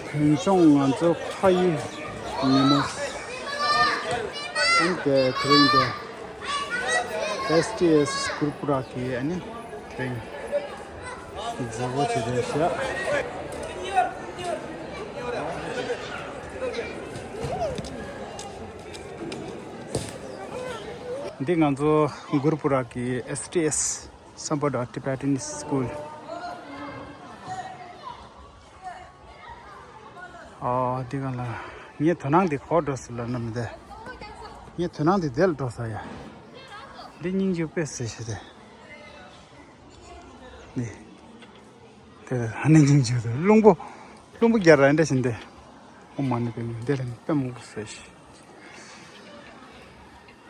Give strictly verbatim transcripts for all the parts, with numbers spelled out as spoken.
བོད་ལྗོངས་ང་ཚོ་ཕ་ཡུལ་ཉིན་མོ། ཨ་ནི་དེ་དེ་རིང་དེ་ཨེས་ཊི་ཨེས་གུར་པུ་ར་གི་ཨ་ནི་དེ་རིང་མཛད་སྒོ་བྱེད་བསྡད་ཤག་འདི་ང་ཚོ་གུར་པུ་ར་གི་ཨེས་ཊི་ཨེས་སམ་བྷོ་ཊ་ཊི་བེ་ཊན་སི་ཀུལ། ཨོ་འདི་ག་ལ། ངའི་དོ་སྣང་འདི་གོ་འགྲོ་ས་ལ་ན་མི་བདེ། ངའི་དོ་སྣང་འདི་དེ་ལ་འགྲོ་ས་ཡ། འདི་སྙིང་རྗེ་དཔེ་སེ་ཤི་དེ། ནི། དེ་ལ་ཧ་ནི་སྙིང་རྗེ་དེ་རླུང་པོ། རླུང་པོ་རྒྱ་ར་འདྲ་བཞིན་དེ། ཨོ་མ་ནི་པའི་འདི་ལ་ནི་དཔེ་མང་པོ་སེ་ཤི།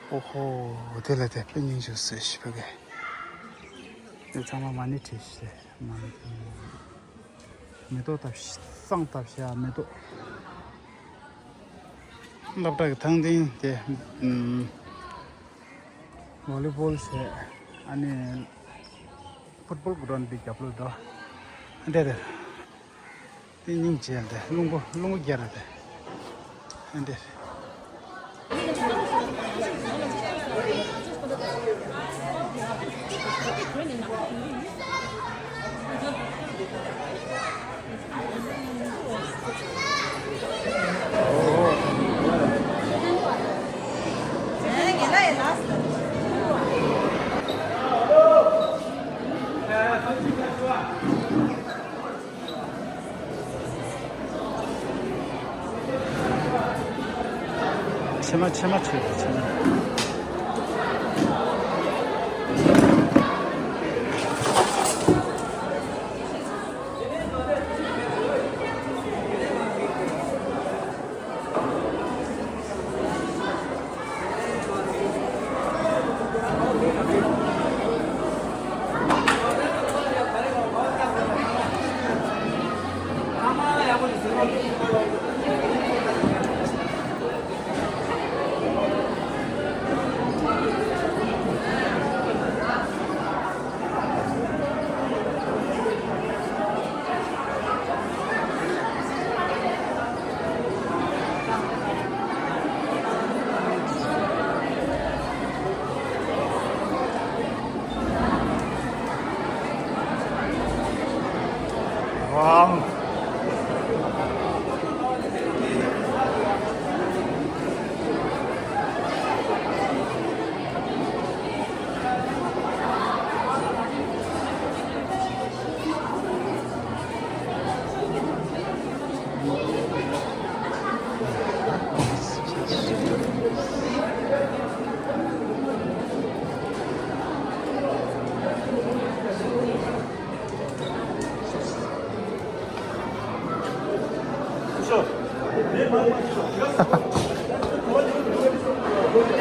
ཨོ་ཧོ། དེ་ལ་དེ་དཔེ་སྙིང་རྗེ་སེ་ཤི་ཕ་གི། དེ་ཚང་མ་མ་ནི་བྲིས་ཤི་མ་ནི། མེ་ཏོག་བཏབ་ཤག་བསང་བཏབ་ཤག་མེ་ཏོག་སློབ་གྲྭ་གི་ཐང་སྟེང་དེ་ཨམ། ཝོ་ལི་བོལ་བྱས། ཨ་ནི་ཕུཊ་བོལ་གི་འགྲོ་འདི་རྒྱབ་ལོགས་དོ། འདྲེ་རེད། དེ་སྙིང་རྗེ་འདི་རླུང་པོ་རླུང་པོ་རྒྱ་ར་དེ། འདྲེ་རེད། ཕྱེ་མ་ཕྱེ་མ་ཁྲོད་དེ་ཕྱེ་མ།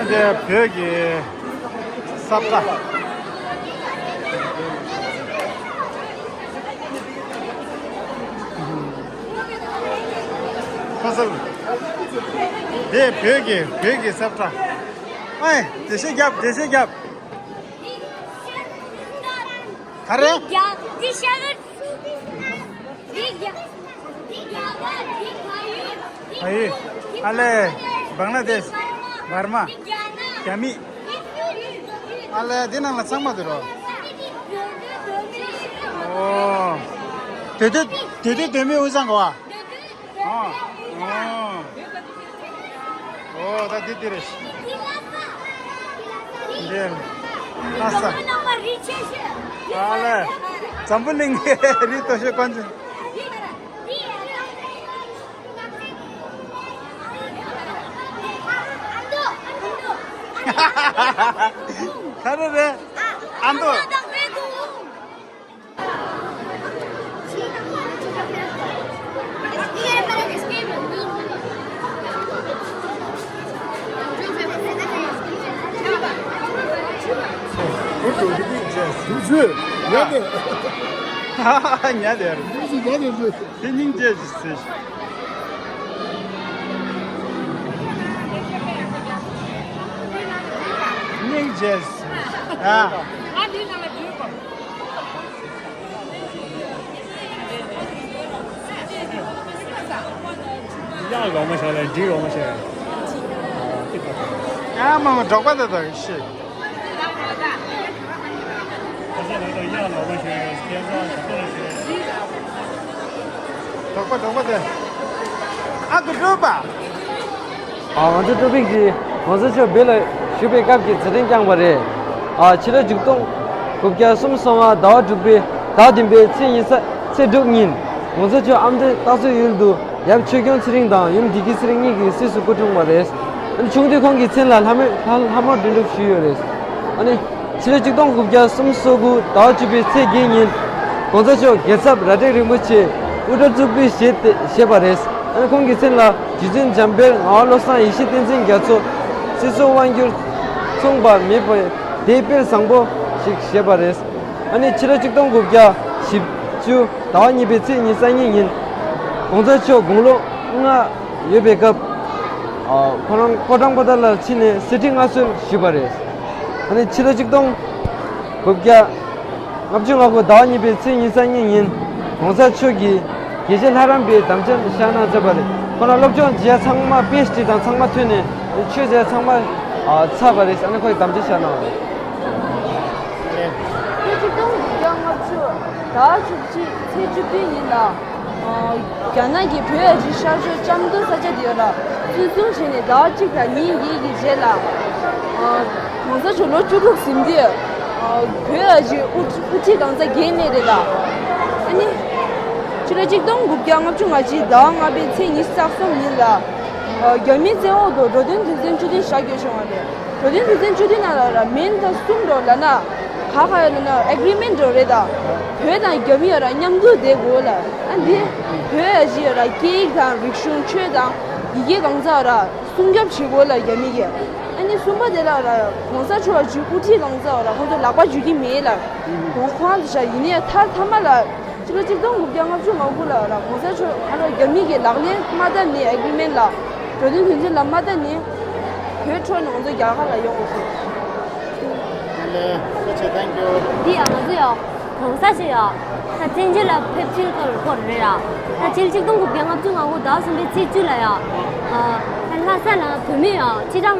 འདི་བོད་ཀྱི་ས་བཀྲ། ཁ་སང་། འདི་བོད་ཀྱི་བོད་ཀྱི་ས་བཀྲ། ཨེ། འགྲེལ་བཤད་རྒྱབ། འགྲེལ་བཤད་རྒྱབ། ག་རེ། འདི་རྒྱ། འདི་ཤ་ར། འདི་རྒྱ། འདི་རྒྱ་གར། འདི་ཕ་ཡུལ། འདི་ཕ་ཡུལ། ཨ་ལེ། བང་ལ་དེཤ། འདི་འབར་མ། འདི་རྒྱ་ནག་རྒྱ་མི། འདི་ཨ་ལེ། འདི་ནང་ལ་ཚང་མ་འདུག་རོ། འདི་བོད་འདི་བོད་མི། ཨོ། དེ་དུས་དེ་དུས་བོད་མི་དབུས་གཙང་གོ་བ། འདི་དུས། ཨོ། ཨོ། ཨོ། ད་འདི་འདི་རེད། འདི། ལྷ་ས། ཨ་ལེ། འཛམ་བུ་གླིང་གི་རི་སྟོབས་ཤོད་དཀོན་མཆོག་ག་རེ་རེད། ཨ་མདོ། ཉལ་དེ་རེད། དེ་སྙིང་རྗེ་ཞིག་ཟེར། སྙིང་རྗེ་ཞིག་ཟེར། ཨ། ང་འདི་ནང་ལ་འཛུལ་གོ། ལོག་མ་ཤོར་ལ་འདྲི་ལོག་མ་ཤོར་ཡ། ཡ་མ་མ་འབྲོག་པ་དེ་དང་ཤི། འབྲོག་པ་འབྲོག་པ་དེ། ཨ་ཀུ་འབྲོག་པ། ང་ཚོ་ཀྲུ་པིག་གིས་གོང་ས་མཆོག་བོད་ལ་བཞུགས་པའི་སྐབས་ཀྱི་མཛད་འཕྲིན་བསྐྱངས་པ་རེད། ཕྱི་ལོ་ཆིག་སྟོང་དགུ་བརྒྱ་སུམ་ཅུ་སོ་ལྔ་ཟླ་བ་དྲུག་པའི་ཟླ་བདུན་པའི་ཚེས་ཉི་ཤུ་ཚེས་དྲུག་ཉིན་གོང་ས་མཆོག་ཨ་མདོའི་སྟག་མཚེར་ཡུལ་དུ་ཡབ་ཆོས་སྐྱོང་ཚེ་རིང་དང་ཡུམ་བདེ་སྐྱིད་ཚེ་རིང་གཉིས་ཀྱི་སྲས་སུ་སྐུ་འཁྲུངས་པ་རེད། ཨ་ནི་ཆུང་དུས་ཁོང་གི་མཚན་ལ་ལྷ་མོ་ལྷ་ལྷ་མོར་འདྲེན་གྲུབ་ཞུས་ཡོད་རེད། ཨ་ནི་ཕྱི་ལོ་ཆིག་སྟོང་དགུ་བརྒྱ་སུམ་ཅུ་སོ་དགུ་ཟླ་བ་བཅུ་པའི་ཚེས་བརྒྱད་ཉིན་གོང་ས་མཆོག་རྒྱལ་ཚབ་ར་དྲེག་རིན་པོ་ཆེ་དབུ་སྐྲ་གཙུག་ཕུད་བཞེས་ཏེ་བཞེས་པ་རེད། ཨ་ནི་ཁོང་གི་མཚན་ལ་རྗེ་བཙུན་འཇམ་དཔལ་ངག་དབང་བློ་བཟང་ཡེ་ཤེས་བསྟན་འཛིན་རྒྱ་མཚོ་སྲིད་གསུམ་དབང་བསྒྱུར་མཚུངས་པ་མེད་པའི་དེའི་དཔེ་བཟང་པོ་ཞིག་བཞེས་པ་རེད། ཨ་ནི་ཕྱི་ལོ་ཆིག་སྟོང་དགུ་བརྒྱ་བཞི་བཅུ་ཟླ་བ་གཉིས་པའི་ཚེས་ཉི་ཤུ་རྩ་གཉིས་ཉིན་གོང་ས་མཆོག་དགུང་ལོ་ལྔ་ཡོད་པའི་སྐབས་ཁོ་རང་ཕོ་བྲང་པོ་ཏཱ་ལར་ཕྱིན་ནས་གསེར་ཁྲི་མངའ་གསོལ་ཞུས་པ་རེད། ཨ་ནི་ཕྱི་ལོ་ཆིག་སྟོང་དགུ་བརྒྱ་ལྔ་བཅུ་ང་དགུ་ཟླ་བ་གཉིས་པའི་ཚེས་ཉི་ཤུ་རྩ་གཉིས་ཉིན་གོང་ས་མཆོག་གིས་དགེ་བཤེས་ལྷ་རམས་པའི་དམ་བཅའ་བཞག་གནང་མཛད་པ་རེད། ཁོ་རང་སློབ་སྦྱོང་བྱས་ཚང་མ་པི་ཨེཆ་ཌི་དང་ཚང་མ་ཐོན་ནས་ཆོས་མཛད་ཚང་མ་ཚར་བ་རེད། ཨ་ནི་ཁོས་དམ་བཅའ་བཞག་གནང་བ་རེད། ཕྱི་ལོ་ཆིག་སྟོང་དགུ་བརྒྱ་ལྔ་བཅུ་ཟླ་བ་བཅུ་གཅིག་ཚེས་བཅུ་བདུན་ཉིན་ལ། རྒྱ་ནག་གི་བོད་ཨ་རིའི་ཤར་ཕྱོགས་ལྕམ་མདོ་ས་ཆ་དེ་ཡོད་ལ་བཙན་བཟུང་བྱས་ནས་ཟླ་བ་གཅིག་དང་ཉིན་བརྒྱད་ཀྱི་རྗེས་ལ། གོང་ས་མཆོག་ལོ་བཅུ་དྲུག་ཟིན་དུས། བོད་ཨ་རིའི་དབུ་དབུ་ཁྲིད་གང་ཟག་བརྒྱད་གནས་རེད་ལ། ཨ་ནི། ཕྱི་ལོ་ཆིག་སྟོང་དགུ་བརྒྱ་ལྔ་བཅུ་ང་གཅིག་ཟླ་བ་ལྔ་པའི་ཚེས་ཉི་ཤུ་རྩ་གསུམ་ཉིན་ལ། རྒྱ་མིའི་བཙན་འོག་ཏུ་འགྲོ་དོན་དོན་ཚན་བཅུ་བདུན་ཞག་བརྒྱད་བྱུང་བ་རེད། འགྲོ་དོན་དོན་ཚན་བཅུ་བདུན་ནང་ལ་ར་མིན་ད་གསུམ་འགྲོ་ལ་ན། ག་ག་ཡོད་ལ་ན་ཨེ་གྷི་རི་མེན་ཊི་འགྲོ་རེད་ད། བོད་དང་རྒྱ་མི་ཡོད་ར་མཉམ་འཛུལ་བསྡད་དགོས་ལ། ཨ་འདི་བོད་ཨ་ཞི་ཡོད་ར་སྐད་ཡིག་དང་རིག་གཞུང་ཆོས་དང་ཡི་གེ་གང་ཟག་ར་སྲུང་སྐྱོབ་བྱེད་དགོས་ལ་རྒྱ་མི་གི། ཨ་ནི་གསུམ་པ་དེ་ལ་ར་གོང་ས་མཆོག་ཨ་ཞི་དབུ་ཁྲིད་གང་ཟག་ར་ཁོང་ཚོ་ལག་པ་འཇུ་གི་མེད་ལ། གོང་ཁོང་དུ་བཞག་ཡིན་ནའི་མཐར་མཐའ་མ་ལ། ཕྱི་ལོ་ཆིག་སྟོང་དགུ་བརྒྱ་ལྔ་བཅུ་ང་དགུ་ལ་ར་གོང་ས་མཆོག་ཨ་རོ་རྒྱ་མི་གི་ལག་ལེན་མ་བསྟར་ནས་ཨེ་གྷི་རི་མེན་ཊི་ལ་གྲོས་མཐུན་དོན་ཚན་ལ་མ་བསྟར་ནས་བོད་ཁྲོད་ནང་ཚོ་རྒྱ་གར་ལ་ཡོང་དགོས་སོང་། ཨ་ལེ། ཐུགས་རྗེ་ཆེ། Thank you། འདི་ཡང་ང་ཚོ་ཡང་གོང་ས་མཆོག་ཡང་ད་བཙན་བྱོལ་ལ་ཕེབས་ཚུལ་སྐོར་སྐོར་རེད་ཡ། ད་ཕྱི་ལོ་ཆིག་སྟོང་དགུ་བརྒྱ་ལྔ་བཅུ་ང་དགུ་ཟླ་གསུམ་པའི་ཚེས་བཅུ་ལ་ཡ། ད་ལྷ་ས་ལ་བོད་མི་ཡ་ཁྲི་ཕྲག་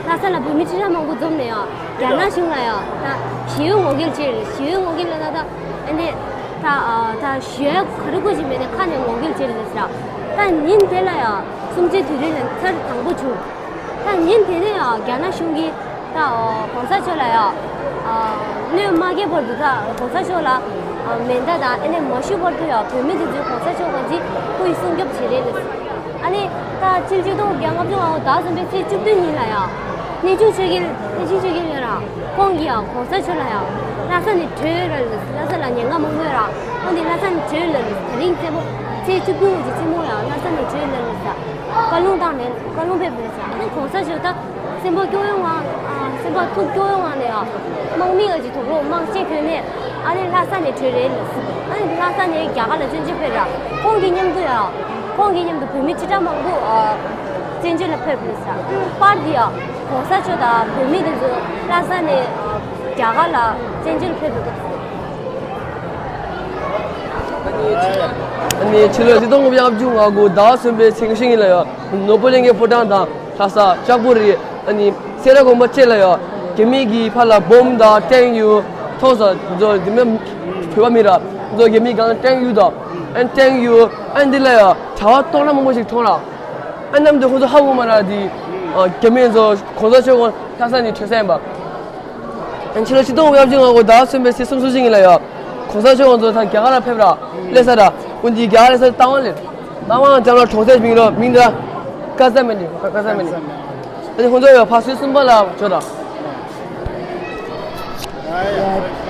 ལྷ་ས་ལ་བོད་མི་ཁྲི་ཕྲག་མང་པོ་འཛོམས་ནས་ཡ་རྒྱ་ནག་གཞུང་ལ་ཡ་ད་ཞི་བའི་ངོ་རྒོལ་བྱས་རེད། ཞི་བའི་ངོ་རྒོལ་ལ་ད་ད། ཨ་ནི། ད་ཨ་ད་ཞུ་ཡ་ག་རེ་དགོས་ཀྱི་མེད་ནས་ཁ་ནས་ངོ་རྒོལ་བྱེད་ལས་ཟེར། ད་ཉིན་དེ་ལ་ཡང་གསུམ་བཅུའི་དུས་རིང་ལ་ཚར་དང་པོ་བྱུང་། ད་ཉིན་དེ་ནས་ཡང་རྒྱ་ནག་གཞུང་གིས་ད་ཨ་གོང་ས་མཆོག་ལ་ཡང་ཨ་གནོད་མ་སྐྱེལ་བར་དུ་ད་གོང་ས་མཆོག་ལ་ཨ་མེ་མདའ་དང་ཨ་ནི་མ་གཞུ་བར་དུ་ཡང་བོད་མི་དེ་ཚོས་གོང་ས་མཆོག་ག་ཅིག་སྐུ་ཡི་སྲུང་སྐྱོབ་བྱེད་རེད་ལས། ཨ་ནི། ད་ཕྱི་ལོ་ཆིག་སྟོང་དགུ་བརྒྱ་ལྔ་བཅུ་ང་དགུ་ཟླ་གསུམ་པའི་ཚེས་བཅུ་བདུན་ཉིན་ལ་ཡང་། གནས་ཆུང་ཆོས་རྒྱལ་གནས་ཆུང་ཆོས་རྒྱལ་ཡོད་ར། ཁོང་གིས་ཡང་གོང་ས་མཆོག་ལ་ཡང་། ལྷ་ས་ནས་བྲོས་ར་ལས་ལྷ་ས་ལ་ཉེན་ཁ་མང་པོ་ཡོད་ར། ཁོང་གིས་ལྷ་ས་ནས་བྲོས་ལ་ལས་དེ་རིང་རྩེ་མོ་ཚེས་བཅུ་བདུན་གྱི་རྩེ་མོ་ཡང་ལྷ་ས་ནས་བྲོས་ལ་ལས་ས། བཀའ་ལུང་བཏང་ནས་བཀའ་ལུང་ཕེབས་ལ་ས། ཨ་ནི་གོང་ས་མཆོག་ད། སེམས་པ་སྐྱོ་བོའི་ངང་། སེམས་པ་ཐུགས་སྐྱོ་བོའི་ངང་ནས་ཡང་། དམག་མི་ཡོད་ཀྱི་དུག་ལོག་དམག་ཆས་གྱོན་ནས། ཨ་ནི་ལྷ་ས་ནས་བྲོས་རེད། ཨ་ནི་ལྷ་ས་ནས་རྒྱ་གར་ལ་བཙན་བྱོལ་ཕེབས་ར། ཁོང་གི་མཉམ་དུ་ཡང་། ཁོང་གི་མཉམ་དུ་བོད་མི་ཁྲི་ཕྲག་མང་པོ། བཙན་བྱོལ་ལ་ཕེབས་རེད་ས། པར་འདི་ཡང་། གོང་ས་མཆོག་དང་བོད་མི་དེ་ཚོ་ལྷ་ས་ནས། རྒྱ་གར་ལ་བཙན་བྱོལ་ཕེབས་རེད། ཨ་ནི་ཕྱི་ལོ་ཆིག་སྟོང་དགུ་བརྒྱ་ལྔ་བཅུ་ང་དགུ་ཟླ་བ་གསུམ་པའི་ཚེས་ཉི་ཤུ་ཉིན་ལ་ཡང་། ནོར་བུ་གླིང་གི་ཕོ་བྲང་དང་། ལྷ་ས། ལྕགས་པོ་རི། ཨ་ནི་སེ་ར་དགོན་པ་བཅས་ལ་ཡང་རྒྱ་མི་གིས་ཕར་ལ་བོམ་དང་ཊེང་ཡུ་མཐོང་ས་ཚོ་འདི་མི་བོད་པ་མི་ར་ཚོ་རྒྱ་མི་གང་ཊེང་ཡུ་དང་ཨན་ཊེང་ཡུ་ཨན་འདི་ལ་ཡང་གྲྭ་པ་སྟོང་ཕྲག་མང་པོ་ཞིག་མཐོང་ར། ཨན་ནམ་དུ་ཁོ་ཚོ་ཧ་གོ་མ་ར་དེ་རྒྱ་མི་ཚོ་གོང་ས་མཆོག་ལྷ་ས་ནས་བྲོས་ས་ཡིན་པ། ཨན་ཕྱི་ལོ་ཆིག་སྟོང་དགུ་བརྒྱ་ལྔ་བཅུ་ང་དགུ་ཟླ་གསུམ་པའི་ཚེས་སུམ་ཅུ་ཉིན་ལ་ཡང་གོང་ས་མཆོག་ཚོ་ད་རྒྱ་གར་ལ་ཕེབས་ར་སླེབས་ས་ར་འོན་ཏེ་རྒྱ་གར་སླེབས་ས་རྟ་དབང་ལས། ལྟ་བ་འཇམ་ལ་གྲོང་གསེབ་མིང་རོ་མིང་འདི་ལ་ཀ་ས་མེ་ནི་ཀ་ས་མེ་ནི། ཨ་ནི་ཁོང་ཚོ་ཡོད་ཕ་སུའི་གསུམ་པ་ལ་བྱོས་དང་།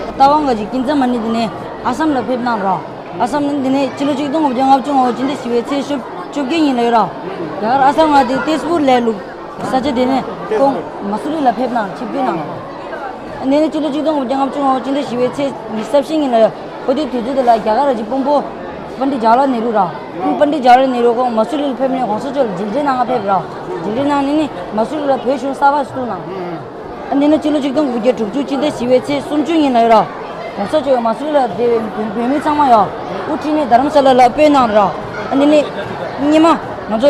རྟ་དབང་ག་ཅིག་ཀིན་ཙ་མ་ནི་འདི་ནས་ཨ་སམ་ལ་ཕེབས་གནང་ར། ཨ་སམ་ནི་འདི་ནས་ཕྱི་ལོ་ཆིག་སྟོང་དགུ་བརྒྱ་ལྔ་བཅུ་ང་དགུ་སྤྱི་ཟླ་བཞི་པའི་ཚེས་བཅོ་བཅོ་བརྒྱད་ཉིན་ལ་ཡོད་ར། རྒྱ་གར་ཨ་སམ་ང་དེ་ཏེས་པུར་ལས་ལུགས། ས་ཆ་དེ་ནས་ཁོང་མ་སུ་རི་ལ་ཕེབས་གནང་ཆིབས་བསྒྱུར་གནང་། ཨ་ནི་ཕྱི་ལོ་ཆིག་སྟོང་དགུ་བརྒྱ་ལྔ་བཅུ་ང་དགུ་སྤྱི་ཟླ་བཞི་པའི་ཚེས་ཉི་ཤུ་རྩ་བཞི་ཉིན་ལ་ཡོད། ཁོ་དེ་དུས་ཚོད་དེ་ལ་རྒྱ་གར་ར་ཅིག་དཔོན་པོ་པཎྜི་ཏ་ཇ་ཝ་ཧར་ལཱལ་ནེ་རུ་ར། ཁོང་པཎྜི་ཏ་ཇ་ཝ་ཧར་ལཱལ་ནེ་རུ་ཁོང་མ་སུ་རི་ལ་ཕེབས་ནས་གོང་ས་མཆོག་ལ་མཇལ་འཕྲད་གནང་ག་ཕེབས་ར། མཇལ་འཕྲད་གནང་ནས་ནི་མ་སུ་རི་ལ་བོད་གཞུང་གསར་པ་ཞིག་བཙུགས་གནང་། ཨ་ནི་ཕྱི་ལོ་ཆིག་སྟོང་དགུ་བརྒྱ་དྲུག་ཅུ་སྤྱི་ཟླ་བཞི་པའི་ཚེས་སུམ་ཅུ་ཉིན་ལ་ཡོད་ར། གོང་ས་མཆོག་མ་སུ་རི་ལ་བསྡད་པའི་བོད་མི་ཚང་མ་ཡ། དབུ་ཁྲིད་ནས་དྷ་རམ་ས་ལ་ལ་སྤོས་གནང་ར། ཨ་ནི་ནི། སྔོན་མ། ང་ཚོ་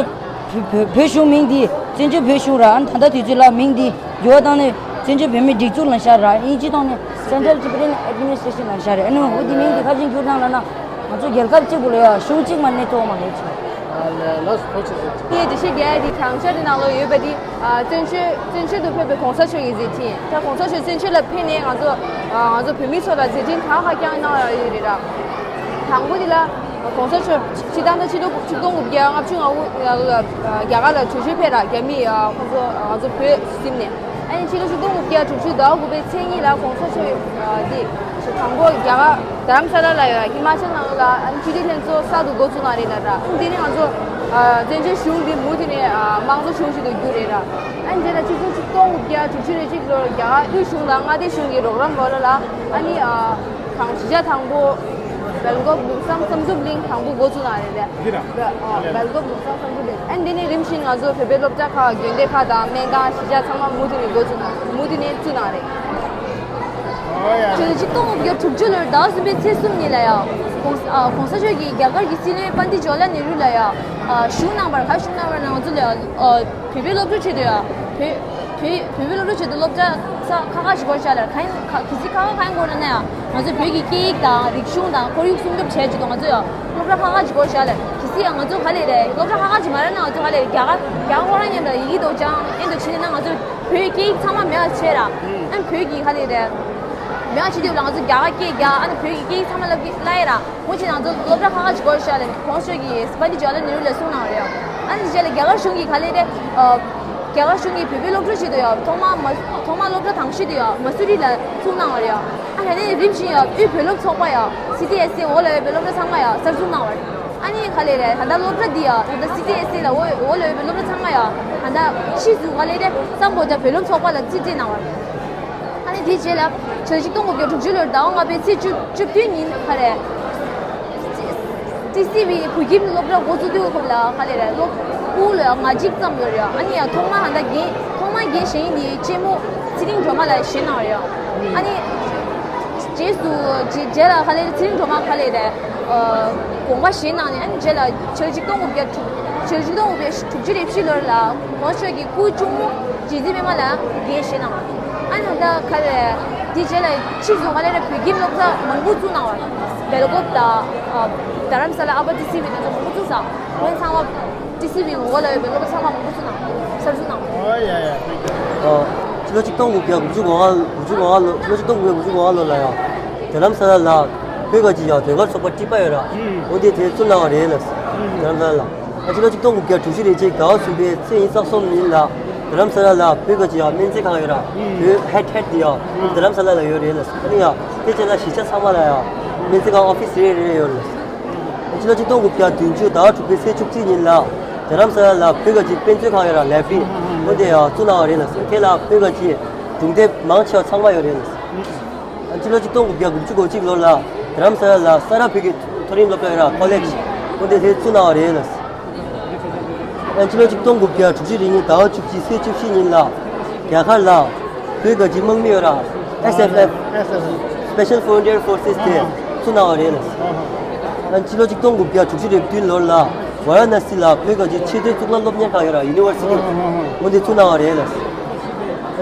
བོད་བོད་བོད་གཞུང་མིང་འདི་བཙན་བྱོལ་བོད་གཞུང་ར། ཨ་ནི་ད་ལྟ་དུས་ཚོད་ལ་མིང་འདི་འགྱུར་བ་བཏང་ནས་བཙན་བྱོལ་བོད་མིའི་སྒྲིག་འཛུགས་ལབ་ཤག་ར། དབྱིན་ཇི་ཐོག་ནས་Central Tibetan Administration ལབ་ཤག་རེད། ཨ་ནི་འོ་འདི་མིང་འདི་ཁ་ཅིག་འགྱུར་བཏང་ལབ་ན། ང་ཚོ་རྒྱལ་ཁབ་གཅིག་པུ་ལ་ཡ་གཞུང་གཅིག་མ་ནས་གཙོ་བོ་མ་རེད་ཅིག་ཨ་ལས་ལགས་སོ། ཐུགས་རྗེ་ཆེ། ངས་འགྲེལ་བཤད་རྒྱག་ཡ་དེ་གྲངས་འཆར་དེ་ནང་ལོགས་ཡོད་པ་དེ། ཨ། བཙན་བྱོལ་བཙན་བྱོལ་དུ་ཕེབས་པའི་གོང་ས་མཆོག་གི་མཛད་འཕྲིན། ད་གོང་ས་མཆོག་བཙན་བྱོལ་ལ་ཕེབས་ནས་ང་ཚོ་ཨ་ང་ཚོ་བོད་མི་ཚོ་ལ་མཛད་འཕྲིན་གང་ག་བསྐྱངས་གནང་ཡོད་རེད་ར། དང་པོ་དེ་ལ་གོང་ས་མཆོག་སྤྱི་བཏང་ད་ཕྱི་ལོ་ཆིག་སྟོང་དགུ་བརྒྱ་ལྔ་བཅུ་ང་དགུ་ལ་རྒྱ་གར་ལ་གྲོས་ཆོད་ཕེབས་ར། རྒྱ་མི་ཨ་ཁོང་ཚོ་ང་ཚོ་བོད་ཟིན་ནས། ཨ་ནི་ཕྱི་ལོ་ཆིག་སྟོང་དགུ་བརྒྱ་དྲུག་ཅུ་ཟླ་བ་དགུ་པའི་ཚེས་གཉིས་ལ་གོང་ས་མཆོག་གིས་ཨ་དེ་དང་པོ་རྒྱ་གར་རྡ་རམ་ས་ལ་ལ་ཡོད་ཧི་མ་ཅལ་ནང་ལ་ཨ་ནི་སྤྱི་འཐུས་ལྷན་ཚོགས་གསར་དུ་འགོ་བཙུགས་གནང་རེད་ལ་ར། ཨ་ནི་དེ་ནས་ང་ཚོ་ཨ་བཙན་བྱོལ་གཞུང་འདི་མུ་མཐུད་ནས་ཨ་དམངས་གཙོ་གཞུང་ཞིག་ཏུ་གྱུར་རེད་ར། ཨ་ནི་དེ་ལ་ཕྱི་ལོ་ཆིག་སྟོང་དགུ་བརྒྱ་དྲུག་ཅུ་རེ་གཅིག་ལོར་རྒྱ་གར་དབུས་གཞུང་དང་མངའ་སྡེ་གཞུང་གི་རོགས་རམ་འོག་ལ་ལ་ཨ་ནི་ཨ་གང་གཞིས་ཆགས་དང་པོ་སྦེལ་ཀོབ་ལུགས་བཟང་བསམ་གྲུབ་གླིང་དང་པོ་འགོ་བཙུགས་གནང་རེད་ལ། འདི་ར། སྦེལ་ཀོབ་ལུགས་བཟང་བསམ་གྲུབ་གླིང་། ཨ་ནི་དེ་ནས་རིམ་བཞིན་ང་ཚོ་བོད་པའི་སློབ་གྲྭ་ཁག་དགོན་སྡེ་ཁག་དང་སྨན་ཁང་གཞིས་ཆགས་ཚང་མ་མུ་མཐུད་ནས་འགོ་བཙུགས་གནང་། མུ་མཐུད་ནས་བཙུགས་གནང་རེད། ཨོ་ཡ། ཕྱི་ལོ་ཆིག་སྟོང་དགུ་བརྒྱ་དྲུག་ཅུ་ལོར་ཟླ་བ་གསུམ་པའི་ཚེས་གསུམ་ཉིན་ལ་ཡ། གོང་ཨ་གོང་ས་མཆོག་གིས་རྒྱ་གར་གྱི་སྲིད་བློན་པཎ་ཌི་ཇོ་ལལ་ནེ་རུ་ལ་ཡ་ཨ་ཞུ་གནང་བར། ག་ཞུ་གནང་བར་ན་ང་ཚོ་ལ་ཡ་ཨ་བོད་པའི་སློབ་ཕྲུག་ཆེད་དུ་ཡ། བོད་བོད་བོད་པའི་སློབ་ཕྲུག་ཆེད་དུ་སློབ་གྲྭ་ས་ཁག་ཁག་ཅིག་སྐོར་བཞག་ལ། གང་ཡིན་ག་གལ་སྲིད་ཁག་ཁག་གང་ཡིན་སྐོར་ན་ན་ཡ། ང་ཚོས་བོད་ཀྱི་སྐད་ཡིག་དང་རིག་གཞུང་དང་ཁོར་ཡུག་སྲུང་སྐྱོབ་བྱས་ཆེད་དུ་ང་ཚོ་ཡ་སློབ་གྲྭ་ཁག་ཁག་ཅིག་སྐོར་བཞག་ལ། གལ་སྲིད་ཡ་ང་ཚོ་ག་ལེ་རེད། སློབ་གྲྭ་ཁག་ཁག་ཅིག་མ་རེད་ན་ང་ཚོ་ག་ལེ་རྒྱ་གར་རྒྱ་གར་ཁོ་རང་མཉམ་ལ་ཡི་གེ་འདོགས་ཅང་ཨེ་འདོགས་བྱས་ན་ང་ཚོ་བོད་ཀྱི་སྐད་ཡིག་ཚང་མ་མེད་པ་བྱས་ར། ཨ་ནི་བོད་ཀྱི་ག་ལེ་རེད། མེད་པ་བྱེད་དུས་ལ་ང་ཚོ་རྒྱ་གར་སྐད་རྒྱག་ཨ་ནི་བོད་ཀྱི་སྐད་ཡིག་ཚང་མ་བསླབ་ཀྱི་བསླབ་ཡས་ར། འོ་ཅི་ང་ཚོ་སློབ་གྲྭ་ཁག་ཁག་ཅིག་སྐོར་བཞག་ལ་གོང་ས་མཆོག་གིས་པཎ་ཌི་ཇ་ཝ་ཧར་ལལ་ནེ་རུ་ལ་གསུངས་གནང་བ་རེད། ཨ་ནི་རྗེས་ལ་རྒྱ་གར་གཞུང་གིས་ག་ལེ་རེད། ཨ་རྒྱ་གར་གཞུང་གིས་བོད་པའི་སློབ་ཕྲུག་ཆེད་དུ་ཡང་ཐོག་མ་མ་ཐོག་མ་སློབ་གྲྭ་དང་ཤོས་དེ་ཡང་མ་སུ་རི་ལ་བཙུགས་གནང་བ་རེད། ཨ་ནི་དེ་ནས་རིམ་བཞིན་ཡང་དབུས་བོད་སློབ་ཚོགས་པ་ཡང་སི་ཊི་ཨེས་སི་འོག་ལ་ཡོད་པའི་སློབ་གྲྭ་ཚང་མ་ཡང་གསར་འཛུགས་གནང་བ་རེད། ཨ་ནི་ག་ལེ་རེད། ད་ལྟ་སློབ་གྲྭ་འདི་ཡང་ད་ལྟ་སི་ཊི་ཨེས་སི་ལ་འོག་འོག་ལ་ཡོད་པའི་སློབ་གྲྭ་ཚང་མ་ཡང་ད་ལྟ་ཕྱིས་སུ་ག་ལེ་རེད། སམ་བྷོ་ཊ་བོད་སློབ་ཚོགས་པ་ལ་རྩིས་སྤྲད་གནང་བ་རེད། ཨ་ནི་དེའི་རྗེས་ལ་ཕྱི་ལོ་ཆིག་སྟོང་དགུ་བརྒྱ་དྲུག་ཅུ་ལོར་ཟླ་བ་ལྔ་པའི་ཚེས་བཅུ་བཅུ་བདུན་ཉིན་ག་རེ། ཊི་སི་ཝི་བོད་ཁྱིམ་སློབ་གྲྭ་འགོ་བཙུགས་དུས་སྐབས་ལ་ག་ལེ་རེད། སློབ་ཕྲུག་ལ་ང་གཅིག་ཙམ་ཡོད་རེད། ཨ་ནི་ཡང་ཐོག་མ་ཧ་ད་རྒན་ཐོག་མ་རྒན་གཞོན་ནི་ལྕེ་མོ་ཚེ་རིང་སྒྲོལ་མ་ལ་བཞེངས་གནང་བ་རེད། ཨ་ནི་རྗེས་སུ་རྗེས་རྗེས་ལ་ག་ལེ་རེད། ཚེ་རིང་སྒྲོལ་མ་ག་ལེ་རེད། ཨ་དགོངས་པ་བཞེས་གནང་ནས། ཨ་ནི་རྗེས་ལ་ཕྱི་ལོ་ཆིག་སྟོང་དགུ་བརྒྱ་དྲུག་ཕྱི་ལོ་ཆིག་སྟོང་དགུ་བརྒྱ་དྲུག་ཅུ་རེ་བཞི་ལོར་ལ་གོང་ས་མཆོག་གི་སྐུ་གཅུང་མོ་རྗེ་བཙུན་པད་མ་ལ་འགན་བཞེས་གནང་བ། ཨ་ནི་ད་ག་རེ་རེད། དེ་རྗེས་ལ་ཕྱིས་སུ་ག་ལེ་རེད། བོད་ཁྱིམ་སློབ་གྲྭ་མང་པོ་བཙུགས་གནང་བ། སྦེལ་ཀོབ་དང་ཨ་རྡ་རམ་ས་ལ་ཨ་པར་ཊི་སི་ཝི་དེ་ཚོ་མང་པོ་བཙུགས་ས། འོན་ཚང་མ་ཊི་སི་ཝི་འོག་ལ་ཡོད་པའི་སློབ་གྲྭ་ཚང་མ་མང་པོ་བཙུགས་གནང་། གསར་འཛུགས་གནང་། ཨོ་ཡ་ཡ། ཨ་ཕྱི་ལོ་ཆིག་སྟོང་དགུ་བརྒྱ་དགུ་བཅུ་གོ་ལྔ་དགུ་བཅུ་གོ་ལྔ་ལོ། ཕྱི་ལོ་ཆིག་སྟོང་དགུ་བརྒྱ་དགུ་བཅུ་གོ་ལྔ་ལོ་ལ་ཡང་རྡ་རམ་ས་ལ་ལ་བོད་ཀྱི་ཡང་ཟློས་གར་ཚོགས་པ་ཊི་པ་ཡོད་ར། འོ་དེ་དེ་བཙུགས་གནང་བ་རེད་ལགས། རྡ་རམ་ས་ལ་ལ། ཨ་ཕྱི་ལོ་ཆིག་སྟོང་དགུ་བརྒྱ་དྲུག་ཅུ་རེ་གཅིག་ཟླ་བ་གསུམ་པའི་ཚེས་ཉི་ཤུ་རྩ་གསུམ་ཉིན་ལ་རྡ་རམ་ས་ལ་ལ་བོད་ཀྱི་ཡང་སྨན་རྩིས་ཁང་ཡོད་ར། བོད་ཧེཌ་ཧེཌ་དེ་ཡང་རྡ་རམ་ས་ལ་ལ་ཡོད་རེད་ལགས། ཨ་ནི་ཡང་དེ་བྱས་ན་གཞིས་ཆགས་ཚང་མ་ལ་ཡང་སྨན་རྩིས་ཁང་ཨོ་ཕི་སི་རེ་རེ་ཡོད་རེད་ལགས། ཕྱི་ལོ་ཆིག་སྟོང་དགུ་བརྒྱ་བདུན་ཅུ་ཟླ་བ་དྲུག་པའི་ཚེས་བཅུ་གཅིག་ཉིན་ལ་རྡ་རམ་ས་ལ་ལ་བོད་ཀྱི་དཔེ་མཛོད་ཁང་ཡོད་ར། ལའི་བྷ་རི་འོ་དེ་ཡང་བཙུགས་གནང་བ་རེད་ལགས། དེ་ལ་བོད་ཀྱི་སྒྲུང་དེབ་མང་ཆེ་བ་ཚང་མ་ཡོད་རེད་ལགས། ཕྱི་ལོ་ཆིག་སྟོང་དགུ་བརྒྱ་དགུ་བཅུ་གོ་གཅིག་ལོ་ལ་རྡ་རམ་ས་ལ་ལ་ས་རཱ་བོད་ཀྱི་མཐོ་རིམ་སློབ་གྲྭ་ཡོད་ར། ཀོ་ལེཇ་འོ་དེ་དེ་བཙུགས་གནང་བ་རེད་ལགས། ཕྱི་ལོ་ཆིག་སྟོང་དགུ་བརྒྱ་དྲུག་ཅུ་རེ་གཉིས་ཟླ་བ་བཅུ་གཅིག་ཚེས་བཅུ་བཞི་ཉིན་ལ་རྒྱ་གར་ལ་བོད་ཀྱི་དམག་མི་ཡོད་ར། ཨེས་ཨེཕ་ཨེཕ། Special Frontier Forces དེ་བཙུགས་གནང་བ་རེད་ལགས། ཕྱི་ལོ་ཆིག་སྟོང་དགུ་བརྒྱ་དྲུག་ཅུ་རེ་བདུན་ལོར་ལ་ཝཱ་ར་ཎ་སི་ལ་བོད་ཀྱི་ཆེས་མཐོའི་གཙུག་ལག་སློབ་གཉེར་ཁང་ཡོད་ར། ཡུ་ནི་ཝར་སི་ཊི་འོ་དེ་བཙུགས་གནང་བ་རེད་ལགས།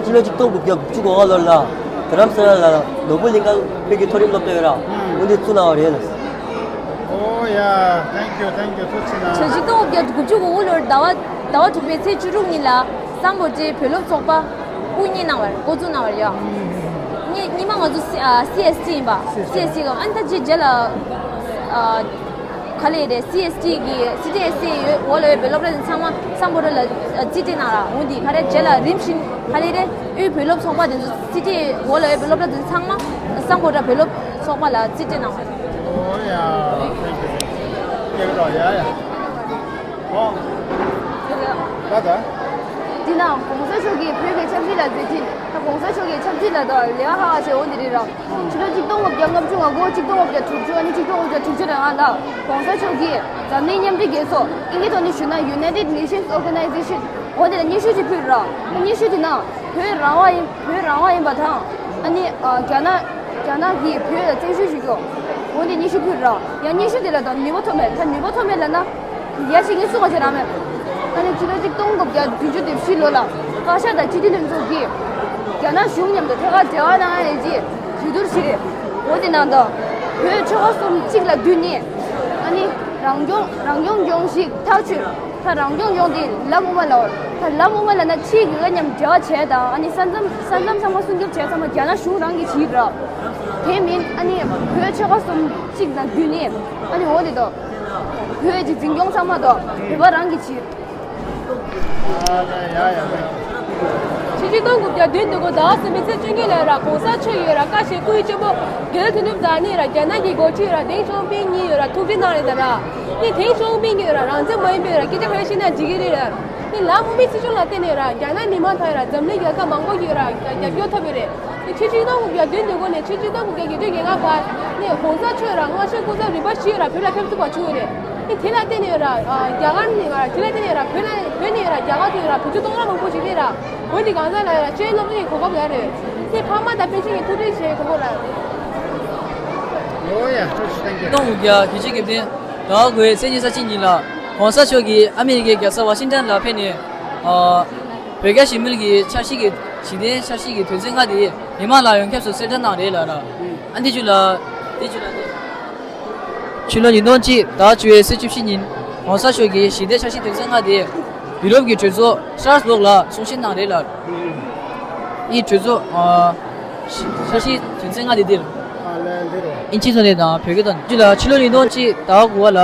ཕྱི་ལོ་ཆིག་སྟོང་དགུ་བརྒྱ་དགུ་བཅུ་གོ་ལྔ་ལོར་ལ་རྡ་རམ་ས་ལ་ལ་ནོར་བུ་གླིང་ག་བོད་ཀྱི་མཐོ་རིམ་སློབ་གྲྭ་ཡོད་ར། འོ་དེ་བཙུགས་གནང་བ་རེད་ལགས། ཨོ་ཡ། Thank you, thank you. ཐུགས་རྗེ་ཆེ་གནང་། ཕྱི་ལོ་ཆིག་སྟོང་དགུ་བརྒྱ་དགུ་བཅུ་གོ་དགུ་ལོར་ཟླ་བ་ཟླ་བ་དྲུག་པའི་ཚེས་བཅུ་དྲུག་ཉིན་ལ་སམ་བྷོ་ཊའི་བོད་སློབ་ཚོགས་པ་དབུ་བརྙེས་གནང་བར་འགོ་འཛུགས་གནང་བ་རེད་ཡ། སྔོན་སྔོན་མ་ང་ཚོ་སི་ཨ་སི་ཨེས་ཊི་ཡིན་པ། སི་ཨེས་ཊི་གི་ཨ་ནི་ད་ཅི་རྗེས་ལ་ཨ་ག་ལེ་རེད། སི་ཨེས་ཊི་གི་སི་ཊི་ཨེས་སི་ཡོད་འོག་ལ་ཡོད་པའི་སློབ་གྲྭ་དེ་ཚང་མ་སམ་བྷོ་ཊ་ལ་རྩིས་སྤྲད་གནང་ར། འོ་འདི་ག་རེ་རྗེས་ལ་རིམ་བཞིན་ག་ལེ་རེད། དབུས་བོད་སློབ་ཚོགས་པ་དེ་ཚོ་སི་ཊི་འོག་ལ་ཡོད་པའི་སློབ་གྲྭ་དེ་ཚང་མ་སམ་བྷོ་ཊ་བོད་སློབ་ཚོགས་པ་ལ་རྩིས་སྤྲད་གནང་བ་རེད། ཨོ་ཡ། Thank you, thank you. ཡ་ཡ། ཨོ། ད་ད། འདི་ན་གོང་ས་མཆོག་གིས་བོད་ཀྱི་ཆབ་སྲིད་ལ་མཛད་འཕྲིན། ད་གོང་ས་མཆོག་གིས་ཆབ་སྲིད་ལ་ད་ལས་ཀ་ཧ་གོ་བྱས་འོ་འདི་རེད་ར། ཕྱི་ལོ་ཆིག་སྟོང་དགུ་བརྒྱ་ལྔ་བཅུ་ང་དགུ་ཆིག་སྟོང་དགུ་བརྒྱ་དྲུག་ཅུ། ཨ་ནི་ཆིག་སྟོང་དགུ་བརྒྱ་དྲུག་ཅུ་རེ་ལྔ་ལ་གོང་ས་མཆོག་གིས་འཛམ་གླིང་མཉམ་འབྲེལ་རྒྱལ་ཚོགས། ཨིན་སྐད་ཐོག་ནས་ཞུས་ན་United Nations Organization འོ་དེ་ལ་སྙན་ཞུ་ཅིག་ཕུལ་ར། སྙན་ཞུ་དེ་ནང་བོད་རང་དབང་ཡིན། བོད་རང་དབང་ཡིན་པ་དང་། ཨ་ནི་ཨ་རྒྱ་ནག་རྒྱ་ནག་གིས་བོད་ལ་བཙན་ཤེད་ཞུ་རྒྱུ། འོ་དེ་སྙན་ཞུ་ཕུལ་ར། ཡང་སྙན་ཞུ་དེ་ལ་ད་ནུས་པ་ཐོབ་མེད། ད་ནུས་པ་ཐོབ་མེད་ལབ་ན། ཡ་ཞིག་ངས་གསུངས་པ་བྱས་རང་མེད། ཨ་ནི་ཕྱི་ལོ་གཅིག་སྟོང་དགུ་བརྒྱ་བདུན་ཅུ་དོན་བཞི་ལོ་ལ་བཀའ་ཤག་དང་སྤྱི་འཐུས་ལྷན་ཚོགས་ཀྱིས་རྒྱ་ནག་གཞུང་མཉམ་དུ་ཐད་ཀར་འབྲེལ་བ་གནང་ཡ་ཡིན་གྱི་གྲོས་བསྡུར་ཞིག་རེད། འོ་དེ་ནང་དུ་བོད་ཆོལ་ཁ་གསུམ་གཅིག་ལ་བསྡུས་ནས་ཨ་ནི་རང་སྐྱོང་རང་སྐྱོང་ལྗོངས་ཤིག་ཐག་ཆོད། ད་རང་སྐྱོང་ལྗོངས་དེ་ལམ་དབུ་མ་ལ་འོར། ད་ལམ་དབུ་མ་ལ་ན་ཕྱིའི་རྒྱལ་ཁབ་མཉམ་འབྲེལ་བ་བྱས་དང་ཨ་ནི་ས་མཚམས་ས་མཚམས་ཚང་མ་སྲུང་སྐྱོབ་བྱས་ཚང་མ་རྒྱ་ནག་གཞུང་རང་གིས་བྱེད་ར། དེ་མིན་ཨ་ནི་བོད་ཆོལ་ཁ་གསུམ་གཅིག་ལ་བསྡུས་ནས་ཨ་ནི་འོ་དེ་དང་། བོད་ཀྱི་འཛིན་སྐྱོང་ཚང་མ་དང་བོད་པ་རང་གིས་བྱེད། ཕྱི་ཕྱི་སྟོང་དགུ་བརྒྱ་བདུན་དུ་གོ་ཟླ་བ་གསུམ་པའི་ཚེས་བཅོ་བརྒྱད་ལ་ར་གོང་ས་མཆོག་ཡོད་ར་བཀའ་ཤག་སྐུའི་གཅེན་པོ་རྒྱལ་དོན་གྲུབ་དང་ནི་ར་རྒྱ་ནག་གི་འགོ་ཁྲིད་ར་ཏེང་ཞའོ་ཕིང་གཉིས་ཡོད་ར་ཐུག་འཕྲད་གནང་རེད་ད་ར། ནི་ཏེང་ཞའོ་ཕིང་གཉིས་ཡོད་ར་རང་བཙན་མ་ཡིན་པའི་ར་སྐད་ཆ་ག་རེ་བཤད་ན་འགྲིག་གི་རེད་ར། ནི་ལམ་དབུ་མའི་ཚིག་སྦྱོར་ལ་བརྟེན་ནས་ར་རྒྱ་ནག་མི་མང་དང་ར་འཛམ་གླིང་རྒྱལ་ཁབ་མང་པོ་ཡོད་ར་རྒྱབ་སྐྱོར་ཐོབ་ཡོད་རེད། ནི་ཆིག་སྟོང་དགུ་བརྒྱ་བདུན་ཅུ་དགུ་ནས་ཆིག་སྟོང་དགུ་བརྒྱ་བརྒྱད་ཅུ་གྱ་ལྔ་བར་ནི་གོང་ས་མཆོག་ར་སྔ་ཕྱི་སྐུ་ཚབ་རིམ་པ་བཞི་ར་བོད་ལ་ཕེབས་ཐུབ་པ་བྱུང་ཡོད་རེད། ནི་དེ་ལ་བརྟེན་ནས་ར་རྒྱ་གར་ནས་ར་དེ་ལ་བརྟེན་ནས་ར་བོད་ལ་བོད་ནས་ར་རྒྱ་གར་དུ་ར་བོད་ཆོལ་གཏོང་ར་མང་པོ་ཞིག་རེད་ར། བོད་འདི་གང་ཟག་ལ་ར་སྤྱི་སློབ་སྟོན་གོ་སྐབས་ཡོད་རེད། ནི་ཕ་མ་དང་སྤུན་མཆེད་ཀྱི་ཐུགས་འདྲིས་ཆེ་གོ་སྐབས་ར། ཡོ་ཡ་ཐུགས་རྗེ་ཆེ། ཐེངས་གི་སྟོང་དགུ་བརྒྱ་བརྒྱད་ཅུ་གྱ་བདུན་ཟླ་བ་དགུ་པའི་ཚེས་ཉི་ཤུ་རྩ་གཅིག་ཉིན་ལ་གོང་ས་མཆོག་གིས་ཨ་མི་རི་ཀའི་རྒྱལ་ས་ཝ་ཤིང་ཏན་ལ་ཕེབས་ནས། ཨ། བོད་རྒྱ་ཞི་མོལ་གྱི་འཆར་གཞི་གི་གཞི་རྟེན་འཆར་གཞི་གི་དོན་ཚན་ལྔ་དེ་མི་མང་ལ་ཡོངས་ཁྱབ་སུ་གསལ་བསྒྲགས་གནང་རེད་ལ་ར། ཨ་འདི་ཅུ་ལ། འདི་ཅུ་ལ་དེ། ཕྱི་ལོ་ཉིས་སྟོང་གཅིག་ཟླ་བ་བཅུ་པའི་ཚེས་བཅུ་བཞི་ཉིན་གོང་ས་མཆོག་གིས་གཞི་རྟེན་འཆར་གཞི་དོན་ཚན་ལྔ་དེ་ཡུ་རོབ་ཀྱི་གྲོས་ཚོགས་སྟྲ་སྦུག་ལ་གསུང་བཤད་གནང་རེད་ལ། ཨི་གྲོས་ཚོགས་ཨ། འཆར་གཞི་དོན་ཚན་ལྔ་དེ་འདིར། ཨིན་ཇི་ཐོག་ནས་དང་བོད་སྐད་ཐོག་ནས་ཅུ་ལ་ཕྱི་ལོ་ཉིས་སྟོང་གཅིག་ཟླ་བ་དགུ་པ་ལ།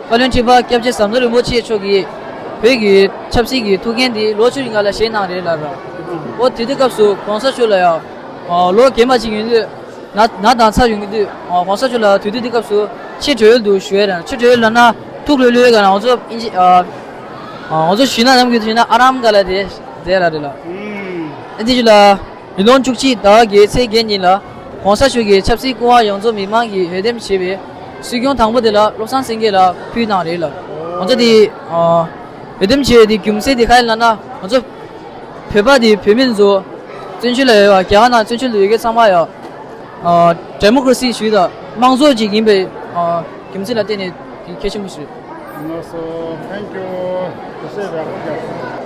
བཀའ་བློན་ཁྲི་པ་སྐྱབས་རྗེ་ཟམ་གདོང་རིན་པོ་ཆེ་མཆོག་གིས་བོད་ཀྱི་ཆབ་སྲིད་ཀྱི་ཐུགས་འགན་དེ་ལོ་བཅུ་རིང་ལ་བཞེས་གནང་རེད་ལ་ར། འོ་དེ་དུས་སྐབས་སུ་གོང་ས་མཆོག་ལ་ཡང་ལོ་རྒན་པ་ཅིག་ཡིན་དུས་ན་ན་དང་ཚ་ཡོང་གི་དུས་གོང་ས་མཆོག་ལ་དུས་དུས་དུས་སྐབས་སུ་ཕྱི་བགྲོ་གླེང་དུ་ཞུ་ཡས་ར། ཕྱི་བགྲོ་གླེང་ལབ་ན་ཐུགས་ལྷོད་ལྷོད་ག་ང་ཚོ་ཨིན་ཇི་ང་ཚོ་ཞུས་ན་ནམ་རྒྱུན་ཞུས་ན་ཨ་རམ་ག་ལ་དེ་དེ་ལ་རེད་ལ། ཨ་དེ་ཅུ་ལ། ཉིས་སྟོང་བཅུ་གཅིག་ཟླ་བ་བརྒྱད་ཚེས་བརྒྱད་ཉིན་ལ་གོང་ས་མཆོག་གིས་ཆབ་སྲིད་སྐུ་དབང་ཡོངས་རྫོགས་མི་མང་གིས་འོས་འདེམས་བྱས་པའི་སྲིད་སྐྱོང་དང་པོ་དེ་ལ་བློ་བཟང་སེང་གེ་ལ་ཕུལ་གནང་རེད་ལ། ང་ཚོ་དེ་འོས་འདེམས་བྱས་པའི་དེ་རྒྱུ་མཚན་དེ་ག་རེ་ལབ་ན་ང་ཚོ་བོད་པ་དེ་བོད་མི་ཚོ་བཙན་བྱོལ་ལ་ཡོད་པ་རྒྱ་གར་ནང་བཙན་བྱོལ་དུ་ཡོད་མཁན་ཚང་མ་ཡང་ཌེ་མོ་ཀ་རེ་སི་ཞུས་དང་དམངས་གཙོ་ཅིག་ཡིན་པའི་རྒྱུ་མཚན་ལ་བརྟེན་ནས་དེ་གལ་ཆེན་པོ་ཞིག་རེད། ལགས་སོ། Thank you.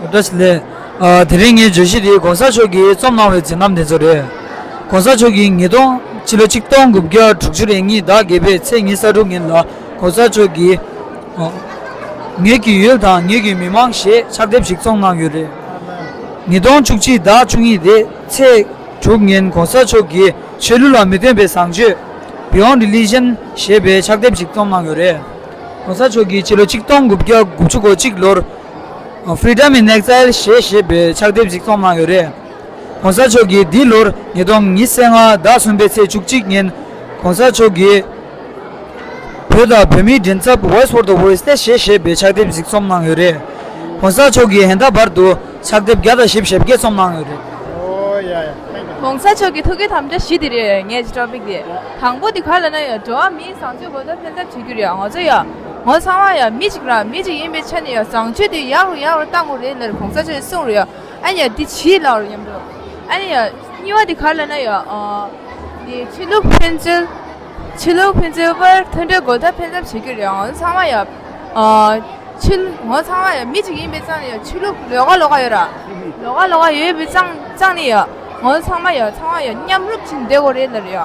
བཀྲ་ཤིས་བདེ་ལེགས། ཨ། དེ་རིང་ངའི་བརྗོད་གཞི་དེ་གོང་ས་མཆོག་གིས་རྩོམ་གནང་བའི་མཛད་རྣམ་དེ་ཚོ་རེད། གོང་ས་མཆོག་གིས་ཉིས་སྟོང་ཕྱི་ལོ་ཆིག་སྟོང་དགུ་བརྒྱ་དྲུག་ཅུ་རེ་གཉིས་ཟླ་བརྒྱད་པའི་ཚེས་ཉི་ཤུ་རྩ་དྲུག་ཉིན་ལ་གོང་ས་མཆོག་གིས། ཨ། ངེད་ཀྱི་ཡུལ་དང་ངེད་ཀྱི་མི་མང་ཞེས་ཕྱག་དེབ་ཞིག་རྩོམ་གནང་ཡོད་རེད། ཉིས་སྟོང་བཅུ་གཅིག་ཟླ་བཅུ་གཉིས་ཏེ་ཚེས་དྲུག་ཉིན་གོང་ས་མཆོག་གིས་ཆོས་ལུགས་ལ་མི་རྟོན་པའི་བཟང་སྤྱོད། Beyond Religion ཞེས་པའི་ཕྱག་དེབ་ཞིག་རྩོམ་གནང་ཡོད་རེད། གོང་ས་མཆོག་གིས་ཕྱི་ལོ་ཆིག་སྟོང་དགུ་བརྒྱ་དགུ་བཅུ་གོ་གཅིག་ལོར་Freedom in Exile ཞེས་ཞེས་པའི་ཕྱག་དེབ་ཞིག་རྩོམ་གནང་ཡོད་རེད། གོང་ས་མཆོག་གིས་འདི་ལོར་ཉིས་སྟོང་ཉི་ཤུ་རྩ་ལྔ་ཟླ་གསུམ་པའི་ཚེས་བཅུ་གཅིག་ཉིན་གོང་ས་མཆོག་གིས་བོད་དང་བོད་མིའི་མགྲིན་ཚབ་Voice for the Voiceless ཞེས་ཞེས་པའི་ཕྱག་དེབ་ཞིག་རྩོམ་གནང་ཡོད་རེད། གོང་ས་མཆོག་གིས་ཧེ་ད་བར་དུ་ཕྱག་དེབ་བརྒྱ་དང་བཞི་བཅུ་ཞེ་བརྒྱད་རྩོམ་གནང་ཡོད་རེད། ཨོ་ཡ་ཡ། Thank you. གོང་ས་མཆོག་གི་ཐུགས་ཀྱི་དམ་བཅའ་བཞི་དེ་རེད། ངའི་ཊོ་པིག་དེ། དང་པོ་དེ་ག་ལབ་ན་ཡང་འགྲོ་བ་མིའི་བཟང་སྤྱོད་གོ་ཐོས་ཕན་ཐབས་བྱེད་རྒྱུ་རེད། ང་ཚོ་ཡང་ངོ་ཚང་མ་ཡང་མི་གཅིག་རང་མི་གཅིག་ཡིན་པའི་ཆ་ནས་ཡང་བཟང་སྤྱོད་དེ་ཡག་རུ་ཡག་རུ་བཏང་དགོས་རེད་ལབ་གོང་ས་མཆོག་གིས་གསུངས་རེད་ཡ། ཨ་ནི་ཡང་འདི་བྱིས་ལབ་རེད་མཉམ་དུ། ཨ་ནི་ཡང་གཉིས་པ་དེ་ག་ལབ་ན་ཡང་ཨ། འདི་ཆོས་ལུགས་ཕན་ཚུན། ཆོས་ལུགས་ཕན་ཚུན་བར་མཐུན་སྒྲིལ་གོ་ཐོས་ཕན་ཐབས་བྱེད་རྒྱུ་རེད། ང་ཚོ་ཚང་མ་ཡང་ཨ། ཆོས་ལུགས་ང་ཚང་མ་ཡང་མི་གཅིག་ཡིན་པའི་ཙང་ནས་ཡང་ཆོས་ལུགས་ལོགས་ཀ་ལོགས་ཀ་ཡོད་ར། ལོགས་ཀ་ལོགས་ཀ་ཡོད་པའི་ཙང་ཙང་ནས་ཡང་ང་ཚང་མ་ཡང་ཚང་མ་ཡང་མཉམ་རུབ་བྱས་བསྡད་དགོས་རེད་ལབ་ཡ།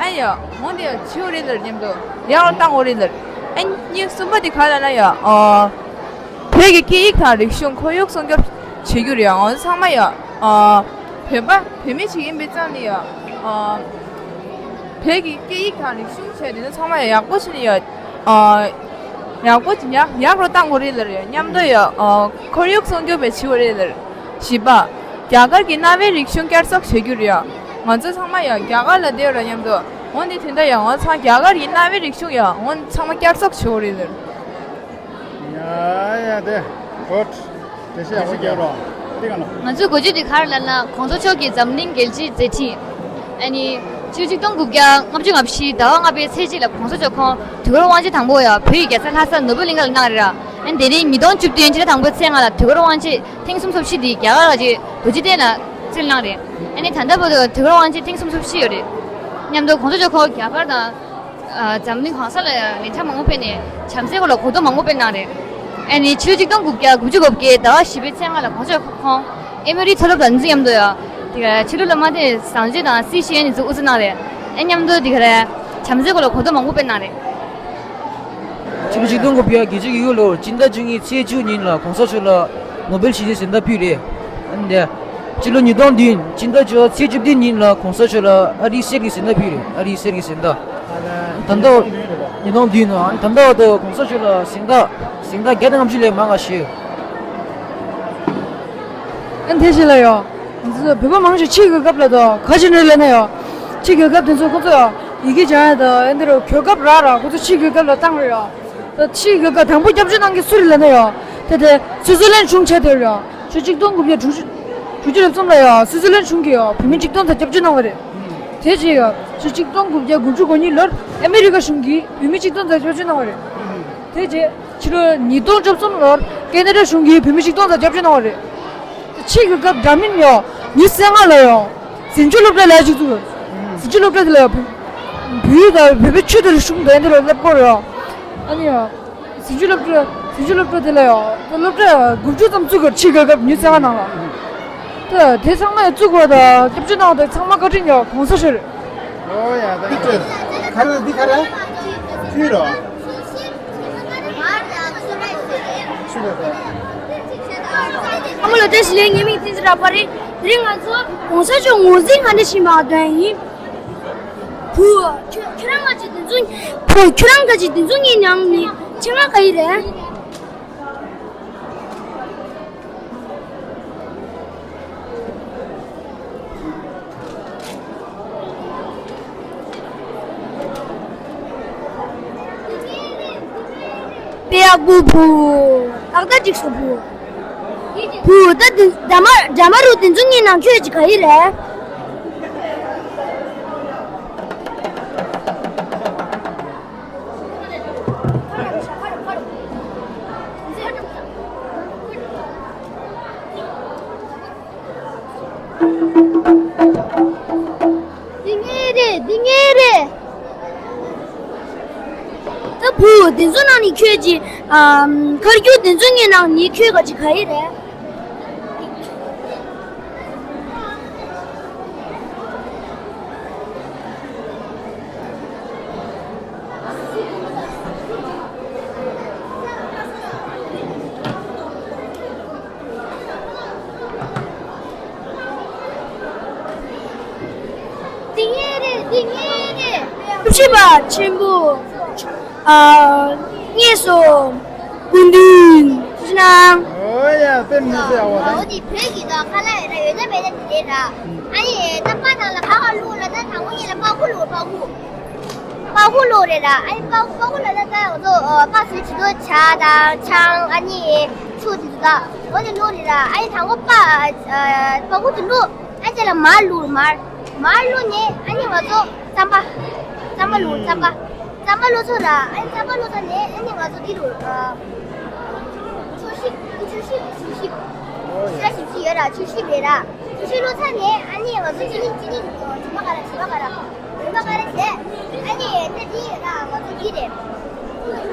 ཨ་ཡ་འོ་འདི་ཡང་བྱེད་དགོས་རེད་ལབ་མཉམ་དུ་ཡག་ལ་བཏང་དགོས་རེད་ལབ། ཨ་གཉིས་གསུམ་པ་དེ་ག་ལབ་ན་ཡང་ཨ། བོད་ཀྱི་སྐད་ཡིག་དང་རིག་གཞུང་ཁོར་ཡུག་སྲུང་སྐྱོབ་བྱེད་རྒྱུ་རེད་ཡ། ང་ཚང་མ་ཡང་ཨ། བོད་པ་བོད་མི་ཞིག་ཡིན་པའི་ཙང་ནས་ཡང་ཨ། བོད་ཀྱི་སྐད་ཡིག་དང་རིག་གཞུང་བྱས་དེ་ཚོ་ཚང་མ་ཡང་ཡག་པོ་བྱས་ནས་ཡང་ཨ། ཡག་པོ་ཡག་ཡག་རུ་བཏང་དགོས་རེད་ལབ་རེད། མཉམ་དུ་ཡང་ཨ། ཁོར་ཡུག་སྲུང་སྐྱོབ་བྱེད་དགོས་རེད་ལབ། བཞི་པ། རྒྱ་གར་གྱི་གནའ་བོའི་རིག་གཞུང་བསྐྱར་གསོ་བྱེད་རྒྱུ་རེད་ཡ། ང་ཚོ་ཚང་མ་ཡང་རྒྱ་གར་ལ་བསྡད་ཡོད་ར་མཉམ་དུ། འོ་འདི་དེ་འདྲ་ཡང་ང་ཚང་རྒྱ་གར་གྱི་གནའ་བོའི་རིག་གཞུང་ཡང་འོ་ཚང་མ་བསྐྱར་གསོ་བྱེད་དགོས་རེད་ལབ། ཡ་ཡ་དེ་གོ་ཊ། དེ་བཤད་ཡག་པོ་རྒྱབ་རོགས། དེ་ག་ན། ང་ཚོའི་གོ་རྒྱུ་དེ་ག་རེ་ལབ་ན་གོང་ས་མཆོག་གིས་འཛམ་གླིང་རྒྱལ་སྤྱིའི་མཛད་འཕྲིན། ཨ་ནི་ཕྱི་ལོ་ཆིག་སྟོང་དགུ་བརྒྱ་ལྔ་བཅུ་ང་བཞི་ཟླ་བ་ལྔ་པའི་ཚེས་གཅིག་ལ་གོང་ས་མཆོག་ཁོང་དུས་འཁོར་དབང་ཆེན་དང་པོ་ཡང་བོད་ཀྱི་རྒྱལ་ས་ལྷ་ས་ནོར་བུ་གླིང་ཁ་ལ་གནང་རེད་ར། ཨ་ནི་དེ་རིང་ཉིས་སྟོང་བཅུ་བདུན་ཕྱི་ཟླ་དང་པོའི་ཚེས་ལྔ་ལ་དུས་འཁོར་དབང་ཆེན་ཐེངས་སུམ་ཅུ་སོ་བཞི་དེ་རྒྱ་གར་ར་ཅིག་རྡོ་རྗེ་གདན་ལ་སྩལ་གནང་རེད། ཨ་ནི་ད་ལྟ་བར་དུ་དུས་འཁོར་དབང་ཆེན་ཐེངས་སུམ་ཅུ་སོ་བཞི་ཡོད་རེད། མཉམ་དུ་གོང་ས་མཆོག་ཁོང་རྒྱ་གར་དང་། ཨ། འཛམ་གླིང་གང་ས་ལ་ཡང་ལས་འཆར་མང་པོ་སྤེལ་ནས་བྱམས་བརྩེའི་སྐོར་ལ་གོ་རྟོགས་མང་པོ་སྤེལ་གནང་རེད། ཨ་ནི་ཕྱི་ལོ་ཆིག་སྟོང་དགུ་བརྒྱ་དགུ་བཅུ་གོ་བརྒྱད་ཟླ་བ་བཞི་པའི་ཚེས་ལྔ་ལ་གོང་ས་མཆོག་ཁོང་ཨེ་མོ་རི་མཐོ་སློབ་དང་འདི་ཚོ་མཉམ་དུ་ཡོད། དེ་ག་ཕྱི་ལོ་ལ་མ་དེ་བཟང་སྤྱོད་དང་སྲིད་ཞུ་ཡན་འདི་ཚོ་དབུ་འཛུགས་གནང་རེད། ཨ་མཉམ་དུ་དེ་ག་རེད། བྱམས་བརྩེའི་སྐོར་ལ་གོ་རྟོགས་མང་པོ་སྤེལ་གནང་རེད། ཕྱི་ལོ་ཆིག་སྟོང་དགུ་བརྒྱ་བརྒྱད་ཅུ་གྱ་དགུ་ལོར་སྤྱི་ཟླ་བཅུ་གཉིས་ཚེས་བཅུ་ཉིན་ལ་གོང་ས་མཆོག་ལ་ནོ་བེལ་ཞི་བདེའི་གཟེངས་རྟགས་ཕུལ་རེད། ཨ་ནི་ཕྱི་ལོ་ཉིས་སྟོང་བདུན་སྤྱི་ཟླ་བཅུ་པ་ཚེས་བཅུ་བདུན་ཉིན་ལ་གོང་ས་མཆོག་ལ་ཨ་རིའི་གསེར་གྱི་གཟེངས་རྟགས་ཕུལ་རེད། ཨ་རིའི་གསེར་གྱི་གཟེངས་རྟགས། ད་ལྟ་ཉིས་སྟོང་བདུན་ནང་ད་ལྟ་བར་དུ་གོང་ས་མཆོག་ལ་གཟེངས་རྟགས་གཟེངས་རྟགས་བརྒྱ་དང་ལྔ་བཅུ་ལས་མང་བ་ཞིག་ཨ་ནི་དེ་བཞིན་ལ་ཡོད། ང་ཚོ་བོད་པ་མང་ཆེ་ཕྱིའི་རྒྱལ་ཁབ་ལ་དང་ག་ཅི་ནས་ལས་ན་ཡོད། ཕྱིའི་རྒྱལ་ཁབ་དེ་ཚོ་ཁོ་ཚོ་ཡང་ཡི་གེ་སྦྱང་ཡ་དང་ཨ་འདི་རུ་གོ་སྐབས་རག་ར་ཁོ་ཚོ་ཕྱིའི་རྒྱལ་ཁབ་ལ་བཏང་རེད་ཡོད། ད་ཕྱིའི་རྒྱལ་ཁབ་དང་པོ་སྐྱབས་བཅོལ་གནང་མཁན་སུ་རེད་ལབ་ན་ཡང་། དེ་དེ་སུའུ་ཙི་ལན་གཞུང་བྱས་དེ་རེད་ཡང་། ཕྱི་ལོ་ཆིག་སྟོང་དགུ་བརྒྱ་དྲུག་ཅུ་དྲུག་ཅུ་རེ་གསུམ་ལ་ཡང་སུའུ་ཙི་ལན་གཞུང་གིས་ཡང་བོད་མི་ཆིག་སྟོང་ཙམ་སྐྱབས་བཅོལ་གནང་བ་རེད། དེ་རྗེས་ཡང་ཕྱི་ལོ་ཆིག་སྟོང་དགུ་བརྒྱ་དགུ་བཅུ་གོ་གཉིས་ལོར་ཨ་མི་རི་ཀ་གཞུང་གིས་བོད་མི་ཆིག་སྟོང་ཙམ་སྐྱབས་བཅོལ་གནང་བ་རེད། དེ་རྗེས་ཕྱི་ལོ་ཉིས་སྟོང་བཅུ་གསུམ་ལོར་ཁེ་ན་ཌ་གཞུང་གིས་བོད་མི་ཆིག་སྟོང་ཙམ་སྐྱབས་བཅོལ་གནང་བ་རེད། ཕྱིའི་རྒྱལ་ཁབ་འདྲ་མིན་ཡང་ཉི་ཤུ་རྩ་ལྔ་ལ་ཡང་། ཟིང་ཆུ་སློབ་གྲྭ་ལ་གཅིག་བཙུགས། ཟིང་ཆུ་སློབ་གྲྭ་དེ་ལ་ཡང་བོད་ཡིག་དང་བོད་པའི་ཆོས་དེ་ལ་ཤུགས་ལྡན་དེ་ལ་སླེབས་སྐོར་ཡང་། ཨ་ནི་ཡང་། ཟིང་ཆུ་སློབ་གྲྭ། ཟིང་ཆུ་སློབ་གྲྭ་དེ་ལ་ཡང་སློབ་གྲྭ་དགུ་བཅུ་ཙམ་བཙུགས་ཀྱི་ཕྱིའི་རྒྱལ་ཁབ་ཉི་ཤུ་རྩ་ལྔ་ནང་ལ། ད་དེ་ཚང་མས་བཙུགས་པ་དང་སྐྱབས་བཅོལ་གནང་བ་དེ་ཚང་མ་བཀའ་དྲིན་ཡང་གོང་ས་མཆོག་རེད། ཨོ་ཡ་ད་ཁ་ར་འདི་ཁ་ར། ཁྱོད་རོ། ཨ་མ་ལོ་བཀྲ་ཤིས་བདེ་ལེགས། ངའི་མིང་བསྟན་འཛིན་གྲགས་པ་རེད། དེ་རིང་ང་ཚོ་གོང་ས་མཆོག་ངོས་འཛིན་ག་འདྲ་ཞིག་མ་འདོན་ཡིན། བུ། ཁྱོད་ཁྱོད་རང་ག་ཅིག་དེ་ཚོ། བུ་ཁྱོད་རང་ག་ཅིག་དེ་ཚོ་ངའི་ནང་ནས་ཆེད་མངགས་ག་ཡི་རེད། དཔེ་ཡག་པོ་བུ། ཏག་ཏག་འགྲིག་སོང་བུ། བུ་ད་འདི་འདྲ་མ་འདྲ་མ་རུ་དེ་ཚོ་ངའི་ནང་ཁྱོད་ཀྱི་ག་ཡི་རེད། འདི་ངའི་རེད། འདི་ངའི་རེད། ད་བུ་དེ་ཚོ་ནང་ནས་ཁྱོད་ཀྱི་ཨམ། ཁར་རྒྱུག་དེ་ཚོ་ངའི་ནང་ནས་ཁྱོད་ག་ཅི་ག་ཡི་རེད། འདི་ངའི་རེད། འདི་ངའི་རེད། ཐུགས་རྗེ་ཆེན་པོ། ཨ། ངེས་སོ། སྐུ་མདུན། ཐུགས་རྗེ་གནང་། ཨོ་ཡ་དཔེ་མི་སྲིད་ཡག་པོ་ད། འོ་དེ་བོད་ཀྱི་ད་ཁ་ལག་ཡོད་ན་མེད་ན་དེ་རེད་ད། ཨ་ནི་ད་པ་ནང་ལ་ཁ་ཁ་བླུགས་ལ་ད་དང་པོ་ཉིད་ལ་པག་ཁུ་བླུགས། པག་ཁུ། པག་ཁུ་བླུགས་རེད་ད། ཨ་ནི་པག་པག་ཁུ་ལ་ད་ད་འོ་ཚོ་པག་སུ་ཇི་ཚོ་ཇ་དང་ཆང་ཨ་ནི་ཆུ་དེ་ཚོ་ད་འོ་དེ་བླུགས་རེད་ད། ཨ་ནི་དང་པོ་པ་པག་ཁུ་དེ་བླུགས། ཨ་ནི་དེ་ལ་མར་བླུགས། མར་མར་བླུགས་ནས་ཨ་ནི་ང་ཚོ་རྩམ་པ། རྩམ་པ་བླུགས། རྩམ་པ། རྩམ་པ་བླུགས་ཚར་ར། ཨ་ནི་རྩམ་པ་བླུགས་ཚར་ནས་ཨ་ནི་ང་ཚོ་འདི་རུ། ཨ། ཆུ་ཤིབ། ཆུ་ཤིབ། ཆུ་ཤིབ། ཤ་ཞིབ་ཞིབ་ཡོད་ར། ཆུ་ཤིབ་རེད་ར། ཆུ་ཤིབ་བླུགས་ཚར་ནས་ཨ་ནི་ང་ཚོ་ཅི་ནི་ཅི་ནི་དྲི་མ་ག་ར་དྲི་མ་ག་ར། དྲི་མ་ག་ར་བྱས། ཨ་ནི་ད་འདི་ཡོད་ར། ང་ཚོ་འདི་རེད།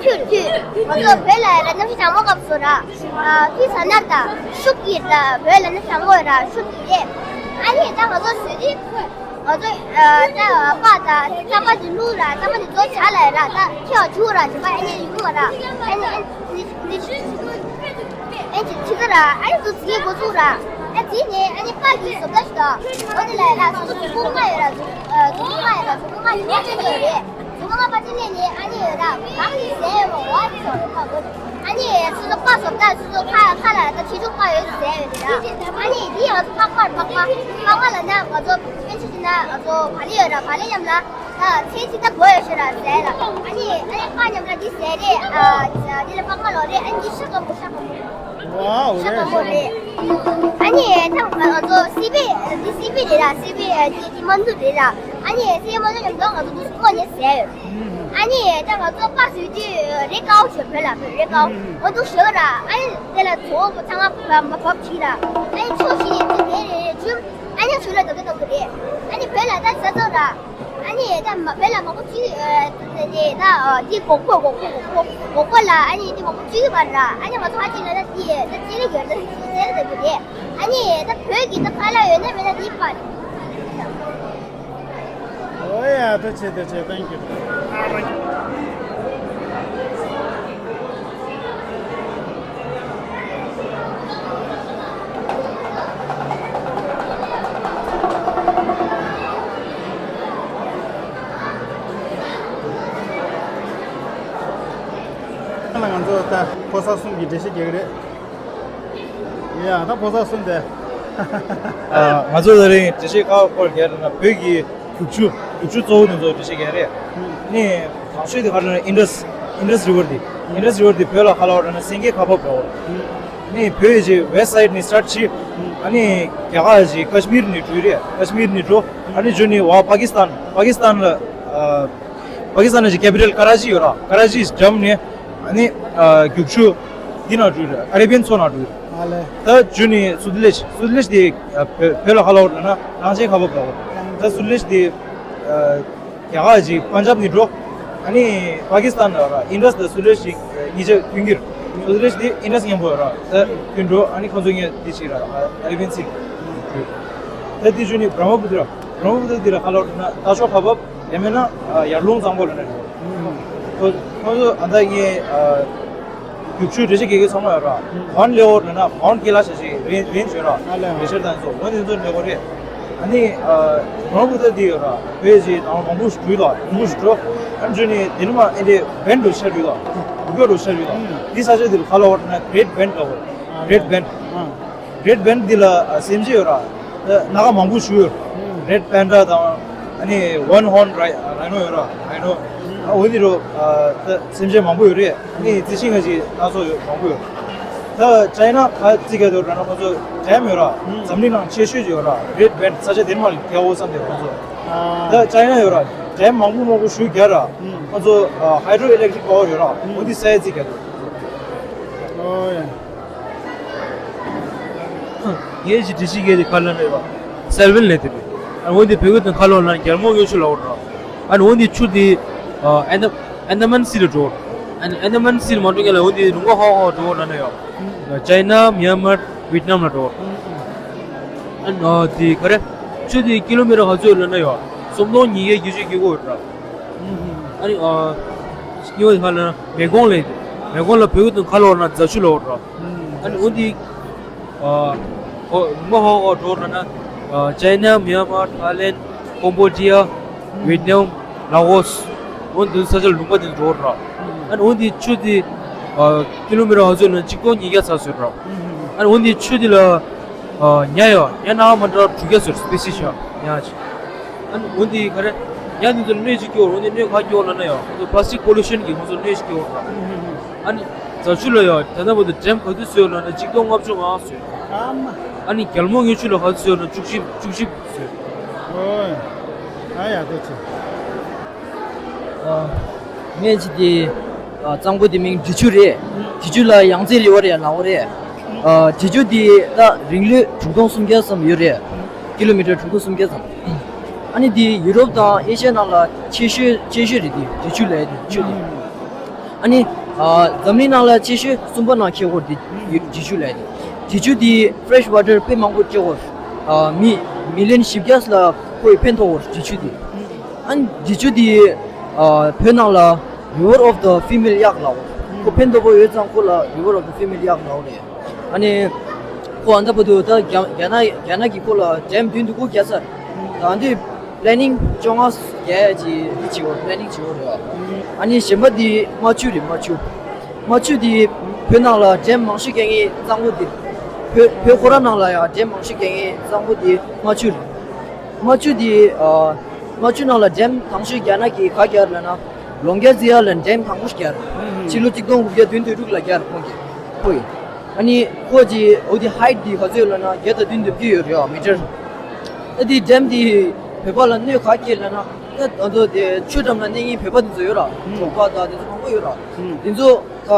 ཐུད་ཐུད། ང་ཚོ་བོད་ལ་ཡོད་ར། གནམ་གཤིས་གྲང་མོ་སྐབས་སུ་ར། ཨ། ཐུད་ཟ་ནར་དང་ཤུགས་ཀྱིས་ར། བོད་ལ་གནམ་གཤིས་གྲང་མོ་ཡོད་ར། ཤུགས་ཀྱིས་རེད། ཨ་ནི་ད་ང་ཚོ་བཟོས་དུས། ང་ཚོ་ཨ་ད་པ་ད་རྩམ་པ་འདི་བླུགས་ར། རྩམ་པ་འདི་ཚོ་ཇ་ལ་ར། ད་ཁྱེད་བྱུག་ར། བྱས་པ་ཨ་ནི་ཡོང་གི་མ་ར། ཨ་ནི་ཨ་ནི་འདི་ཨ་ནི་ཅི་ག་ར། ཨ་ནི་ཚོ་བརྫིས་འགོ་ཚུགས་ར། ཨ་བརྫིས་ནས་ཨ་ནི་པ་གི་བཟོ་ལྟ་ཞིག་ད། འོ་དེ་ལ་ར་ཚོ་ཚོ་ཁུག་མ་ཡོད་ར། ཚོ་ཨ་ཚོ་ཁུག་མ་ཡོད་ར། ཚོ་ཁུག་མ་ཡོད་ར། ཚོ་ཁུག་མ་ཡོད་ར། ཚོ་ཁོ་མ་པ་ཅི་ནས་ནས་ཨ་ནི་ཡོད་ར། གང་གི་ཟས་ཡོད་མ་འོ་ཨ་ནི་ཚོ་ཡོད་པ་གོ། ཨ་ནི་སོ་སོ་པ་བཟོ་ལྟ་སོ་སོ་ཁ་ཁ་ལ་ད་ཆེ་ཆུང་པ་ཡོད་ཟས་ཡོད་ར། ཨ་ནི་འདི་ཡང་ཚོ་ཕག་པར་ཕག་པ། ཕག་པ་ལ་ན་ང་ཚོ་ཕན་ཆད་ན་ང་ཚོ་བ་ལི་ཡོད་ར། བ་ལི་མཉམ་ལ་ད་ཚེ་ཚིག་ད་གོ་ཡོད་ཤེས་ར་ཟས་ལ། ཨ་ནི་ཨ་ནི་པ་མཉམ་ལ་འདི་ཟས་རེད། ཨ་འདི་ལ་ཕག་པ་ལོ་རེད། ཨ་ནི་འདི་ཤ་སྐམ་པོ་ཤ་སྐམ་པོ། ཝའོ། ཤ་སྐམ་པོ་རེད། ཨ་ནི་ད་ང་ཚོ་སི་པི་འདི་སི་པི་རེད་ར། སི་པི་འདི་དམར་འཛུགས་རེད་ར། ཨ་ནི་སི་པི་དམར་འཛུགས་མཉམ་དུ་ང་ཚོ་འདུ་སུ་སྔོ་ནས་ཟས་ཡོད། ཨ་ནི་ད་ང་ཚོ་པ་སུའི་དུས་རེད་ཀའོ་ཞེས་བོད་ལ་བོད་རེད་ཀའོ། འོ་འདུག་ཞོ་ར། ཨ་ནི་དེ་ལ་ཚོ་ཚང་མ་བབ་བབ་བྱིས་ར། ཨ་ནི་ཚོ་ཞིག་ནས་དེ་རེད་རེད་བྱུང་། ཨ་ནི་ཞོ་ལ་ད་དུ་གཏོང་གི་རེད། ཨ་ནི་བོད་ལ་ད་ཟ་ཚོ་ར། ཨ་ནི། ནི་ད་མ་བོད་ལ་མང་པོ་ཅིག་ཨ་ནི་ད་ཨ་འདི་གོག་པོ་གོག་པོ་གོག་པོ་གོག་པོ་ལ་ཨ་ནི་འདི་མང་པོ་ཅིག་ཡོད་པ་ར། ཨ་ནི་ང་ཚོ་ཧ་ཅི་ལ་ད་འདི་ད་ཅི་ལ་ཡོད་ད་ཅི་ལ་ད་འདི་རེད། ཨ་ནི་ད་བོད་ཀྱི་ད་ཁ་ལག་ཡོད་ན་མེད་ན་འདི་པ། ཨོ་ཡ་ཐུགས་རྗེ་ཆེ། ཐུགས་རྗེ་ཆེ། Thank you། ང་ཚོ་ད་ཕོ་གསར་གསུམ་གྱི་འགྲེལ་བཤད་རྒྱག་གི་རེད། ཡ་ད་ཕོ་གསར་གསུམ་དེ། ཨ། ང་ཚོ་དེ་རིང་འགྲེལ་བཤད་ཁག་སྐོར་རྒྱག་རེད་ན། བོད་ཀྱི་རྒྱུག་ཆུ། རྒྱུག་ཆུ་གཙོ་བོ་དེ་ཚོ་འགྲེལ་བཤད་རྒྱག་རེད། ནི་དང་ཤོས་དེ་ག་རེ་ན་Indus Indus River དེ། Indus River དེ་བོད་ལ་ག་ལབ་རེད་ན་སེང་གེ་ཁ་འབབ་ལབ་རེད། ནི་བོད་ཀྱི་West Side ནས་start བྱས། ཨ་ནི་རྒྱ་གར་གྱི་Kashmir ནས་འགྲོ་རེད། Kashmir ནས་འགྲོ། ཨ་ནི་འགྲོ་ནི་བ་Pakistan། Pakistan ལ་ཨ། Pakistan གྱི་capital Karachi ཡོད་ར། Karachi འགྲམ་ནས་ཨ་ནི་ཨ་རྒྱུག་ཆུ་འདི་ན་འགྲོ་རེད། Arabian མཚོ་ན་འགྲོ་རེད། ཨ་ལེ། ད་འགྲོ་ནི་Sutlej། Sutlej དེ་ཨ་བོད་བོད་ལ་ག་ལབ་རེད་ན་རླངས་ཆེན་ཁ་འབབ་ལབ་རེད། ད་Sutlej དེ་ཨ་རྒྱ་གར་གྱི་པན་ཇབ་ནས་འགྲོ། ཨ་ནི་Pakistan ལ་ར་Indus དང་Sutlej གཉིས་ཀྱི་མཐུན་འགྱུར། Sutlej དེ་Indus མཉམ་པོ་ཡོད་ར། ད་མཐུན་འགྲོ། ཨ་ནི་ཁོང་ཚོ་གཉིས་དེ་ཞིག་ར་Arabian Sea ད་དེ་འགྲོ་ནི་Brahmaputra། Brahmaputra དེ་ལ་ག་ལབ་རེད་ན་ད་ཕྱོགས་ཁ་འབབ། ཡང་མིན་ན་ཨ་ཡར་ཀླུང་གཙང་པོ་ལ་ནི་འགྲོ། ཁོ་ཁོ་ཚོ་ཨ་ད་ངས་ཨ་རྒྱུག་ཆུ་འགྲེལ་བཤད་རྒྱག་གི་ཚང་མ་ཡོད་ར། Mount Lebanon ན་Mount Kailash ཞེས་རེན་རེན་ཇི་ཡོད་ར། ཨ་ལེ། ལེ་ཤར་དང་ཚོ་འོ་དེ་ཚོ་ནས་གོ་རེད། ཨ་ནི་ཨ་Brahmaputra དེ་ཡོད་ར། བོད་ཀྱི་ནང་མང་པོ་ཞིག་འགྲོ་ཡོད་ལ། མང་པོ་ཞིག་འགྲོ། ཨ་ནི་འགྲོ་ནི་དེ་ནི་མ་ཨེ་འདྲས་བན་འགྲོ་ཤར་ཡོད་ལ། གུ་གེ་འགྲོ་ཤར་ཡོད་ལ། དེ་ས་ཆ་དེ་ལ་ག་ལབ་རེད་ན་Great Bend ལབ་རེད། Great Bend། Great Bend འདི་ལ་ཨ་སེམས་ཅན་ཡོད་ར། ད་སྣ་ཁ་མང་པོ་ཞིག་ཡོད། Red Panda དང་ཨ་ནི་One Horn Rhi- Rhino ཡོད་ར། Rhino ཨ་འོ་འདི་རུ་ཨ་ད་སེམས་ཅན་མང་པོ་ཡོད་རེད། ཨ་ནི་རྩི་ཤིང་ང་ཅིག་སྣ་ཚོགས་ཡོད། མང་པོ་ཡོད། ད་China ག་རྩི་ག་དུ་ར་ན་ཁོ་ཚོ་dam ཡོད་ར། འཛམ་གླིང་ནང་ཆེ་ཤོས་ཅིག་ཡོད་ར། Great Bend ས་ཆ་དེ་མ་ལ་རྒྱ་འོ་བསམ་དེ་ཁོ་ཚོ། ད་China ཡོད་ར། Dam མང་པོ་མང་པོ་ཞིག་རྒྱ་ར། ཁོ་ཚོ་ཨ་hydroelectric power ཡོད་ར། འོ་འདི་ས་ཡ་རྩི་ག་དུ། ཨོ་ཡ། ངས་ཅི་འདྲི་ཞིག་གས་དེ་ཁ་ལ་ནས་བ། སེལ་ཝིན་ལས་དེ་རེད། ཨ་འོན་ཏེ་བོད་སྐད་དང་ཁ་ལོ་ལ་རྒྱལ་མོ་གཡུ་ཆུ་ལ་འོར་རོ། ཨ་འོན་ཏེ་ཆུ་དེ་ཨ་ཨན་ད་ཨན་ད་མན་སི་ལ་འགྲོ། ཨན་ཨན་ད་མན་སི་ལ་མ་འགྲོ་ངེས་ལ་འོན་ཏེ་རུང་བ་ཧོ་ཧོ་འགྲོ་ན་ན་ཡོ། ཅའི་ན་མྱན་མར་ཝིཏ་ནམ་ལ་འགྲོ། ཨ་དེ་ག་རེ། ཆུ་དེ་ཀི་ལོ་མི་ཊར་ག་ཚོད་ལ་ན་ཡོ། སུམ་སྟོང་ཉིས་བརྒྱ་བརྒྱད་ཅུ་གི་གོ་ཡོད་ར། ཨ་ནི་ཨ་སྨྱོ་ཧ་ལ་མེ་གོང་ལས་མེ་གོང་ལ་བོད་དང་ཁ་ལོ་ན་རྫ་ཆུ་ལ་འོར་ར། ཨ་ནི་འོན་ཏེ། ཨ་ཧོ་མ་ཧོ་ཧོ་འགྲོ་ན་ན། ཨ་ཅའི་ན་མྱན་མར་ཐའི་ལེན་ཀོམ་བོ་ཌི་ཡ་ཝེད་ནམ་ལ་ཨོ་སི། འོན་ཏེ་ས་ཆ་ལུང་པ་དེ་འགྲོ་ར། ཨ་ནི་འོན་ཏེ་ཆུ་དེ་ཨ་ཀི་ལོ་མི་ཊར་ཧ་ཚོད་ན་གཅིག་སྟོང་ཉིས་བརྒྱ་ཚ་ཟེར་ར། ཨ་ནི་འོན་ཏེ་ཆུ་དེ་ལ་ཨ་ཉ་ཡོ་ཉ་ན་མ་འདྲ་དྲུག་བརྒྱ་ཟེར་སྤེ་སི་ཤ་ཉ་ཅིག་ཨ་ནི་འོན་ཏེ་ག་རེ། ཉ་དེ་ཚོ་གནོད་ཅིག་སྐྱོར། འོན་ཏེ་གནོད་ག་སྐྱོར་ལ་ན་ཡོ། ཁོ་ཚོ་པ་ལ་སི་ཊིག་པོ་ལུ་ཤན་གྱིས་ཁོ་ཚོ་གནོད་ཅིག་སྐྱོར་ར། ཨ་ནི་རྫ་ཆུ་ལ་ཡོ་ད་ལྟ་བར་དུ་ཌེམ་ག་དུས་བཟོས་ལ་ན་གཅིག་སྟོང་ལྔ་བཅུ་ང་བཟོས། ཨ་མ། ཨ་ནི་རྒྱལ་མོ་གཡུ་ཆུ་ལ་ག་དུས་བཟོས་ལ་ན་བཅུ་བཞི་བཅུ་བཞི་བཟོས། ཨོ། ཨ་ཡ་དེ་ཆེ། ཨ་ངས་ཅི་དེ་ཨ་གཙང་པོ་དེ་མིང་འབྲི་ཆུ་རེད། འབྲི་ཆུ་ལ་ཡང་རྩེ་རི་བར་ཡ་ལ་འོ་རེད། ཨ་འབྲི་ཆུ་དེ་ད་རིང་ལོས་དྲུག་སྟོང་སུམ་བརྒྱ་ཙམ་ཡོད་རེད། ཀི་ལོ་མི་ཊར་དྲུག་སྟོང་སུམ་བརྒྱ་ཙམ། ཨ་ནི་དེ་ཡུ་རོབ་དང་ཨེ་ཤི་ཡ་ནང་ལ་ཆེ་ཤོས་ཆེ་ཤོས་རེད། དེ་འབྲི་ཆུ་ལབ་ཡ་དེ་ཆུ་དེ། ཨ་ནི་ཨ་འཛམ་གླིང་ནང་ལ་ཆེ་ཤོས་གསུམ་པ་ནང་འཁེལ་བོར་དེ་འབྲི་ཆུ་ལབ་ཡ་དེ། འབྲི་ཆུ་དེ་ཕེ་རེ་ཤི་ཝ་ཊར་དཔེ་མང་པོ་སྐྱེ་བོར། ཨ་མི་མི་ལི་ཡོན་བཞི་བརྒྱ་ལ་ཁོས་ཕན་ཐོགས་བོར་འབྲི་ཆུ་དེ། ཨ་ནི་འབྲི་ཆུ་དེ་ཨ་བོད་ནང་ལ་River of the Female Yak ལབ་བོར། ཁོ་ཕན་ཐོགས་པོ་ཡོད་ཙང་ཁོ་ལ་River of the Female Yak ལབ་བོར་རེད། ཨ་ནི་ཁོ་ཨ་ད་བར་དུ་ད་རྒྱ་རྒྱ་ནག་རྒྱ་ནག་གིས་ཁོ་ལ་ཌེམ་བདུན་དུ་དགུ་བརྒྱབ་ཚར། ད་འདི་པི་ལེ་ནིང་བཅོ་ལྔ་བརྒྱབ་ཡ་ཅིག་འདི་བྱེད་འོ། པི་ལེ་ནིང་བྱེད་འོ་རེད་བ། ཨ་ནི་གཞན་པ་འདི་རྨ་ཆུ་རེད། རྨ་ཆུ། རྨ་ཆུ་འདི་བོད་ནང་ལ་ཌེམ་མང་ཤོས་རྒྱག་མཁན་གཙང་པོ་འདི། བོད་བོད་ཁོ་ར་ནང་ལ་ཡང་ཌེམ་མང་ཤོས་རྒྱག་མཁན་གཙང་པོ་འདི་རྨ་ཆུ་རེད། རྨ་ཆུ་འདི་ཨ་རྨ་ཆུ་ནང་ལ་ཌེམ་དང་ཤོས་རྒྱ་ནག་གིས་ག་རྒྱག་ལབ་ན། ལོང་རྒྱ་ཙི་ཡ་ལ་ཌེམ་དང་པོ་རྒྱག་ཕྱི་ལོ་གཅིག་སྟོང་དགུ་བརྒྱ་བདུན་དོན་དྲུག་ལ་རྒྱག་ཁོང་གིས་ཁོ་ཡིས། ཨ་ནི་ཁོ་གི་འོ་དེ་ཧའིཊ་འདི་ག་ཚོད་ཡོད་ལབ་ན་བརྒྱ་དང་བདུན་དོན་བརྒྱད་ཡོད་རེད་བ། མི་ཊར། ཨ་དེ་ཌེམ་འདི་བོད་པ་ལ་གནོད་ག་རྒྱག་ལབ་ན། ད་ང་ཚོ་དེ་ཆུ་འགྲམ་ལ་གནས་མཁན་བོད་པ་འདི་ཚོ་ཡོད་ར། གྲོགས་པ་དང་དེ་ཚོ་མང་པོ་ཡོད་ར། འདི་ཚོ་ད་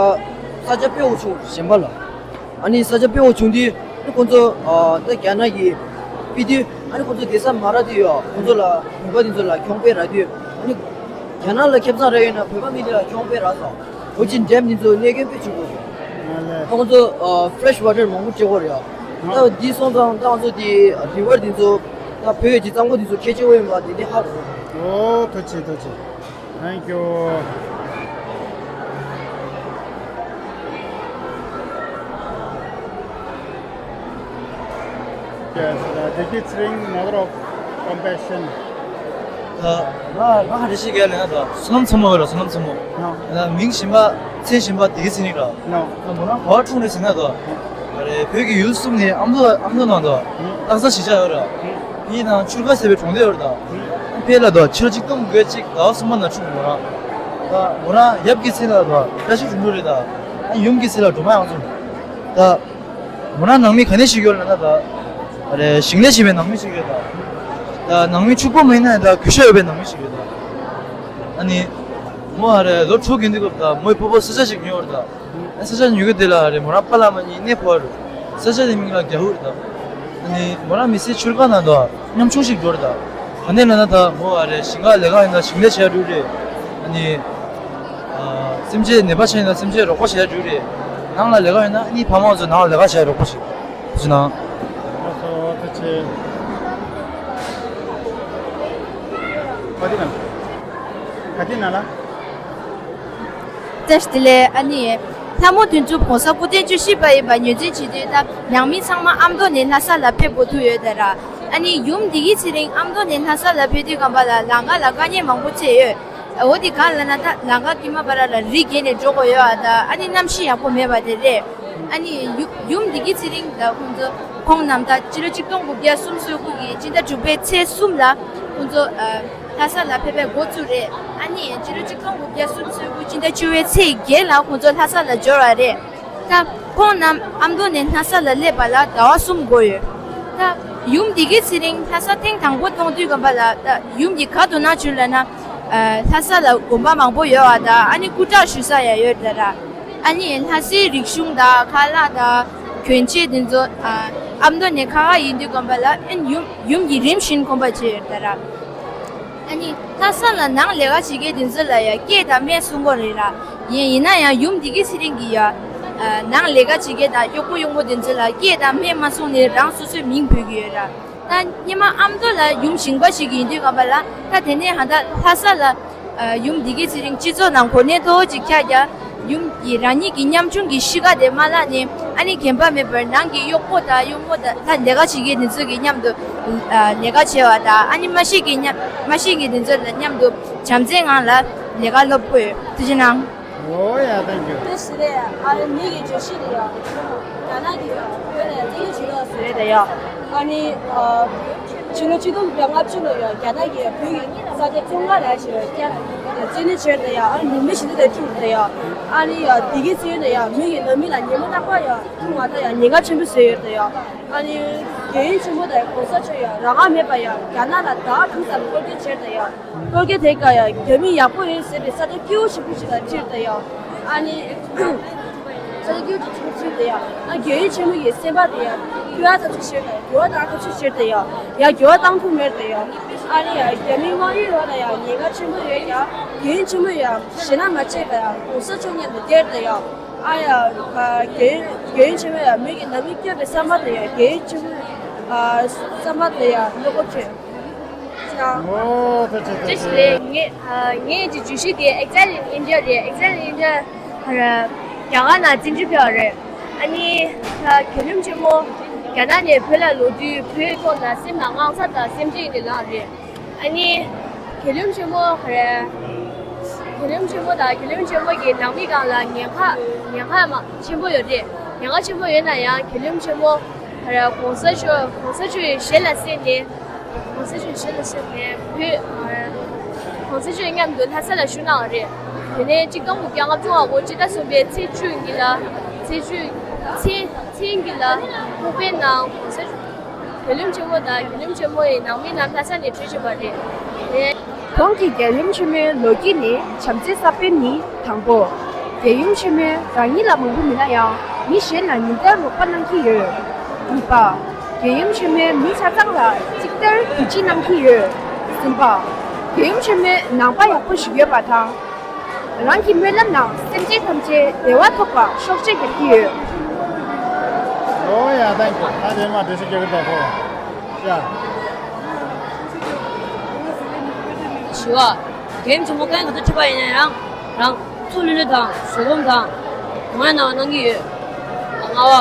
ས་ཆ་དཔེ་འོ་ཆུང་གཞན་པ་ལ། ཨ་ནི་ས་ཆ་དཔེ་འོ་ཆུང་དུས་ཁོང་ཚོ་ཨ་ད་རྒྱ་ནག་གི་སྤི་ཏི་ ཨ་ནི་ཁོང་ཚོ་སྡོད་ས་མ་རག་དུས་ཡོད། ཁོང་ཚོ་ལ་བོད་པ་འདི་ཚོ་ལ་གྱོང་དཔེ་རག་དུས། ཨ་ནི་རྒྱ་ནག་ལ་ཁེ་བཟང་རག་ཡོད་ན་བོད་པ་མི་འདི་ལ་གྱོང་དཔེ་རག་སོང་། ཧོ་ཅིན་ཌེམ་འདི་ཚོ་གནོད་སྐྱོན་དཔེ་བྱུང་དགོས་སོང་། ཨ་ལས། ད་ཁོང་ཚོ་ཨ་ཕེ་རེ་ཤི་ཝ་ཊར་མང་པོ་སྤྲད་དགོས་རེད་ཡ། ད་འདི་སོང་ཙང་ད་ང་ཚོ་འདི་རི་ཝར་འདི་ཚོ་ད་བོད་ཀྱི་གཙང་པོ་འདི་ཚོ་ཁྱད་ཆོས་ཡོད་པ་འདི་འདི་ཧ་གོ། ཨོ་ཐུགས་རྗེ་ཆེ། ཐུགས་རྗེ་ཆེ། Thank you. Yes, uh, they did bring mother of compassion. ང་ང་ཧ་རེ་ཤི་ག་ལ་ན་ད་བསོད་ནམས་ཚ་མོ་བ་ལ་བསོད་ནམས་ཚ་མོ། No. ད་མིང་གཞན་པ་མཚན་གཞན་པ་དེ་གི་ཚེ་ནི་ག No. ད་མོ་རང་ག་བ་འཁྲུངས་ནས་ཟེར་ན་ད་ཨ་རེ་བོད་ཀྱི་ཡུལ་གསུམ་ནས་ཨ་མདོ་ཨ་མདོ་ནང་ད་ལྷ་ས་གཞིས་ཆགས་ཡོད་ར། ཡིན་ནང་ཆུ་དཀར་ཟེར་བའི་གྲོང་སྡེ་ཡོད་ར་ད། ཕེ་ལ་དོ་ཕྱི་ལོ་ཆིག་སྟོང་དགུ་བརྒྱ་གཅིག་ཟླ་བ་གསུམ་པ་ན་འཁྲུངས་མོ་རང་། ད་མོ་རང་ཡབ་ཀྱི་ཚེ་ལ་དོ་བཀྲ་ཤིས་དོན་གྲུབ་རེད་ད། ཡུམ་གྱི་ཚེ་ལ་སྒྲོལ་མ་དབྱངས་འཛོམས། ད་མོ་རང་ནང་མི་ག་ནས་ཤི་ཡོད་ལ་ན་ད། ཨ་རེ་ཞིང་ལས་བྱེད་པའི་ནང་མི་ཞིག་ཡོད་ད། ད་ནང་མི་ཕྱུག་པོ་མ་ཡིན་ན་ད་གུས་ཞབས་ཡོད་པའི་ནང་མི་ཞིག་ཡོད་ད། ཨ་ནི་མོ་ཨ་རེ་ལོ་དྲུག་གི་དུས་སྐབས་ད་མོའི་སྤོ་བོ་ས་ཆ་ཞིག་ཉོས་ཡོད་ད། ས་ཆ་ཉོ་གི་དེ་ལ་རེད་མོ་རང་པཱ་ལགས་མ་གཉིས་གནས་སྤོ་བ་རེད། ས་ཆ་དེ་མིང་ལ་རྒྱ་ཧུ་རེད་ད། ཨ་ནི་མོ་རང་མི་ཚེ་ཆུ་རྐ་ནང་དུ་ཉམ་ཆུང་ཞིག་འགྲོ་རེད་ད། ག་ནས་ལ་ན་ད་མོ་ཨ་རེད་ཞིང་ཁ་ལས་ཀ་ཡིན་ན་ཞིང་ལས་བྱས་འགྲོ་རེད། ཨ་ནི་སེམས་ཅན་ནད་པ་ཆེ་ན་སེམས་ཅན་རོགས་པ་བྱས་འགྲོ་རེད། ནང་ལ་ལས་ཀ་ཡིན་ན་ཨ་ནི་ཕ་མ་ཚོ་ནང་ལ་ལས་ཀ་བྱས་རོགས་པ་བྱེད་ཞུ་ན། ཨ་སོ་ཐུགས་རྗེ་ཆེ། ག་དེ་ན་ག་དེ་ན་ལ། བཀྲ་ཤིས་བདེ་ལེགས། ཨ་ནི། ལྷ་མོ་དོན་གྲུབ་༸གོང་ས་སྐུ་ཕྲེང་བཅུ་བཞི་པ་ཡིན་པ་ངོས་འཛིན་བྱེད་དུས་ད་ནང་མི་ཚང་མ་ཨ་མདོ་ནས་ལྷ་ས་ལ་ཕེབས་དགོས་ཐུག་ཡོད་ད་ར། ཨ་ནི་ཡུམ་འདི་གི་ཚེ་རིང་ཨ་མདོ་ནས་ལྷ་ས་ལ་ཕེབས་དུས་སྒང་པ་ལ་ལམ་ཁ་ལ་དཀའ་ངལ་མང་པོ་འཕྲད་ཡོད། འོ་དེ་གང་ལ་ན་ད་ལམ་ཁ་དཀྱིལ་མ་བར་ལ་རི་བརྒལ་ནས་འགྲོ་དགོས་ཡོད་ཨ་ད། ཨ་ནི་གནམ་གཤིས་ཡག་པོ་མེད་པ་དེ་རེད། ཨ་ནི་ཡུ་ཡུམ་འདི་གི་ཚེ་རིང་ད་ཁོང་ཚོ་ཁོང་རྣམས་ད་ཕྱི་ལོ་ཆིག་སྟོང་དགུ་བརྒྱ་སུམ་ཅུ་སོ་དགུ་གི་སྤྱི་ཟླ་དྲུག་པའི་ཚེས་གསུམ་ལ་ཁོང་ཚོ་ཨ། ལྷ་ས་ལ་ཕེབས་པའི་འགོ་བཙུགས་རེད། ཨ་ནི་སྤྱི་ལོ་ཆིག་སྟོང་དགུ་བརྒྱ་སུམ་ཅུ་སོ་དགུ་སྤྱི་ཟླ་བཅུ་པའི་ཚེས་བརྒྱད་ལ་ཁོང་ཚོ་ལྷ་ས་ལ་འབྱོར་བ་རེད། ད་ཁོང་རྣམས་ཨ་མདོ་ནས་ལྷ་ས་ལ་སླེབས་པ་ལ་ཟླ་བ་གསུམ་འགོར་ཡོད། ད་ཡུམ་འདི་གི་ཚེ་རིང་ལྷ་ས་ཐེངས་དང་པོ་གཏོང་དུས་སྒང་པ་ལ་ད་ཡུམ་གྱིས་ག་དུས་ན་བྱུང་ལབ་ན། ལྷ་ས་ལ་དགོན་པ་མང་པོ་ཡོད་པ་ད་ཨ་ནི་སྐུ་བཀྲ་ཞུ་ས་ཡང་ཡོད་ད་ར། ཨ་ནི་ལྷ་སའི་རིག་གཞུང་དང་ཁ་ལག་དང་གྱོན་ཆས་དེ་ཚོ་ཨ་མདོ་ནས་ཁ་ཁ་ཡིན་དུས་སྒང་པ་ལ་ཨ་ནི་ཡུམ་ཡུམ་གྱིས་རིམ་བཞིན་ཁོམ་པ་བྱས་ཡོད་ད་ར། ཨ་ནི་ལྷ་ས་ལ་ནང་ལས་ཀ་བྱེད་མཁན་དེ་ཚོ་ལ་ཡང་སྐད་དང་སྨན་གསུང་གི་རེད་ར། ཡིན་ཡིན་ན་ཡང་ཡུམ་འདི་གི་ཚེ་རིང་གིས་ཡང་ནང་ལས་ཀ་བྱེད་མཁན་དང་གཡོག་པོ་གཡོག་མོ་དེ་ཚོ་ལ་སྐད་དང་སྨན་མ་གསུང་ནས་རང་སོ་སོའི་མིང་འབོད་ཀྱི་ཡོད་ར། ད་སྔོན་མ་ཨ་མདོ་ལ་ཡུམ་ཞིང་པ་ཞིག་ཡིན་དུས་སྒང་པ་ལ་ད་དེ་ནས་ཧ་ད་ལྷ་ས་ལ་ཡུམ་འདི་གི་ཚེ་རིང་སྤྱི་ཚོགས་ནང་གོ་གནས་མཐོ་བོ་ཅིག་ཁྱབ་ཀྱང་ཡུམ་གྱིས་རང་ཉིད་ཀྱི་ཉམ་ཆུང་གི་གཤིས་ཀ་དེ་མ་བརླག་ནས་ཨ་ནི་རྒན་པ་མེད་པར་ནང་གི་གཡོག་པོ་དང་གཡོག་མོ་དང་ད་ལས་ཀ་བྱེད་མཁན་དེ་ཚོ་གི་མཉམ་དུ་ལས་ཀ་བྱེད་པ་དང་ཨ་ནི་མ་ཤེས་མཁན་མཉམ་མ་ཤེས་མཁན་དེ་ཚོ་ལ་མཉམ་དུ་བྱམས་བརྩེའི་ངང་ལ་ལས་ཀ་སློབ་དགོས། ཐུགས་རྗེ་གནང་། Oh yeah, thank you. དེ་ཞི་རེད། ཨ་ནི་ངེད་ཀྱི་བརྗོད་གཞི་རེད་ཡ། རྒྱ་ནག་གི་བོད་ནས་བཙན་གནོན་བྱེད་ལོག་ཟེར་རེད་ཡ། ཨ་ནི་ཕྱི་ལོ་ཆིག་སྟོང་དགུ་བརྒྱ་ལྔ་བཅུ་ལོ་ཡ་རྒྱ་ནག་གིས་བོད་ཀྱི་ས་ཆ་བཅོ་ལྔ་ར་ཞེས་བསྐྱར་བཙན་གནོན་བྱས་རེད་ཡ། ཨ་ནི་ནུས་མེད་ཞི་བདེ་དང་འཁྲུག་རེད་ཡ། ཨ་ནི་འདི་གའི་ཚེ་ཡོད་ཡ་མི་གི་ནང་མི་ལ་ཉེས་པ་རྟག་པར་ཡ་ཐུག་མ་ཐག་ཡ་ཉེན་ཁ་ཆེན་པོ་བཟོས་ཡོད་རེད་ཡ། ཨ་ནི་རྒྱལ་ཡུམ་ཆེན་པོ་དང་གོང་ས་མཆོག་ཡ་རང་དབང་མེད་པ་ཡ་རྒྱ་ནག་ལ་ཟླ་བ་དྲུག་ཙམ་སྐོར་སྐྱོད་བྱས་རེད་ཡ། སྐོར་སྐྱོད་དེ་ག་ཡ་རྒྱ་མི་ཡག་པོ་རེད་ཟེར་བའི་ས་ཆ་སྐྱིད་པོ་ཞིག་པོ་ཞིག་ལ་ཁྲིད་དེ་ཡ། ཨ་ནི་ས་ཆ་སྐྱིད་པོ་ཞིག་ཅིག་ཁྲིད་དེ་ཡ། ཨ་རྒྱལ་ཡུམ་ཆེན་མོ་ཡི་སེམས་པ་དེ་ཡ་འགྱུར་བ་ཐབས་ཤེས་བྱས་ཏེ་འགྱུར་བ་བཏང་ཐབས་ཤེས་བྱས་ཏེ་ཡ། ཡ་འགྱུར་བ་བཏང་ཐུབ་མེད་དེ་ཡ། ཨ་ནི་ཡ་རྒྱ་མིའི་དམག་ཡུལ་ལ་ཡ་ཉེན་ཁ་ཆེན་པོ་ཡོད་ཀྱང་རྒྱལ་ཡུམ་ཆེན་མོ་ཡ་ཞེད་སྣང་མ་བྱས་པ་ཡ་གོང་ས་མཆོག་མཉམ་དུ་བསྡད་དེ་ཡ། ཨ་ཡ་རྒྱལ་ཡུམ་ཆེན་མོ་ཡ་མི་གི་ནང་མི་སྐྱོབ་པའི་བསམ་པ་དེ་ཡ་རྒྱལ་ཡུམ་ཆེན་མོ་བསམ་པ་དེ་ཡ་བློ་ཁོག་ཆེ། ཨོ་ཐུགས་རྗེ་ཆེ། ཐུགས་རྗེ་ཆེ། ངས་ཨ་ངའི་གི་བརྗོད་གཞི་དེ་Exile in India རེད། Exile in India ཧ་ར་རྒྱ་གར་ནང་བཙན་འཛུལ་ཕེབས་པ་རེད། ཨ་ནི་ད་རྒྱལ་ཡུམ་ཆེན་མོ་རྒྱ་ནག་ནས་བོད་ལ་ལོག་དུས་བོད་ཐོག་ལ་སེམས་ལ་དངངས་འཚབ་དང་སེམས་ཁྲལ་ཡིན་ནས་ལངས་རེད། ཨ་ནི་རྒྱལ་ཡུམ་ཆེན་མོ་ཧ་ར་རྒྱལ་ཡུམ་ཆེན་མོ་དང་རྒྱལ་ཡུམ་ཆེན་མོ་གི་ནང་མི་སྒང་ལ་ཉེན་ཁ་ཉེན་ཁ་མ་ཆེན་པོ་ཡོད་རེད། ཉེན་ཁ་ཆེན་པོ་ཡོད་ན་ཡང་རྒྱལ་ཡུམ་ཆེན་མོ་ཧ་ར་གོང་ས་མཆོག་གོང་ས་མཆོག་གི་ཞལ་ལ་གསན་ནས། གོང་ས་མཆོག་ཞལ་ལ་གསན་ནས་བོད་ཨ་གོང་ས་མཆོག་མཉམ་དུ་ལྷ་ས་ལ་བཞུགས་གནང་བ་རེད། དེ་ནས་གཅིག་སྟོང་དགུ་བརྒྱ་ལྔ་བཅུ་ང་དགུ་སྤྱི་ཟླ་གསུམ་པའི་ཚེས་བཅུ་ཉིན་ལ་ཚེས་བཅུ་ཚེས་ཚེས་ཉིན་ལ་ཧུའུ་པེ་ནང་གོང་ས་མཆོག་རྒྱལ་ཡུམ་ཆེན་མོ་དང་རྒྱལ་ཡུམ་ཆེན་མོ་ཡི་ནང་མི་རྣམས་ལྷ་ས་ནས་བྲོས་ཕྱིན་པ་རེད། དེ་ཁོང་གིས་རྒྱལ་ཡུམ་ཆེན་མོའི་ལོ་རྒྱུས་ནི་བྱམས་བརྩེའི་ས་བོན་ནི་དང་པོ། རྒྱལ་ཡུམ་ཆེན་མོས་རང་ཉིད་ལ་མང་པོ་མིན་ན་ཡང་མི་གཞན་ལ་ཉིན་ལྟར་རོགས་པ་གནང་གི་ཡོད། གཉིས་པ། རྒྱལ་ཡུམ་ཆེན་མོས་མི་ཆ་ཚང་ལ་གཅིག་ ལྟར་གུས་བརྩི་གནང་གི་ཡོད། གསུམ་པ། རྒྱལ་ཡུམ་ཆེན་མོའི་ནང་པ་ཡག་པོ་ཞིག་ཡོད་པ་དང་། རང་གི་སྨོན་ལམ་ནང་སེམས་ཅན་ཐམས་ཅད་བདེ་བ་ཐོབ་པར་ཤོག་ཅེས་རྒྱབ་ཀྱི་ཡོད། ཨོ་ཡ། ཐེང་ཀྱུ། ད་དེ་མ་འགྲེལ་བཤད་རྒྱག་གི་འདུག་གོ། ཡ། ཞུ་བ། རྒྱལ་ཡུམ་ཆེན་མོ་བཀའ་ག་ཚོད་ཁྲིད་པ་ཡིན་ན་ཡང་རང་ཚུར་ལུས་ལུས་དང་བཟོད་སྒོམ་དང་གང་ཡང་གནང་གནང་གི་ཡོད། ལྔ་བ།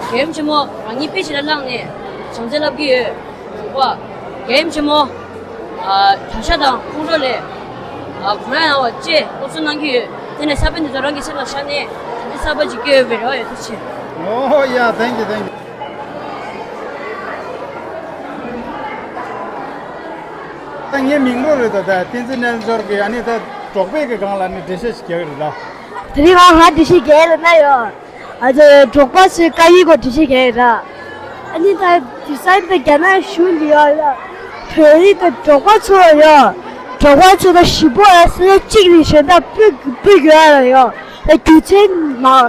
རྒྱལ་ཡུམ་ཆེན་མོ་རང་ཉིད་དཔེ་ཞིག་ལ་བླངས་ནས་བྱམས་བརྩེ་བསླབ་ཀྱི་ཡོད། དྲུག་པ། རྒྱལ་ཡུམ་ཆེན་མོ། ཨ། གྲྭ་ཤག་དང་ཁོང་ཁྲོ་ལས། ཨ། གང་ཡང་ཡང་བ་བཅས་སློབ་གསོ་གནང་གི་ཡོད། དེ་ནས་ས་བོན་འདི་ཚོ་རང་གི་སེམས་ལ་ཤར་ནས་དེ་གསར་པ་ཅིག་སྐྱེ་ཡོད་པའི་རེ་བ་ཡོད། ཐུགས་རྗེ་ཆེ། ཨོ་ཡ། ཐེང་ཀྱུ། ཐེང་ཀྱུ། ད་ངའི་མིང་པོ་རེད། ད་ད་བསྟན་འཛིན་རྣལ་འབྱོར་གྱི། ཨ་ནི་ད་འབྲོག་པའི་གི་སྒང་ལ་ནི་འགྲེལ་བཤད་ཞིག་རྒྱག་གི་རེད་ད། དེ་རིང་ང་ང་འགྲེལ་བཤད་རྒྱག་ལ་ན་ཡོད། ཨ་ཙི། འབྲོག་པ་ཚོའི་དཀའ་ངལ་སྐོར་འགྲེལ་བཤད་རྒྱག་ཡོད་ད། ཨ་ནི་ད་དེང་སང་ད་རྒྱ་ནག་གཞུང་གི་ཡོད་ལ། བོད་རིགས་ད་འབྲོག་པ་ཚོ་ཡོད། འབྲོག་པ་ཚོ་ད་ཞིམ་པོ་ཡ་ས་ཆ་གཅིག་ནས་གཞན་དག་སྤོས་སྤོས་དགོས་ཡ་ལ་ཡོད། ད་རྒྱུ་མཚན་མང་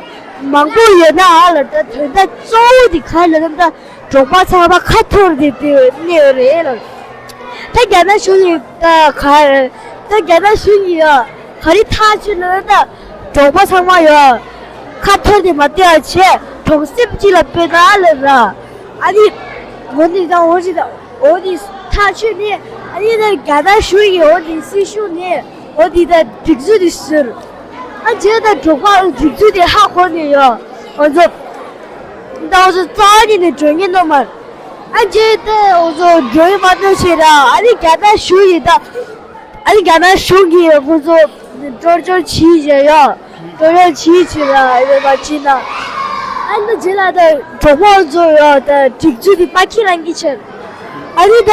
མང་པོ་ཡོད་ན་ཨ་ལ། ད་དོན་དག་གཙོ་བོ་དེ་ག་རེ་ལབ་ན་ད། འབྲོག་པ་ཚང་མ་ཁ་འཐོར་ཏེ་བསྡད་ཡོད་རེད་ལ། ད་རྒྱ་ནག་གཞུང་གིས་ད་ག་རེ། ད་རྒྱ་ནག་གཞུང་གིས་ཡ་ག་རེ་ཐག་གཅོད་ལབ་ན། ད་འབྲོག་པ་ཚང་མ་ཡ་ཁ་འཐོར་ཏེ་མ་བསྡད་པ་བྱས་གྲོང་གསེབ་ཅིག་ལ་སྤོས་ན་ལབ་ར། ཨ་ནི་འོ་འདི་དང་འོ་འདི་དང་འོ་འདི་ཐག་གཅོད་ནས། ཨ་ནི་ད་རྒྱ་ནག་གཞུང་གིས་འོ་འདི་སྲིད་གཞུང་ནས་འོ་འདི་ད་སྒྲིག་འཛུགས་འདི་ཟེར། ཨ་རྗེས་ད་འབྲོག་པ་སྒྲིག་འཛུགས་དེ་ཧ་གོ་ནས་ཡོད། ང་ཚོ་ད་ང་ཚོ་རྩ་བ་ཉིད་ནས་འགྲོ་ཉེན་གནང་མ། ཨ་རྗེས་ད་ང་ཚོ་འགྲོ་ཉེན་མ་གནང་ཞེས་ར། ཨ་ནི་རྒྱ་ནག་གཞུང་ཡིན་ད། ཨ་ནི་རྒྱ་ནག་གཞུང་གིས་ང་ཚོ་སྐྱོར་སྐྱོར་བྱེད་བྱས་ཡོད། སྐྱོར་སྐྱོར་བྱེད་བྱས་ར་ཡོད་པ་བྱས་ན། ཨ་ནི་རྗེས་ལ་ད་འབྲོག་པ་ང་ཚོ་ཡོད་ད་སྒྲིག་འཛུགས་དེ་པ་ཁི་ལང་གི་ཆེད། ཨ་ནི་ད།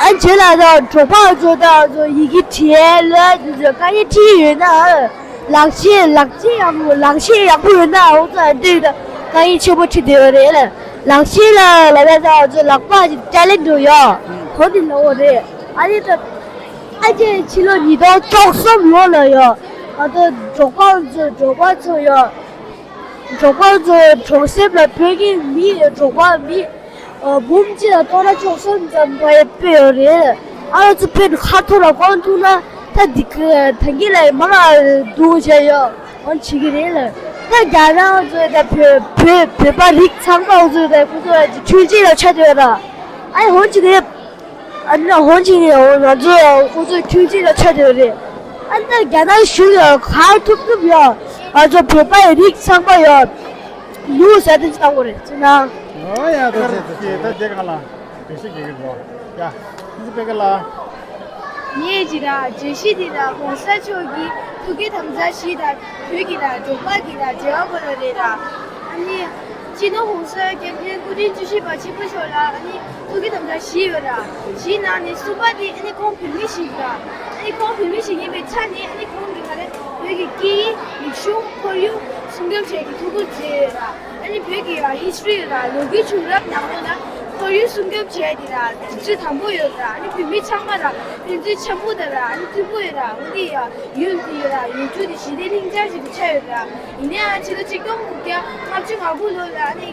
ཨ་རྗེས་ལ་ད་འབྲོག་པ་ཚོ་ད་ཚོ་ཡི་གེ་བྲིས་ལ་དཀའ་ངལ་འཕྲད་ཡོད་ན། ལག་ཤེས་ལག་ཤེས་ཡག་པོ་ལག་ཤེས་ཡག་པོ་ཡོད་ན་འོ་ཚོ་ཨ་འདྲས་ད་དཀའ་ངལ་ཆེན་པོ་འཕྲད་བསྡད་ཡོད་རེད་ལ། ལག་ཤེས་ལ་ལ་ད་ད་ཚོ་ལག་པ་ཅིག་ཏེ་ལེན་འགྲོ་ཡོད་ཧོ་འདི་ལ་འོ་རེད། ཨ་ནི་ད་ཨ་ཅེ་ཕྱི་ལོ་ཉིས་སྟོང་བཅུ་གསུམ་ལོ་ལ་ཡོད། ཨ་ད་འབྲོག་པ་ཚོ་འབྲོག་པ་ཚོ་ཡོད། འབྲོག་པ་ཚོ་གྲོང་གསེབ་ལ་སྤོས་མཁན་མི་འབྲོག་པ་མི། ཨ་འབུམ་གཅིག་ལ་སྟོང་ཕྲག་བཅུ་གསུམ་ཙམ་བ་ཡ་སྤོས་ཡོད་རེད། ཨ་ང་ཚོ་བོད་ཁ་ཐོར་ལ་དགོངས་ཐུག་ན་ད་འདི་ག་ད་གིན་ལ་མ་ང་འདུག་བྱས་ཡོད་འོང་བྱེད་ཀྱི་རེད་ལ། ད་རྒྱ་ནག་ཚོས་ད་བོད་བོད་བོད་པ་རིགས་ཚང་མ་ཚོས་ད་ཁོ་ཚོ་ལ་འཕྲུལ་ཆས་ལ་ཆ་དོད་ར། ཨ་ཡ་འོང་བྱེད་ཀྱི་རེད། ཨ་ནི་ཧོན་ཅིག་ནས་འོ་ང་ཚོ་ཁོ་ཚོའི་ཁྱོད་ཅིག་ལ་ཆ་དེ་རེད། ཨ་ནི་རྒྱ་ནག་གཞུང་ཡང་གང་ཐུབ་ཐུབ་ཡང་ང་ཚོ་བོད་པ་ཡི་རིགས་ཚང་མ་ཡང་ལུགས་ཟ་དེ་ཅིག་བཏང་དགོས་རེད་ཅེ་ན། ཨོ་ཡ་ད་ཆེ་ད་ཆེ་ད་དེ་ག་ལ་དེ་ཤེས་ཀྱི་རེད་རོ། ཡ་ཁྱི་པེ་ག་ལ། ངས་ཅི་ད་བརྗོད་གཞི་འདི་ད་༸གོང་ས་མཆོག་གི་ཐུགས་ཀྱི་དམ་བཅའ་བཞི་ད་བོད་ཀྱི་ད་འབྲོག་པ་གི་ད་འབྲེལ་བ་པོ་ལ་རེད་ད། ཨ་ནི། སྤྱི་ནོར་༸གོང་ས་༸སྐྱབས་མགོན་སྐུ་ཕྲེང་བཅུ་བཞི་པ་ཆེན་པོ་མཆོག་ལ་ཨ་ནི་ཐུགས་ཀྱི་དམ་བཅའ་བཞི་ཡོད་ར། བཞིའི་ནང་ནས་གསུམ་པ་དེ་ཨ་ནི་ཁོང་བོད་མི་ཞིག་ར། ཨ་ནི་ཁོང་བོད་མི་ཞིག་ཡིན་པའི་ཆ་ནས་ཨ་ནི་ཁོང་གིས་ག་རེ་བོད་ཀྱི་སྐད་ཡིག་རིག་གཞུང་ཁོར་ཡུག་སྲུང་སྐྱོབ་བྱེད་ཀྱི་ཐུགས་ཁུར་བཞེས་ཡོད་ར། ཨ་ནི་བོད་ཀྱི་ཡ་ཧི་སི་ཊོ་རི་ཡོད་ར་ལོ་རྒྱུས་བྱུང་རབས་ནང་ལོགས་ལ་ཁོར་ཡུག་སྲུང་སྐྱོབ་བྱས་དེ་ར་དུས་ཚོད་དང་པོ་ཡོད་ར། ཨ་ནི་བོད་མི་ཚང་མ་ར་ཕན་ཚུན་འཆམ་པོ་དང་ར་ཨ་ནི་མཐུན་པོ་ཡོད་ར། འོ་དེ་ཡ་ཡུལ་དེ་ཡོད་ར་ཡུལ་གྲུ་དེ་ཞི་བདེ་ལྷིང་འཇགས་ཅིག་ཏུ་ཆགས་ཡོད་ར། ཡིན་ནའང་ཕྱི་ལོ་ཆིག་སྟོང་དགུ་བརྒྱ་ལྔ་བཅུ་ང་དགུ་ལོ་ལ་ཨ་ནི་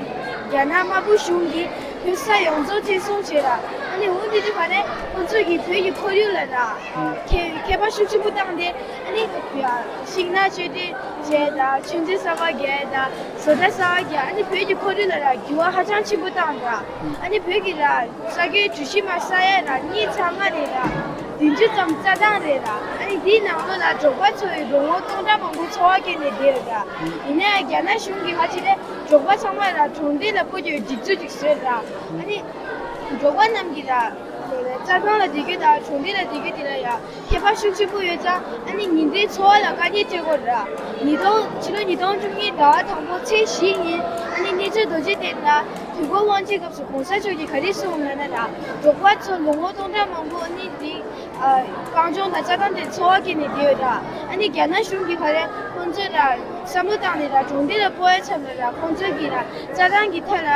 རྒྱ་ནག་དམར་པོ་གཞུང་གིས་བོད་ས་ཡོངས་རྫོགས་བཙན་བཟུང་བྱས་ར། ཨ་ནི་འོ་འདི་དུས་ག་ནས་ཁོང་ཚོས་ཀྱིས་བོད་ཀྱི་ཁོར་ཡུག་ལ་ར་ཁྱད་ཁྱད་པར་ཤུགས་ཆེན་པོ་བཏང་སྟེ་ཨ་ནི་ཤིང་ནགས་གཅོད་འབྲེག་བྱས་དང་ཆུ་མཛོད་གསར་པ་བརྒལ་དང་བཟོ་གྲྭ་གསར་པ་བརྒལ། ཨ་ནི་བོད་ཀྱི་ཁོར་ཡུག་ལ་ར་འགྱུར་བ་ཧ་ཅང་ཆེན་པོ་བཏང་ར། ཨ་ནི་བོད་ཀྱི་ར་ས་ཁུལ་གྲུ་བཞི་མ་ས་ཡ་ར་གཉིས་ཚང་མ་རེད་ར། བདུན་ཅུ་ཙམ་རྩྭ་ཐང་རེད་ར། ཨ་ནི་དེའི་ནང་ལོགས་ལ་འབྲོག་པ་ཚོ་ཡི་ལོ་ངོ་སྟོང་ཕྲག་མང་པོ་འཚོ་བ་སྐྱེལ་ནས་བསྡད་ཡོད་ར། ཡིན་ན་ཡང་རྒྱ་ནག་གཞུང་གིས་ཕལ་ཆེར་འབྲོག་པ་ཚང་མ་ར་གྲོང་སྡེ་ལ་སྤོ་རྒྱུའི་སྒྲིག་འཛུགས་ཅིག་བཟོས་ར། ཨ་ནི་འབྲོག་པ་རྣམས་ཀྱིས་ར་རྩྭ་ཐང་ལ་བསྡད་རྒྱུ་དང་གྲོང་སྡེ་ལ་བསྡད་རྒྱུ་དེ་ལ་ཡང་ཁྱད་པར་ཤུགས་ཆེན་པོ་ཡོད་ཙང་ཨ་ནི་ཉིན་རེའི་འཚོ་བ་ལ་དཀའ་ངལ་འཕྲད་ཀྱི་ཡོད་ར། ཉིས་སྟོང་ཕྱི་ལོ་ཉིས་སྟོང་བཅུ་གཉིས་ཟླ་བ་དང་པོ་ཚེས་བཞི་ཉིན་ཨ་ནི་གནས་མཆོག་རྡོ་རྗེ་གདན་ལ་དུས་འཁོར་དབང་ཆེན་སྐབས་སུ་༸གོང་ས་མཆོག་གིས་ག་རེ་གསུངས་ལབ་ན་ར། འབྲོག་པ་ཚོ་ལོ་ངོ་སྟོང་ཕྲག་མང་པོ་ཨ་ནི་དེ་སྤང་ལྗོངས་དང་རྩྭ་ཐང་དེ་འཚོ་བ་སྐྱེལ་ནས་བསྡད་ཡོད་ར། ཨ་ནི་རྒྱ་ནག་གཞུང་གིས་ག་རེ་ཁོང་ཚོས་ར་བསམ་བློ་བཏང་ནས་ར་གྲོང་སྡེ་ལ་སྤོ་ཡ་ཙམ་ལ་ར་ཁོང་ཚོས་ཀྱིས་ར་རྩྭ་ཐང་གི་མཐའ་ལ་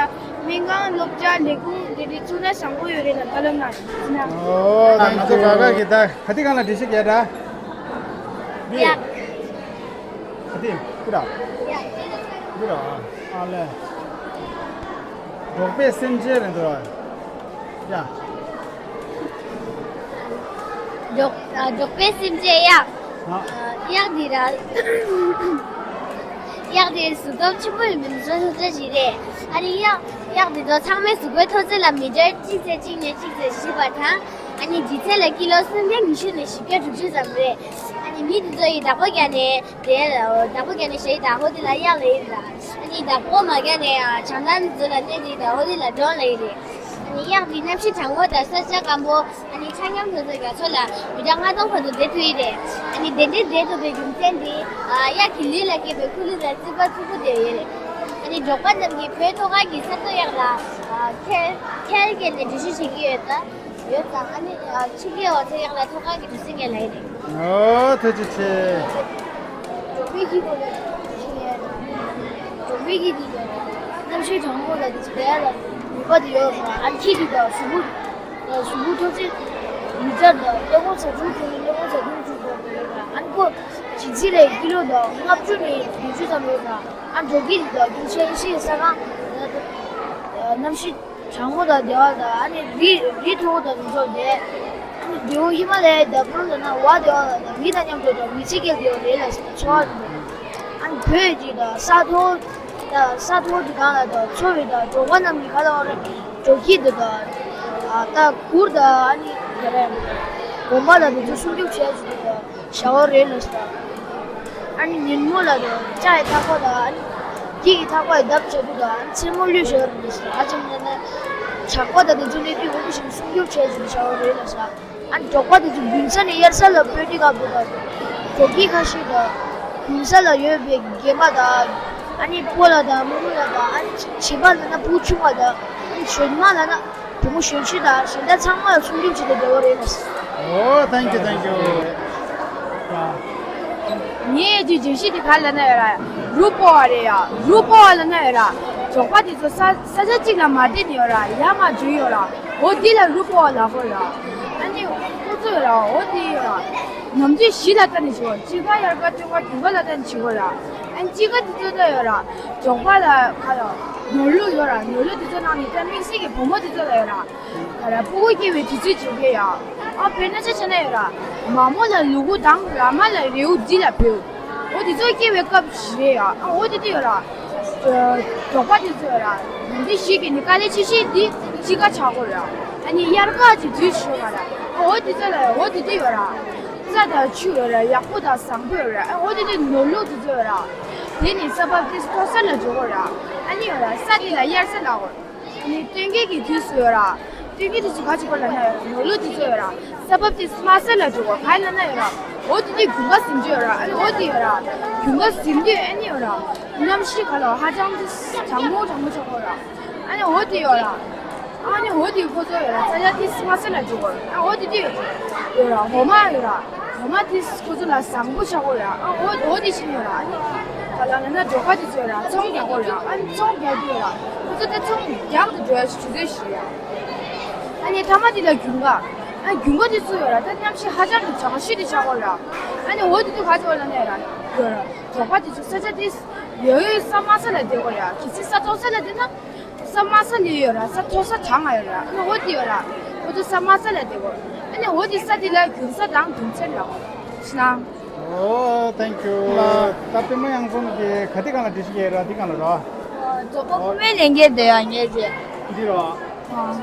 སྨན་ཁང་སློབ་གྲྭ་ལས་ཁུངས་དེ་འདྲ་བཙུགས་ན་བཟང་པོ་ཡོད་རེད་ལབ་བཀའ་སློབ་གནང་ཡོད། ཨོ་ད་ང་ཚོ་ག་ག་གི་ད་ག་དེ་གང་ལ་འགྲེལ་བཤད་རྒྱག་ར། ཡ། ག་དེ་ཀུ་ར། ཡ། ཀུ་ར་ཨ་ལེ། འབྲོག་པའི་སེམས་ཅན་རེད་འདུག་ར། ཡ། འབྲོག་ཨ། འབྲོག་པའི་སེམས་ཅན་གཡག་ཨ། གཡག་འདི་ར། གཡག་འདི་གཟུགས་སྟོབས་ཆེན་པོ་ཡོད་པའི་མི་ཚོ་ཚོ་ཚོ་ཞིག་རེད། ཨ་ནི་གཡག་གཡག་འདི་ཚོ་ཚང་མའི་གཟུགས་པོའི་མཐོ་ཚད་ལ་མི་ཊར་གཅིག་ཚེག་གཅིག་ནས་གཅིག་ཚེག་བཞི་བར་དང་། ཨ་ནི་ལྗིད་ཚད་ལ་ཀི་ལོ་སུམ་བརྒྱ་ཉི་ཤུ་ནས་བཞི་བརྒྱ་དྲུག་ཅུ་ཙམ་རེད། ཨ་ནི་མི་འདི་ཚོ་ཡིས་བདག་པོ་རྒྱག་ནས། དེ་ལ་བདག་པོ་རྒྱག་ནས་ཞེ་ཡི་བདག་པོ་དེ་ལ་གཡག་ལབ་ཡིན་ལ། ཨ་ནི་བདག་པོ་མ་རྒྱག་ནས་བྱང་ཐང་ཚོ་ལ་གནས་དེ་བདག་པོ་དེ་ལ་འབྲོང་ལབ་ཡིན་རེད། ཨ་ནི་གཡག་འདི་གནམ་གཤིས་གྲང་མོ་དང་ས་ཆ་སྐམ་པོ། ཨ་ནི་ཆ་མཉམ་དུ་ཚོ་རྒྱ་མཚོ་ལ་མི་ཊར་ལྔ་སྟོང་བར་དུ་བསྡད་ཐུབ་ཡི་རེད། ཨ་ནི་དེ་འདྲའི་བསྡད་ཐུབ་པའི་རྒྱུ་མཚན་དེ། ཨ། གཡག་གི་ལུས་ལ་སྐྱེས་པའི་ཁུ་ལུ་དང་རྩིད་པ་མཐུག་པོ་དེ་ཡོད་རེད། ཨ་ནི་འབྲོག་པ་རྣམས་ཀྱིས་བོད་ཐོག་ཁ་གི་ས་མཚོ་གཡག་ལ། ཨ། ཁལ་ཁལ་བཀལ་ནས་འགྲེལ་བཤད་བྱེད་ཀྱི་ཡོད་ད། ཡོད་ཙང་། ཨ་ནི་ཕྱི་རྒྱལ་བ་ཚོ་ཡག་ལ་ཐོག་ཁ་གི་གྲུ་གཟིངས་ངས་ལབ་ཡི་རེད། ཨོ་ཐུགས་རྗེ་ཆེ། འབྲོག་པའི་ཁྱི་སྐོར་ལ་ཞུ་ཡས་ལ། འབྲོག་པའི་ཁྱི་འདི་ཡོད་ར། གནམ་གཤིས་གྲང་མོ་ལ་འདི་ཚོ་ལས་ལ་ནུས་པ་དེ་ཡོད་ར། ཨ་ནི་ཁྱི་འདི་དང་གཟུགས་པོ། གཟུགས་པོ་མཐོ་ཚད་མི་ཊར་དང་ཀླད་ཀོར་ཚ་དྲུག་བྱུང་ནས་ཀླད་ཀོར་ཚ་དྲུག་བྱུང་བར་དུ་ཡོད་ར། ཨ་ནི་ཁོ་ལྗིད་ཚད་ལས་ཀི་ལོ་དང་ལྔ་བཅུ་ནས་བདུན་ཅུ་ཙམ་ཡོད་ར། ཨ་ནི་འབྲོག་ཁྱི་འདི་དང་རྒྱུན་ཆད་ཤེས་ས་གང་། གནམ་གཤིས་གྲང་མོ་དང་བདེ་བ་དང་། ཨ་ནི་རི་རི་མཐོ་པོ་དང་འདི་ཚོ་བསྡད། ཨ་ནི་རི་བོ་ཧི་མ་ལ་ཡའི་འདབས་རོལ་ལ་ན་བ་བདེ་བ་དང་། རི་དང་མཉམ་དུ་དང་མི་ཚེ་སྐྱེལ་བདེ་བ་རེད་ལ་ཟེར་ན་ཚོར་བ་འདུག་ཨ་ནི་བོད་ཀྱི་དང་ས་མཐོ་དང་ས་མཐོ་དེ་གང་ལ་དང་འཚོ་བའི་དང་འབྲོག་པ་རྣམས་ཀྱི་ཁ་ལ་བ་རེད། འབྲོག་ཁྱི་དེ་དང་ད་གུར་དང་ཨ་ནི་ག་རེ་གོམ་པ་ལ་དེ་ཚོ་སྲུང་སྐྱོབ་བྱས་ཚུལ་དེ་དང་། བྱ་བ་རེད་ལ་ཟེར། ཨ་ནི་ཉིན་མོ་ལ་དང་ལྕགས་ཡི་ཐག་པ་དང་། ཨ་ནི་འགྱིག་གི་ཐག་པ་ཡི་བརྡབ་བྱ་རྒྱུ་དང་། ཨ་ནི་མཚན་མོ་གློད་བྱ་བ་རེད་ལ་ཟེར། ཧ་ཅང་ན་ན་ཇག་པ་དང་དེ་ཚོ་སླེབས་དུས་འོ་དེ་བཞིན་སྲུང་སྐྱོབ་བྱས་ཟེར་བྱ་བ་རེད་ལ་ཟེར། ཨ་ནི་འབྲོག་པ་དེ་ཚོ་དགུན་ས་ནས་དབྱར་ས་ལ་སྤོས་དུས་སྐབས་དེ་དང་། འབྲོག་ཁྱི་ཁ་ཤས་དང་དགུན་ས་ལ་ཡོད་པའི་རྒན་པ་དང་། ཨ་ནི་སྤོ་ལགས་དང་རྨོ་མོ་ལགས་དང་། ཨ་ནི་བྱིས་པ་ལབ་ན་བུ་ཆུང་བ་དང་། ཨ་ནི་གཞོན་མ་ལབ་ན། བུ་མོ་གཞོན་ཤོས་དང་གཞན་དག་ཚང་མ་ལ་སྲུང་སྐྱོབ་བྱེད་དུ་བདེ་བོ་རེད་ལ། ཨོ། ཐེང་ཀྱུ། ཐེང་ཀྱུ། ངའི་དུས་བརྗོད་གཞི་དེ་ག་ལ་ན་ཡོད་ར། རུ་སྤོ་བ་རེད་ཡ། རུ་སྤོ་བ་ལ་ན་ཡོད་ར། འབྲོག་པ་དེ་ཚོ་ས་ས་ཆ་གཅིག་ལ་མ་བསྡད་ནས་ཡོད་ར། ཡར་མར་འགྲོ་ཡོད་ར། འོ་དེ་ལ་རུ་སྤོ་བ་ལབ་དགོས་ར། ཨ་ནི་ཁོ་ཚོ་ཡོད་ར། འོ་དེ་ཡོད་ར། ནམ་དུས་བཞི་ལ་ལྟ་ནས་བྱེད་དགོས། དཔྱིད་ཀ་དབྱར་ཀ་སྟོན་ཀ་དགུན་ཀ་ལ་ལྟ་ནས་བྱེད་དགོས་ར། ཨ་ནི་དཔྱིད་ཀ་དེ་ཚོ་ལ་ཡོད་ར། འབྲོག་པ་ལ་ག་ལ་ནོར་ལུག་ཡོད་ར། ནོར་ལུག་དེ་ཚོ་ནང་ནས་ད་དམིགས་བསལ་གྱི་བུ་མོ་དེ་ཚོ་ལ་ཡོད་ར། ག་ར་སྤུ་གུ་སྐྱེ་བའི་དུས་ཚོད་ཅིག་རེད་ཡ། ཨ་བོད་ན་ཆ་བྱས་ན་ཡོད་ར། མ་མོ་ལ་ལུ་གུ་དང་ར་མ་ལ་རེའུ་འདི་ལ་བོད། འོ་དེ་ཚོ་སྐྱེ་བའི་སྐབས་ཤིག་རེད་ཡ། ཨ་འོ་དེ་དུས་ཡོད་ར། འབྲོག་པ་དེ་ཚོ་ཡོད་ར། འདི་ཞིག་གི་ནི་དཀའ་ལས་ཆེ་ཤོས་འདི་དཔྱིད་ཀ་ཆགས་སྐོར་ར། ཨ་ནི་དབྱར་ཀ་གི་དུས་ཤོར་བ་ར། ཨ་འོ་དེ་ཚོ་ལ་འོ་དེ་དུས་ཡོད་ར། རྩྭ་དང་ཆུ་ཡོད་ར། ཡག་པོ་དང་བཟང་པོ་ཡོད་ར། ཨ་འོ་དེ་དུས་ནོར་ལུག་དེ་ཚོ་ཡོད་ར། དེ་ནི་ས་བབ་དེ་མཐོ་ས་ལ་འགྲོ་དགོས་ར། ཨ་ནི་ཡོད་ར། ས་དེ་ལ་དབྱར་ས་ལབ་དགོས། ནི་སྟོན་ཁའི་གི་དུས་སུ་ཡོད་ར། སྟོན་ཁའི་དུས་སུ་ག་ཅི་གོ་ལ་ན་ཡོད་ར། ནོར་ལུག་དེ་ཚོ་ཡོད་ར། ས་བབ་དེ་དམའ་ས་ལ་འགྲོ་གོ་ག་ལ་ན་ཡོད་ར། འོ་དེ་དུས་དགུན་ཁ་ཟིན་རྒྱུ་ཡོད་ར། ཨ་ནི་འོ་དེ་ཡོད་ར། དགུན་ཁ་ཟིན་དུས་ཨ་ནི་ཡོད་ར། གནམ་གཤིས་ག་ལ་ཧ་ཅང་དེ་གྲང་མོ་གྲང་མོ་ཆགས་གོ་ར། ཨ་ནི་འོ་དེ་ཡོད་ར། ཨ་ནི་འོ་དེ་ཁོ་ཚོ་ཡོད་ར། ས་ཆ་དེ་དམའ་ས་ལ་འགྲོ་གོ་ར། ཨ་འོ་དེ་དུས་ཡོད་ར། འོ་མ་ཡོད་ར། འོ་མ་དེ་ཁོ་ཚོ་ལ་བཟང་པོ་ཆགས་གོ་ར། ཨ་འོ་འོ་དེ་ཤི་ནི་ཡོད་ར། ཨ་ནི་ག་ལ་ན་ན་འབྲོག་པ་དེ་ཚོ་ཡོད་ར། ཚོང་རྒྱག་གོ་ར། ཨ་ནི་ཚོང་རྒྱག་དུས་ཡོད་ར། ཁོ་ཚོ་དེ་ཚོང་རྒྱག་ཏུ་འགྲོ་ཡ་ཞིག་དུས་ཚོད་ཞིག་རེད་ཡ། ཨ་ནི་མཐའ་མ་དེ་ལ་དགུན་ཁ། ཨ་དགུན་ཁ་དེ་ཚོ་ཡོད་ར། ད་གནམ་གཤིས་ཧ་ཅང་གི་གྲང་ཤོས་དེ་ཆགས་གོ་ར། ཨ་ནི་འོ་དེ་དུས་ག་ཚོད་ལ་ན་ཡོད་ར། ཡོད་ར། འབྲོག་པ་དེ་ཚོ་ས་ཆ་དེ་ཡོད་ཡོད་ས་དམའ་ས་ལ་བསྡད་གོ་ར། གལ་སྲིད་ས་མཐོ་ས་ལ་བསྡད་ན། ས་དམའ་ས་ལ་ཡོད་ར། ས་མཐོ་ས་གྲང་ང་ཡོད་ར། ཨ་ནི་འོ་དེ་ཡོད་ར། ཁོ་ཚོ་ས་དམའ་ས་ལ་བསྡད་གོ། ཨ་ནི་འོ་དེ་ས་དེ་ལ་དགུན་ས་དང་དགུན་ཚེར་ལ་གོ། ཤི་ན། ཨོ། ཐེང་ཀྱུ། ལ། ད་པད་མ་དབྱངས་འཛོམས་ཀྱིས་ག་དེ་སྒང་ལ་འགྲེལ་བཤད་རྒྱག་ཡོད་ར། འདི་སྒང་ལ་ར། འབྲོག་པ་ཕོ་མོའི་ལས་འགན་དེ་ཡང་ངས་བྱས། འདི་ར། ཨ།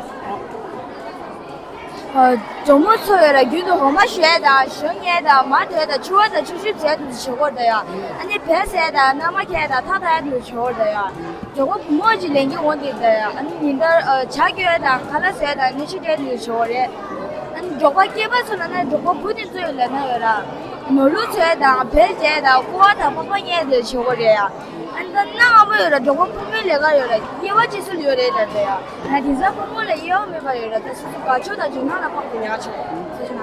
ཨ། འབྲོག་མོ་ཚོ་ཡོད་ར། རྒྱུན་དུ་འོ་མ་བཞོ་ཡས་དང་ཞོ་ཉོ་ཡས་དང་མར་དོན་དང་ཕྱུར་བ་དང་ཕྱུར་ཞིབ་བྱས་འདུག་བྱེད་དགོས་རེད་ཡ། ཨ་ནི་བལ་ཟས་དང་མནའ་མ་འཁྱེར་དང་ཐག་འཐག་འདུག་བྱེད་དགོས་རེད་ཡ། འབྲོག་པ་བུ་མོ་གཅིག་ལས་འགན་འོང་དེ་རེད་ཡ། ཨ་ནི་ཉིན་ལྟར་ཨ་ཇ་སྐྱོར་ཡས་དང་ཁ་ལག་བཟོ་ཡས་དང་སྣོད་ཆས་སྤྲད་འདུག་བྱེད་དགོས་རེད། ཨ་ནི་འབྲོག་པ་སྐྱེས་པ་ཚོ་ལ་ན་འབྲོག་པ་བུ་དེ་ཚོ་ཡོད་ལ་ན་ཡོད་ར། ནོར་ལུག་འཚོ་ཡས་དང་བལ་རྒྱག་ཡས་དང་ཀོ་བ་དང་པགས་པ་ཉོ་ཡས་འདུག་བྱེད་དགོས་རེད་ཡ། ཨ་ནི་ད་གནའ་སྔ་མོ་ཡོད་ར། འབྲོག་པ་ཕོ་མོའི་ལས་ཀ་ཡོད་ར། དབྱེ་བ་ཕྱེ་སྲོལ་ཡོད་རེད་ལབ་རེད་ཡ། ང་དེང་སང་ཕོ་མོ་ལ་དབྱེ་བ་མེད་པ་ཡོད་ར། ད་སོ་སོ་དགའ་ཕྱོགས་དང་འཇོན་ཐང་ལ་དཔག་ཏུ་ཡག་ཆོག་ཟེར་ཞུ་ན།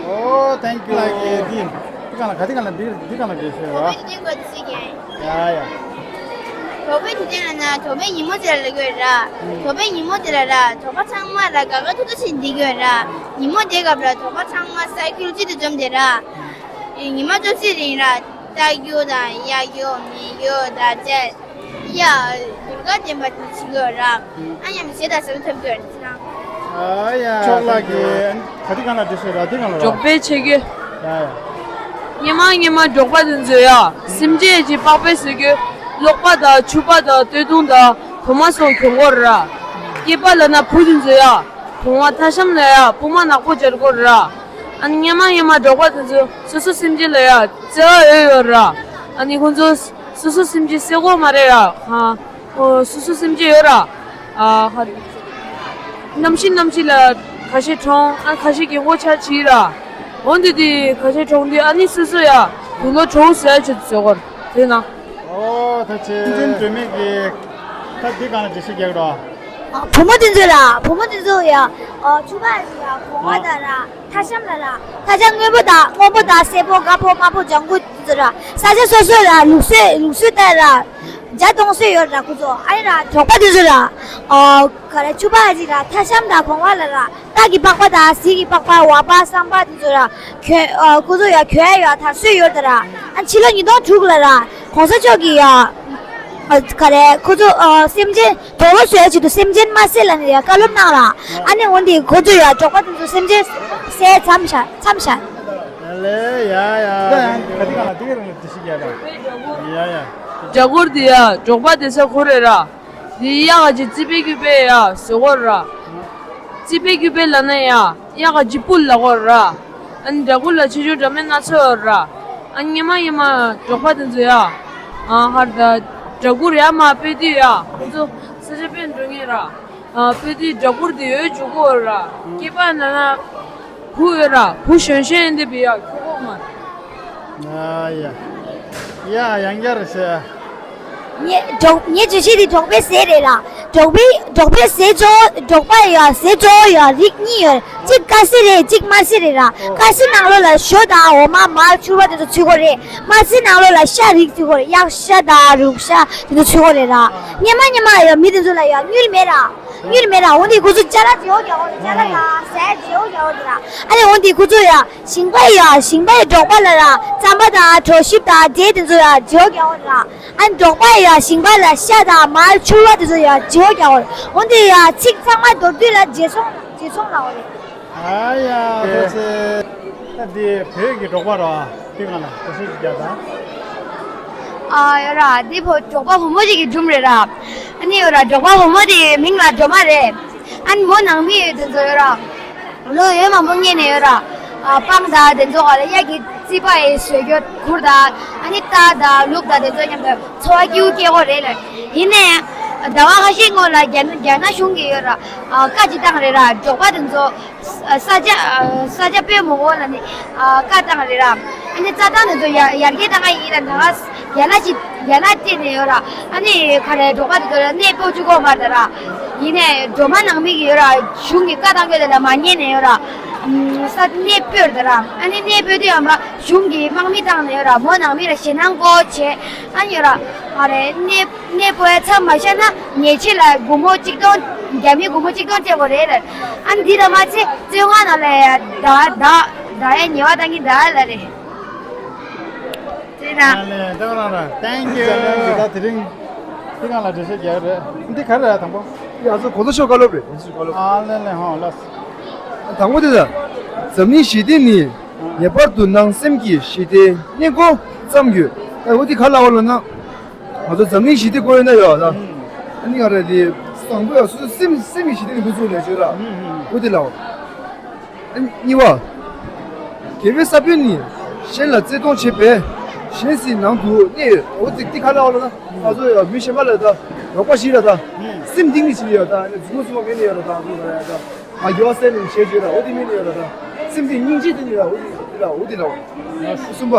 ཨོ། ཐེང་ཀྱུ། ལགས་ཀྱི་འདི་འདི་གང་ལ་ག་འདི་གང་ལ་འདི་འདི་གང་ལ་འདི་ཤེས་ར། ཡ་ཡ། གྲོགས་པོའི་དུས་སྟོན་ལ་ན་གྲོགས་པོའི་ཉིན་མོ་དེ་ལ་ལབ་ཀྱི་ཡོད་ར། གྲོགས་པོའི་ཉིན་མོ་དེ་ལ་ར་གྲོགས་པོ་ཚང་མ་ར་དགའ་དགའ་ཐུག་ཐུག་བྱས་བསྡད་ཀྱི་ཡོད་ར། ཉིན་མོ་དེའི་སྐབས་ལ་གྲོགས་པོ་ཚང་མ་སའི་ཀལ་གཅིག་ཏུ་འཛོམས་བསྡད་ར། ཉི་མ་བཅུ་གཅིག་རིང་ར། རྟ་རྒྱུག་དང་གཡག་རྒྱུག་མི་རྒྱུག་མདའ་རྩེད། ཡ། སྒུར་ཁ་ལྡན་པ་དེ་བྱེད་ཀྱི་ཡོད་ར། ཨ་མཉམ་དུ་གཞས་དང་ཟས་ཐབས་ཀྱི་ཡོད་ར། ཨ་ཡ། ཕྱོགས་ལ་གི་ག་དེ་གང་ལ་འདྲི་ཤེས་ར་དེ་གང་ལ་ར། འབྲོག་པའི་ཆེ་རྒྱུ། ཡ་ཡ། སྙེ་མ་སྙེ་མ་འབྲོག་པ་དེ་ཚོ་ཡ། སེམས་ཅན་གྱི་པགས་པའི་ཟེར་རྒྱུ། གློག་པ་དང་ཕྱུ་པ་དང་སྟོད་ཐུང་དང་གོང་མ་སོགས་གྱོན་གོ་ར། སྐྱེས་པ་ལབ་ན་བུ་དེ་ཚོ་ཡ། གོང་མ་ཐ་ཤམ་ལ་ཡ་སྤུ་མ་ནག་པོ་སྦྱར་གོ་ར། ཨ་ནི་སྙེ་མ་སྙེ་མ་འབྲོག་པ་དེ་ཚོ་སོ་སོ་སེམས་ཅན་ལ་ཡ་བརྩེ་བ་ཡོད་ཡོད་ར། ཨ་ནི་ཁོང་ཚོ་སོ་སོ་སེམས་ཅན་བསད་གོ་མ་རེད་ཡ། ཧ། ཨོ། སོ་སོ་སེམས་ཅན་ཡོད་ར། ཨ་ཧ། གནམ་གཤིས་གནམ་གཤིས་ལ་ཁ་ཤས་གྲོངས། ཨ་ཁ་ཤས་རྒན་གོག་ཆགས་བྱས་ར། འོན་ཏེ་དེ་ཁ་ཤས་གྲོངས་དུས་ཨ་ནི་སོ་སོ་ཡ་དུག་ལོག་གྲོགས་ཟེར་ཆེད་དུ་བཟོ་གོ་ར། དེ་ན། ཨོ་ད་ཆེ་འཛིན་སྒྲོལ་མས་ཀྱི་ད་འདི་གང་ལ་འགྲེལ་བཤད་རྒྱག་རོགས། ཨ་བུ་མོ་དེ་ཚོ་ར། བུ་མོ་དེ་ཚོ་ཡ། ཨ་ཕྱུ་པ་ཡ་གོང་བ་དང་ར། ཐ་ཤམ་ལ་ར། ཐ་ཤམ་སྔོན་པོ་དང་སྔོན་པོ་དང་སེར་པོ་དཀར་པོ་དམར་པོ་ལྗང་གུ་དེ་ཚོ་ར། ས་ཆ་སོ་སོ་ར་ལུགས་སྲོལ་ལུགས་སྲོལ་ལྟར་ར། བརྒྱ་སྟོང་སྲོལ་ཡོད་ར་ཁོ་ཚོ། ཨ་ནི་ར་འབྲོག་པ་དེ་ཚོ་ར། ཨོ་ག་རེ་ཕྱུ་པ་ཨ་ཅིག་ར་ཐ་ཤམ་དང་གོང་བ་ལ་ར། སྟག་གི་པགས་པ་དང་གཟིག་གི་པགས་པ་ཝ་པ་སྲམ་པ་དེ་ཚོ་ར། གྱོན་ཨོ་ཁོ་ཚོ་ཡ་གྱོན་ཡ་ཡོད་དར་སྲོལ་ཡོད་དར་ར། ཨ་ཕྱི་ལོ་ཉིས་སྟོང་དྲུག་ལ་ར། གོང་ས་མཆོག་གི་ཡ། ཨ་ག་རེ་ཁོ་ཚོ་ཨ་སེམས་ཅན། དུག་ལོག་བཟོ་ཡ་ཆེད་དུ་སེམས་ཅན་མ་བསད་ལབ་ནས་ཡ་བཀའ་སློབ་གནང་ར། ཨ་ནི་འོན་ཏེ་ཁོ་ཚོ་ཡ་འབྲོག་པ་དེ་ཚོ་སེམས་ཅན་བསད་མཚམས་བཞག་མཚམས་བཞག་ཡ་ལེ། ཡ་ཡ། ད་ཡང་ག་དེ་ག་ལ་དེ་ག་རང་ལ་དེ་ཞིག་ཡ་ད། ཡ་ཡ། རྒྱ་གུར་དེ་ཡ་འབྲོག་པ་དེ་ཚོ་ཁོ་རེད་ར། དེ་གཡག་ག་ཅིག་རྩིས་པའི་རྒྱུ་པའི་ཡ་བཟོ་གོ་ར། རྩིས་པའི་རྒྱུ་པའི་ལབ་ན་ཡ། གཡག་ག་ཅིག་སྤུ་ལ་གོ་ར། ཨ་ནི་འདྲ་གུར་ལ་ཆེ་ཆུང་འདྲ་མིན་སྣ་ཚོགས་ཡོད་ར། ཨ་ནི་སྙེ་མ་སྙེ་མ་འབྲོག་པ་དེ་ཚོ་ཡ། ཨ་ཧར་ད་འདྲ་གུར་ཡ་མ་སྤོས་དུས་ཡ། ཁོ་ཚོ་ས་ཆ་སྤོས་འགྲོ་ངེས་ར། ཨ་སྤོས་དུས་འདྲ་གུར་དེ་ཡོད་འཇུག་གོ་ར། སྐྱེས་པ་ན་ན་བུ་ཡོད་ར། བུ་གཞོན་གཞོན་ཡིན་དེ་བི་ཡ་ཁྱོ་གོ་མ། ཨ་ཡ། ཡ་ཡང་བསྐྱར་ཟེར། ངས་འབྲོག་ངས་བརྗོད་གཞི་དེ་འབྲོག་པའི་ཟས་རེད་ལ། འབྲོག་པའི་འབྲོག་པའི་ཟས་གཙོ་བོ་འབྲོག་པ་ཡ་ཟས་གཙོ་བོ་ཡ་རིགས་གཉིས་ཡོད། གཅིག་དཀར་ཟས་རེད། གཅིག་དམར་ཟས་རེད་ལ། དཀར་ཟས་ནང་ལོགས་ལ་ཞོ་དང་འོ་མ་མར་ཕྱུར་བ་དེ་ཚོ་ཚུད་གོ་རེད། དམར་ཟས་ནང་ལོགས་ལ་ཤ་རིགས་ཚུད་གོ་རེད། གཡག་ཤ་དང་རུག་ཤ་དེ་ཚོ་ཚུད་གོ་རེད་ལ། སྙེ་མ་སྙེ་མ་ཡ་མི་དེ་ཚོ་ལ་ཡ་དངུལ་མེད་ལ། དངུལ་མེད་ལ། འོན་ཏེ་ཁོ་ཚོ་ཅ་ལག་བརྗེ་བོ་རྒྱག་གོ་རེད། ཅ་ལག་ཡ་ཟས་བརྗེ་བོ་རྒྱག་གོ་རེད་ལ། ཨ་ནི་འོན་ཏེ་ཁོ་ཚོ་ཡ། ཞིང་པ་ཡ་ཞིང་པ་ཡ་འབྲོག་པ་ལ་ར་རྩམ་པ་དང་གྲོ་ཞིབ་དང་འབྲས་དེ་ཚོ་ཡ་བརྗེ་བོ་རྒྱག་གོ་རེད་ལ། ཨ་ནི་འབྲོག་པ་ཡ་ཞིང་པ་ལ་ཤ་དང་མར་ཕྱུར་བ་དེ་ཚོ་ཡ་བརྗེ་བོ་རྒྱག་གོ་རེད། འོན་ཏེ་ཡ་ཚིག་ཚང་མ་མདོར་བསྡུས་ལ་བརྗེ་སོང་བརྗེ་སོང་ལ་འོ་རེད། ཨ་ཡ་ཐུགས་རྗེ་ཆེ། ད་འདི་བོད་ཀྱི་འབྲོག་པ་ར་དེ་གང་ལ་གོ་ཤེས་ཀྱི་རྒྱ་དང་། ཨ་ཡ་ར་འདི་བོད་འབྲོག་པ་བུ་མོ་ཞིག་གི་སྒྲུང་རེད་ར། ཨ་ནི་ཡོད་ར་འབྲོག་པ་བུ་མོ་དེ་མིང་ལ་སྒྲོལ་མ་རེད། ཨ་ནི་མོ་ནང་མི་ཡོད་དེ་ཚོ་ཡོད་ར། ལོ་ཡོད་མང་པོ་སྔོན་ནས་ཡོད་ར། ཨ་སྤང་དང་དེ་ཚོ་ག་ལ་གཡག་གི་རྩིས་པ་ཡི་བཟོས་རྒྱུ་གུར་དང་ཨ་ནི་རྟ་དང་ལུག་དང་དེ་ཚོ་མཉམ་དུ་འཚོ་བ་སྐྱིད་པོ་སྐྱེལ་གོ་རེད་ལ། ཡིན་ནའི་ཟླ་བ་ཁ་ཤས་སྔོན་ལ་རྒྱ་ནག་རྒྱ་ནག་གཞུང་གིས་ཡོད་ར། ཨ་བཀའ་ཅིག་བཏང་རེད་ར། འབྲོག་པ་དེ་ཚོ་ས་ཆ་ས་ཆ་སྤོས་མི་དགོས་ལ་ནི་བཀའ་བཏང་རེད་ར། ཨ་ནི་རྩྭ་ཐང་དེ་ཚོ་ཡར་ཡར་རྒྱས་བཏང་ཡ་ཡིན་ལ། ད་ག་ཡ་ལ་ཅིག་ཡ་ལ་སྤྲད་ནས་ཡོད་ར། ཨ་ནི་ག་རེ་འབྲོག་པ་དེ་ཚོ་ལ་གནས་སྤོ་བཅུག་གོ་མ་རེད་ད་ར། ཡིན་ནའི་སྒྲོལ་མ་ནང་མི་གི་ཡོད་ར། གཞུང་གི་བཀའ་བཏང་གི་ཡོད་ལ་མ་ཉན་ནས་ཡོད་ར། ས་གནས་སྤོས་རེད་ད་ར། ཨ་ནི་གནས་སྤོས་དུས་ཡང་མ་གཞུང་གི་དམག་མི་བཏང་ནས་ཡོད་ར། མོ་ནང་མི་ལ་ཞེད་སྣང་དགོས་བྱས། ཨ་ནི་ཡོད་ར། ག་རེ་གནས་གནས་སྤོ་ཡ་མཚམས་མ་བཞག་ན་ཉེས་ཆད་ལ་སྒོར་མོ་གཅིག་སྟོང་རྒྱ་མི་སྒོར་མོ་གཅིག་སྟོང་སྤྲད་དགོས་རེད་ལ། ཨ་ནི་འདི་ལ་མ་ཚད་བཙོན་ཁང་ནང་ལ་ཡ་ད་ད་ད་ཡ་ཉེས་པ་བཏང་གི་ད་ལ་རེད། དེ་ན། ཨ་ལེ་ད་རང་རང་Thank you། ད་དེ་རིང་འདི་གང་ལ་འགྲེལ་བཤད་རྒྱག་རེད། འདི་ག་རེ་རེད་དང་པོ། ཡ་ཚོ་གོ་ཐོ་ཤོག་བཀའ་སློབ་རེད། གོ་ཐོ་ཤོག་བཀའ་སློབ། ཨ་ལེ་ལེ་ཧོ་ལགས། དང་པོ་དེ་ད། འཛམ་གླིང་ཞི་བདེ་ནི་ངེས་པར་དུ་ནང་སེམས་ཀྱི་ཞི་བདེ་གཉིས་ཀོ་ཙམ་ཡོད། ད་འོ་དེ་ག་ལ་བ་ལ་ན། ང་ཚོ་འཛམ་གླིང་ཞི་བདེ་དགོས་ཡོད་ན་ཡོད་ད། ཨ་ནི་ང་རང་དེ་བཟང་པོ་ཡ་སོ་སོ་སེམས་སེམས་ཀྱི་ཞི་བདེ་ནི་འགོ་ཚུགས་ནས་བྱོས་ར། འོ་དེ་ལ་བ། ཨ་ནི་གཉིས་པ། དགེ་བའི་ས་བོན་ནི་གཞན་ལ་བརྩེ་གདུང་བྱེད་པས་གཞན་སྲིད་ནང་དུ་གནས་ཡོད། འོ་དེ་དེ་ག་ལ་བ་ལ་ན། ང་ཚོ་ཡ་མི་གཞན་པ་ལ་ད་རོགས་པ་ཞིག་ལ་ད་སེམས་གཏིང་ནས་ཞིག་ཡོད་ད། ཨ་ནི་མཛུབ་མོ་མཛུབ་མོ་མེད་ནས་ཡོད་ར་ད། ང་ཚོ་ལ་ཡ་ད། ང་དགེ་བ་བསགས་ནས་བྱས་བྱས་ལ་འོ་དེ་མིན་ནས་ཡོད་ལ་ད། སེམས་ཀྱི་སྙིང་རྗེ་དེ་ནི་ལ་འོ་དེ་ལ་འོ་དེ་ལ་འོ། གསུམ་པ།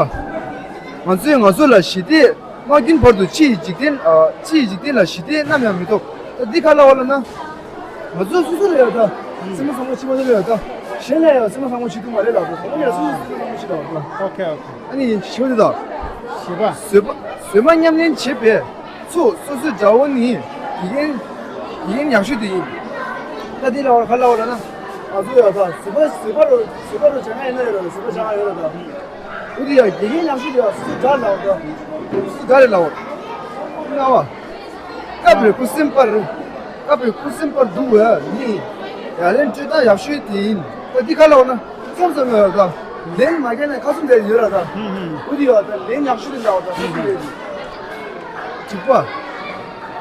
ང་ཚོས་ང་ཚོ་ལ་ཞི་བདེ་མ་བསྐྲུན་བར་དུ་ཕྱི་ཡི་འཇིག་རྟེན་ཨ་ཕྱི་ཡི་འཇིག་རྟེན་ལ་ཞི་བདེ་ནམ་ཡང་མི་ཐོབ། ད་འདི་ག་ལ་བ་ལ་ན། ང་ཚོ་སོ་སོ་ལ་ཡོད་ད། སེམས་པ་བཟང་པོ་བྱེད་མ་ཐུབ་ཡོད་ད། གཞན་ལ་ཡང་སེམས་པ་བཟང་པོ་བྱེད་ཐུབ་མ་རེད་ལ། ད་ང་ཚོ་ཡང་སོ་སོ་སེམས་པ་བཟང་པོ་བྱེད་ད་བ་ད། ཨོ་ཁེ་ཨོ་ཁེ། ཨ་ནི་ཞི་བ་དེ་ད། ཞི་བ། བཟོད་པ་བཟོད་པ་ཉམས་ལེན་བྱེད་པས། ཚོགས་སོ་སོའི་དགྲ་བོ་ནི་དགེ་རྒན་དགེ་རྒན་ཡག་ཤོས་དེ་ཡིན། ད་འདི་ལ་བར་ག་ལ་བར་ན། ང་ཚོ་ཡོད་ད་བཟོད་པ་བཟོད་པ་རུ་བཟོད་པ་རུ་བྱ་ང་ཡིན་ན་ཡོད་ད་བཟོད་པ་བྱ་ང་ཡོད་ད། འུ་དེ་ཡ་དགེ་རྒན་ཡག་ཤོས་དེ་ཡ་སོ་སོའི་དགྲ་ལ་བར་ད། སོ་སོའི་དགྲ་རེད་ལ་བར། ལྔ་བ། བསྐལ་པའི་ཁུ་སིམ་པར། བསྐལ་པའི་ཁུ་སིམ་པར་འདུ་བ་ནི། ཡ་ལན་སྤྲོད་སྟངས་ཡག་ཤོས་དེ་ཡིན། ད་འདི་ག་ལབ་ན་མཚམས་མཚམས་ཡོད་ད། ལན་མ་རྒྱག་ན་ཁ་སུམ་དེ་ཡོད་ར་ད། ཧུམ་ཧུམ། འོ་དེ་ཡོད་ད། ལན་ཡག་ཤོས་དེ་འདྲ་བ་ད་ཁ་སུམ་རེད། དྲུག་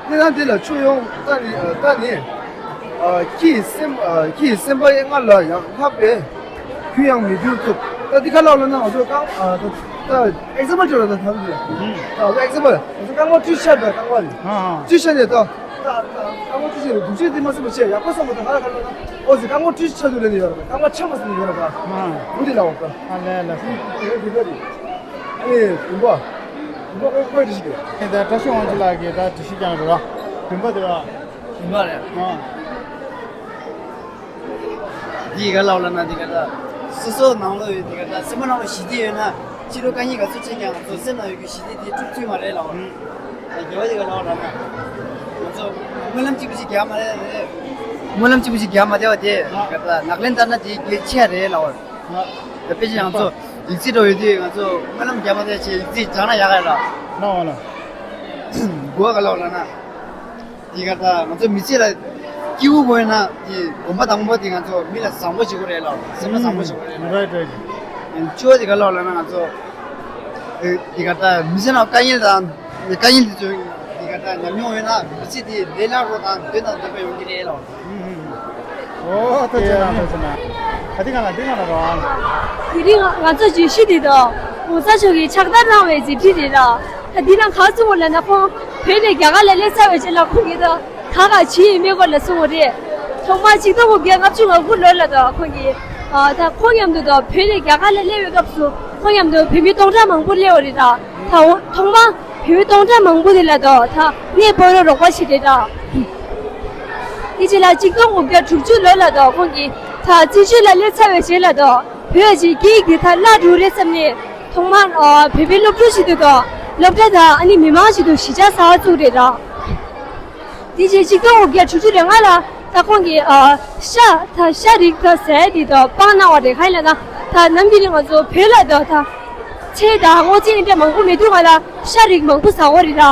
པ། དེ་དང་དེ་ལ་ཆོས་ཡོང་ལྟ་ནི་ལྟ་ནི། ཨ་ཁྱི་སེམས་ཨ་ཁྱི་སེམས་པ་ཡང་སྔར་ལ་ཡང་ལྷག་པས། གུ་ཡངས་མི་འགྱུར་ཐུབ། ད་འདི་ག་ལབ་ལབ་ན་ང་ཚོ་རྐང་ཨ་ད་ད་ཨེག་ཛམ་པལ་བརྗོད་ལ་ད་ད་ད་ཨེག་ཛམ་པལ་ང་ཚོ་རྐང་པ་བཀྲུས་ཤར་ད་རྐང་པ་ནི་ཨ་ཨ་བཀྲུས་ཤར་ནས་ད། ད་ད་རྐང་པ་བཀྲུས་ཤར་ནས་སྡུག་ཅག་དེ་མ་སེམས་པ་བྱས་ཡག་པོ་བསམ་པ་ད་ང་ལ་ག་ལབ་ན་ཨོ་ཟི་རྐང་པ་བཀྲུས་ཤར་དུ་ལེན་ནི་ཡོད་ར། རྐང་པ་ཆ་མ་སེམས་ནི་ཡོད་ར་ད། ཨ་འུ་དེ་ལ་འོ་ད། ཨ་ལས་ལ་སེམས་དེ་རེད་དེ་རེད། ཨ་ནི་བུམ་པ། བུམ་པ་ཁོས་ཁོས་འདྲི་ཞིག་གི་ཨེ་ད་བཀྲ་ཤིས་དབང་ཕྱུག་ལགས་ཀྱིས་ད་འདྲི་ཞིག་ཀྱང་རེད་བ། བུམ་པ་དེ་བ། བུམ་པ་རེད། ཨ། འདི་ག་ལབ་ལབ་ན་འདི་ག་ད། སོ་སོ་ནང་ལོགས་ཡོད་འདི་ག་ད་སེམས་པ་ནང་ལ་ཞི་བདེ་ཡོད་ན་ཕྱི་ལོགས་དཀའ་ངལ་ག་ཚོད་ཆེ་ཀྱང་ང་ཚོ་སེམས་ནང་ཡོད་རྒྱུ་ཞི་བདེ་དེ་འཁྲུག་ཚུལ་མ་རེད་ལབ། ཨ་རྒྱལ་བ་འདི་ག་ལབ་ལབ་ན། ང་ཚོ་སྨོན་ལམ་གཅིག་པུ་ཞིག་རྒྱག་མ་རེད་རེད། སྨོན་ལམ་གཅིག་པུ་ཞིག་རྒྱག་མ་བསྡད་པ་དེ་ག་ད་ནག་ལན་བཏང་ན་དེ་གལ་ཆེ་རེད་ལབ། ད་དཔེ་ཆ་ང་ཚོ་ཡིག་ཚིག་འགྲོ་ཡོད་དུས་ང་ཚོ་སྨོན་ལམ་རྒྱག་མ་བསྡད་ཆེ་ཡིག་ཚིག་སྦྱང་ན་ཡག་ག་ལ། ན་འོ་ལ། གོ་ག་ལབ་ལབ་ན། དེ་ག་ད་ང་ཚོ་མི་ཚེ་ལ་སྐྱིད་པོ་དགོས་ན་དེ་གོམ་པ་དང་པོ་དེ་ང་ཚོ་མི་ལ་བཟང་པོ་བྱེད་དགོས་རེད་ལ། སེམས་པ་བཟང་པོ་བྱེད་དགོས་རེད་ལ། རའིཊ་རའིཊ། བཅུ་པ་དེ་ག་ལབ་ལབ་ན་ང་ཚོ་དེ་ག་ད་མི་ཚེ་ནང་དཀའ་ངལ་དང་དཀའ་ངལ་དེ་ཚོ་དེ་ག་ད་ཉམས་མྱོང་ཡོད་ན་མི་ཚེ་དེ་ལས་སླ་པོ་དང་དོན་དང་ལྡན་པ་ཡོང་གི་རེད་ལ། ཨོ་ད་ཅི་ན་ད་ཅི་ན། ད་འདི་ག་ལ་འདི་ག་ལ་རོ། དེ་རིང་ང་ཚོ་བརྗོད་གཞི་འདི་དང་༸གོང་ས་མཆོག་གིས་ཕྱག་བསྟར་གནང་བའི་མཛད་འཕྲིན་རེད་ལ། ད་འདི་ནང་ག་ཚོད་ལ་ན་ཁོང་བོད་ནས་རྒྱ་གར་ལ་སླེབས་ཚར་བའི་རྗེས་ལ་ཁོང་གིས་ད་ག་ག་བྱས་ཡིན་མིན་སྐོར་ལ་གསུངས་པ་རེད། ཐོག་མར་ཆིག་སྟོང་དགུ་བརྒྱ་ལྔ་བཅུ་ང་དགུ་ལོ་ལ་ད་ཁོང་གིས་ད་ཁོང་མཉམ་དུ་ད་བོད་ནས་རྒྱ་གར་ལ་སླེབས་པའི་སྐབས་སུ་ཁོང་མཉམ་དུ་བོད་མི་སྟོང་ཕྲག་མང་པོ་སླེབས་པ་རེད་ད། ད་འོ་ཐོག་མར་བོད་མི་སྟོང་ཕྲག་མང་པོ་དེ་ལ་དོ་ད་གནས་སྤོ་རོགས་རོགས་པ་བྱེད་དེ་ད། དེ་རྗེས་ལ་ཆིག་སྟོང་དགུ་བརྒྱ་དྲུག་ཅུ་ལོ་ལ་དོ་ཁོང་གིས་ད་བཙན་བྱོལ་ལ་སླེབས་ཚར་བའི་རྗེས་ལ་དོ་བོད་ཀྱི་སྐད་ཡིག་དེ་ད་བརླག་འགྲོ་རེད་བསམ་ནས་ཐོག་མར་བོད་པའི་སློབ་ཕྲུག་ཞིག་ཏུ་དོ་སློབ་གྲྭ་དང་ཨ་ནི་མི་མང་ཞིག་ཏུ་གཞིས་ཆགས་གསར་པ་བཙུགས་རེད་ད། དེ་རྗེས་ཆིག་སྟོང་དགུ་བརྒྱ་དྲུག་ཅུ་རེ་ལྔ་ལ་ད་ཁོང་གིས་ཨ་ཤ་ད་ཤ་རིགས་ད་ཟས་དེ་ད་སྤང་གནང་བ་རེད། གང་ཡིན་ལབ་ན་ད་ནམ་རྒྱུན་ནས་ང་ཚོ་བོད་ལ་ད་ད་ཚལ་དང་སྔོ་ཚལ་འདྲ་མང་པོ་མེད་དུས་ང་ལ་ཤ་རིགས་མང་པོ་ཟ་དགོས་རེད་ད།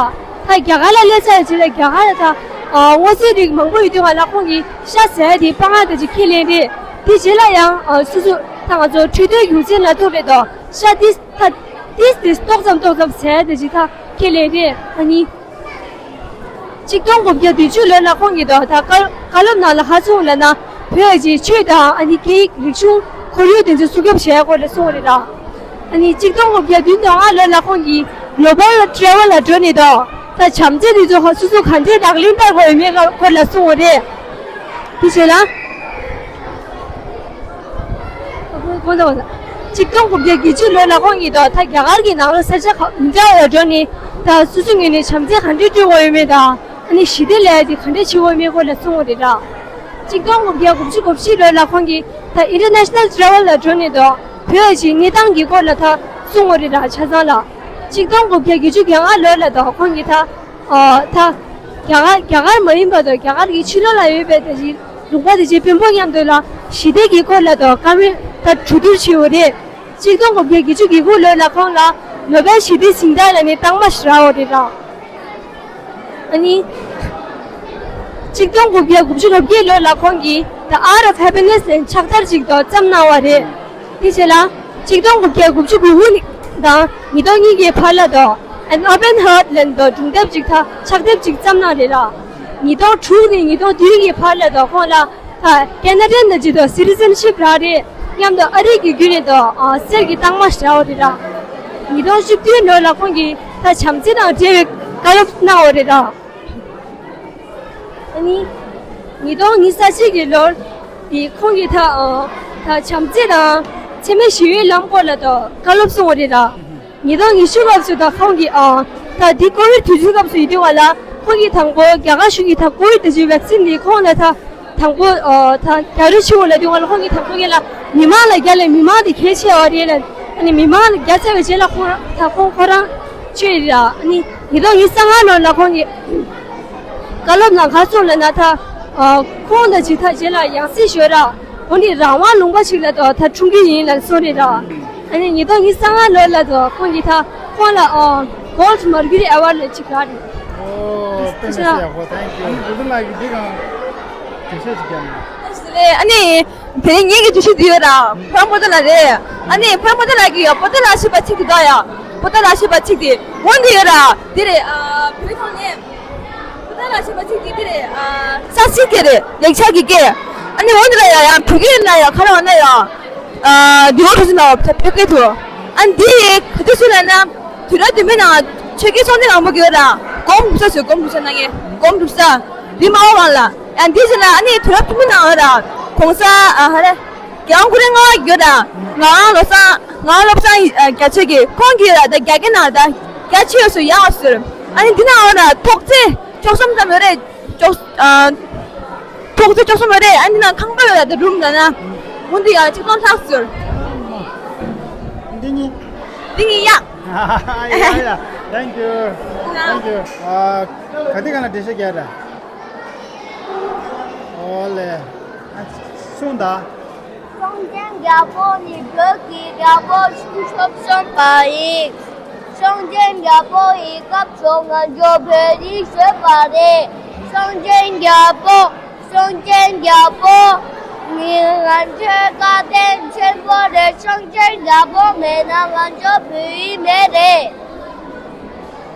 ད་རྒྱ་གར་ལ་སླེབས་ཚར་རྗེས་ལ་རྒྱ་གར་ལ་ད་ཨ་སྔོ་ཚལ་རིགས་མང་པོ་ཡོད་དུས་ང་ལ་ཁོང་གིས་ཤ་ཟས་དེ་སྤང་ང་ད་ཅིག་ཁས་ལེན་རེད། དེ་རྗེས་ལ་ཡང་ཨ་སོ་སོ་ད་ང་ཚོ་འཕྲོད་བསྟེན་རྒྱུ་མཚན་ལ་ཐུག་རེད་དོ། ཤ་ཏིས་ད་ཏིས་ཏིས་ཏོག་ཙམ་ཏོག་ཙམ་ཟས་ད་ཅིག་ད་ཁས་ལེན་རེད། ཨ་ནི། ཆིག་སྟོང་དགུ་བརྒྱ་བདུན་ཅུ་ལོ་ལ་ཁོང་གིས་དོ་ད་བཀའ་བཀའ་སློབ་ནང་ལ་ཧ་སོང་ལ་ན་བོད་ཀྱི་ཆོས་དང་ཨ་ནི་སྐད་ཡིག་རིག་གཞུང་ཁོར་ཡུག་དེ་ཚོ་སྲུང་སྐྱོབ་བྱས་སྐོར་ལ་གསུངས་རེད་ད། ཨ་ནི་ཆིག་སྟོང་དགུ་བརྒྱ་བདུན་དང་ལྔ་ལོ་ལ་ཁོང་གིས་ལོ་བར་ལ་ཊེ་རེ་ཝལ་ལ་འགྲོ་ནས་དོ་ད་བྱམས་བརྩེ་དེ་ཚོ་ཧ་སོ་སོ་ག་འདྲས་ལག་ལེན་བསྟར་དགོས་ཡོད་མེད་སྐོར་ལ་གསུངས་རེད། དེ་བྱས་ལ། ཆིག་སྟོང་དགུ་བརྒྱ་བརྒྱད་ཅུ་ལོ་ལ་ཁོང་གིས་དོ་ད་རྒྱ་གར་གྱི་ནང་ལ་ས་ཆ་ཁག་མི་འདྲ་བ་ལ་འགྲོ་ནས་ད་སོ་སོ་ངོས་ནས་བྱམས་བརྩེ་ག་འདྲས་སྤྲོད་དགོས་ཡོད་མེད་དང་ཨ་ནི་ཞི་བདེ་ལ་ཡ་དེ་ག་འདྲས་བྱེད་དགོས་ཡོད་མེད་སྐོར་ལ་གསུངས་པ་རེད་ད། ཆིག་སྟོང་དགུ་བརྒྱ་དགུ་བཅུ་གོ་བཞི་ལོ་ལ་ཁོང་གིས་ད་ཨིན་ཊར་ནེ་ཤ་ནལ་ཊེ་རེ་ཝལ་ལ་འགྲོ་ནས་དོ་བོད་ཀྱི་གནས་སྟངས་ཀྱི་སྐོར་ལ་ད་གསུངས་པ་རེད་ད་ཆ་ཚང་ལ། ཆིག་སྟོང་དགུ་བརྒྱ་བརྒྱད་ཅུ་གྱ་ལྔ་ལོ་ལ་དོ་ཁོང་གིས་ད། ཨ་ད་རྒྱ་གར་རྒྱ་གར་མ་ཡིན་པ་དང་རྒྱ་གར་གྱི་ཕྱི་ལོགས་ལ་ཡོད་པའི་ད་ཅིག་ལུང་པ་དེ་ཅིག་དཔོན་པོ་མཉམ་དུ་ལ་ཞི་བདེ་གི་སྐོར་ལ་དང་བཀའ་མོལ་ད་གྲོས་བསྡུར་བྱས་ཡོད་རེད། ཆིག་སྟོང་དགུ་བརྒྱ་བརྒྱད་ཅུ་གྱ་དགུ་ལོ་ལ་ཁོང་ལ་ནོ་བེལ་ཞི་བདེའི་གཟེངས་རྟགས་ལ་ནི་རྟགས་མ་ཞིག་རག་ཡོད་རེད་ལ། ཨ་ནི། ཆིག་སྟོང་དགུ་བརྒྱ་དགུ་བཅུ་གོ་བརྒྱད་ལོ་ལ་ཁོང་གིས་The Art of Happiness ལ་ཕྱག་བསྟར་ཅིག་ཏུ་བརྩམས་གནང་བ་རེད། དེ་རྗེས་ལ། ཆིག་སྟོང་དགུ་བརྒྱ་དགུ་བཅུ་གོ་དགུ་དང་ཉིས་སྟོང་གཉིས་ཀྱི་བར་ལ་དང་An Open Heart ལ་དང་སྒྲུང་དེབ་ཅིག་དང་ཕྱག་དེབ་ཅིག་བརྩམས་གནང་རེད་ལ། ཉིས་སྟོང་དྲུག་ནས་ཉིས་སྟོང་བདུན་གྱི་བར་ལ་དང་ཁོང་ལ་ད་ཀེ་ན་ཌ་ནས་ཅིག་དང་སི་ཊི་ཟན་ཤིབ་རག་རེད། མཉམ་དུ་ཨ་རི་གི་བརྒྱུད་ནས་དང་གསེར་གྱི་རྟགས་མ་ཞིག་རག་པ་རེད་ལ། ཉིས་སྟོང་བཅུ་བདུན་ལོ་ལ་ཁོང་གིས་ད་བྱམས་བརྩེ་དང་འབྲེལ་བའི་བཀའ་སློབ་གནང་བ་རེད་ལ། ཨ་ནི། ཉིས་སྟོང་ཉི་ཤུ་རྩ་གཅིག་གི་ལོར། དེ་ཁོང་གིས་ད། ད་བྱམས་བརྩེ་དང་། འཚེ་མེད་ཞི་བའི་ལམ་སྐོར་ལ་ད་བཀའ་སློབ་གསུངས་པ་རེད་ད། ཉིས་སྟོང་ཉི་ཤུ་སྐབས་སུ་ད་ཁོང་གིས་ཨ། ད་འདི་ཀོ་ཝིཌ་དུས་ཚོད་སྐབས་སུ་ཡིན་དུས་བ་ལ་ཁོང་གིས་དང་པོ་རྒྱ་གར་གཞུང་གིས་ད་ཀོ་ཝིཌ་ད་ཅིག་ཝེག་སིན་འདི་ཁོང་ལ་ད། དང་པོ་ཨ། ད་རྒྱག་རེས་བྱེད་འོ་ལ་དུས་བ་ལ་ཁོང་གིས་དང་པོ་ངེད་ལ་མི་མང་ལ་རྒྱག་ལས་མི་མང་དེ་གལ་ཆེ་བ་རེད་ལ། ཨ་ནི་མི་མང་ལ་རྒྱག་ཚར་བའི་རྗེས་ལ་ཁོང་ད་ཁོང་ཁོ་རང་ཆོས་རེད་ཨ་ནི། ཉིས་སྟོང་ཉི་ཤུ་རྩ་ལྔ་ལོ་ལ་ཁོང་གིས་བཀའ་སློབ་ནང་ག་སོང་ལ་ན་ད། ཨ། ཁོང་དང་ཇི་ཐ་རྗེས་ལ་ཡང་སྲིད་ཞོལ་ར། འོ་འདི་རང་དབང་ལུང་པ་ཞིག་ལ་ད་ད་འཁྲུངས་རྒྱུ་ཡིན་ལ་གསུངས་རེད་ར། ཨ་ནི་ཉིས་སྟོང་ཉི་ཤུ་རྩ་ལྔ་ལོ་ལ་ད་ཁོང་གིས་ད་ཁོང་ལ་ཨ། གོལ་ཌི་མར་ཁྱུ་རི་ཨེ་ཝརཌ་ལ་ཅིག་རག་རེད། ཨོ་དཔེ་མི་སྲིད་ཡག་པོ། Thank you. ཨ་ནི་བུ་དུ་ལགས་ཀྱིས་འདི་གང་གྲོས་ཆོད་ཅིག་བརྒྱབ་ན། ཨ་ནི། དེ་རིང་ངེད་ཀྱི་བརྗོད་གཞི་འདི་ཡོད་ར། ཕོ་བྲང་པོ་ཏཱ་ལ་རེད། ཨ་ནི་ཕོ་བྲང་པོ་ཏཱ་ལ་གི་པོ་ཏཱ་ལ་ཞེས་པ་ཚིག་དེ་དག་ཡ། པོ་ཏཱ་ལ་ཞེས་པ་ཚིག་དེ་འོ་འདི་ཡོད་ར། འདི་རེད། ཨ། བོད་ཐོག་ནས་པོ་ཏཱ་ལ་ཞེས་པ་ཚིག་དེ་འདི་རེད། ཨ། ས་ཚིགས་དེ་རེད། ལེགས་ཆ་གི་སྐད། ཨ་ནི་འོ་འདི་ལ་ཡ་ཡ་བོད་སྐད་ན་ཡ་ག་རེ་འོ་ན་ཡ། ཨ། འདི་འོ་འགྲོ་ཟིན་ན་བོད་སྐད་དུ། ཨ་འདི་ག་དུས་སུ་ལ་ན། དུས་རབས་བདུན་པའི་ནང་ཆོས་རྒྱལ་སྲོང་བཙན་སྒམ་པོ་གི་ར། སྒོམ་སྒྲུབ་ས་ཟེར། སྒོམ་སྒྲུབ་ས་ན་ངས་སྒོམ་སྒྲུབ་ས། འདི་མ་འོ་བ་ལ། ཡང་འདི་ཟེར་ན་ཨ་ནི་དུས་རབས་བདུན་པའི་ནང་ར། གོང་ས་ཨ་ཧ་རེ། རྒྱལ་དབང་ཀུན་ལེགས་ལྔ་པ་གི་ར། ངག་དབང་བློ་བཟང་། ངག་དབང་བློ་བཟང་ཨ་རྒྱ་མཚོ་གི་ཁོང་གི་ར། ད་རྒྱ་སྐད་ནང་ད་རྒྱ་ཆེ་བ་སུ་ཡག་ཟེར། ཨ་ནི་འདི་ནང་འོ་ར་ཐོག་བརྩེགས་བཅུ་གསུམ་ཙམ་ཡོད་རེད། ཅོག་ཨ། ཐོག་བརྩེགས་བཅུ་གསུམ་རེད། ཨ་ནི་ནང་ཁང་པ་ཡོད་ལ་དེ་རུམ་ད་ན། འོ་འདི་ཡང་ཆིག་སྟོང་ལྷག་ཟེར། འདི་གཉིས། འདི་གཉིས་ཡག་ཡ་ཡ། Thank you. Thank you. ཨ། ག་དེ་ག་ན་འགྲེལ་བཤད་རྒྱག་ར། ཨོ་ལེ། ཨ། གསུངས་དང་། སྲོང་བཙན་རྒྱལ་པོ་ནི་བོད་ཀྱི་རྒྱལ་པོ་ཆེན་པོ་གསུམ་པ་ཡིན། སྲོང་བཙན་རྒྱལ་པོ་ཡི་སྐབས་སུ་ང་ཚོ་བོད་རིགས་བཟོས་པ་རེད། སྲོང་བཙན་རྒྱལ་པོ། སྲོང་བཙན་རྒྱལ་པོ་ནི་ང་ཚོའི་བཀའ་བསྟན་ཆེན་པོ་རེད། སྲོང་བཙན་རྒྱལ་པོ་མེད་ན་ང་ཚོ་བོད་ཡིག་མེད་རེད།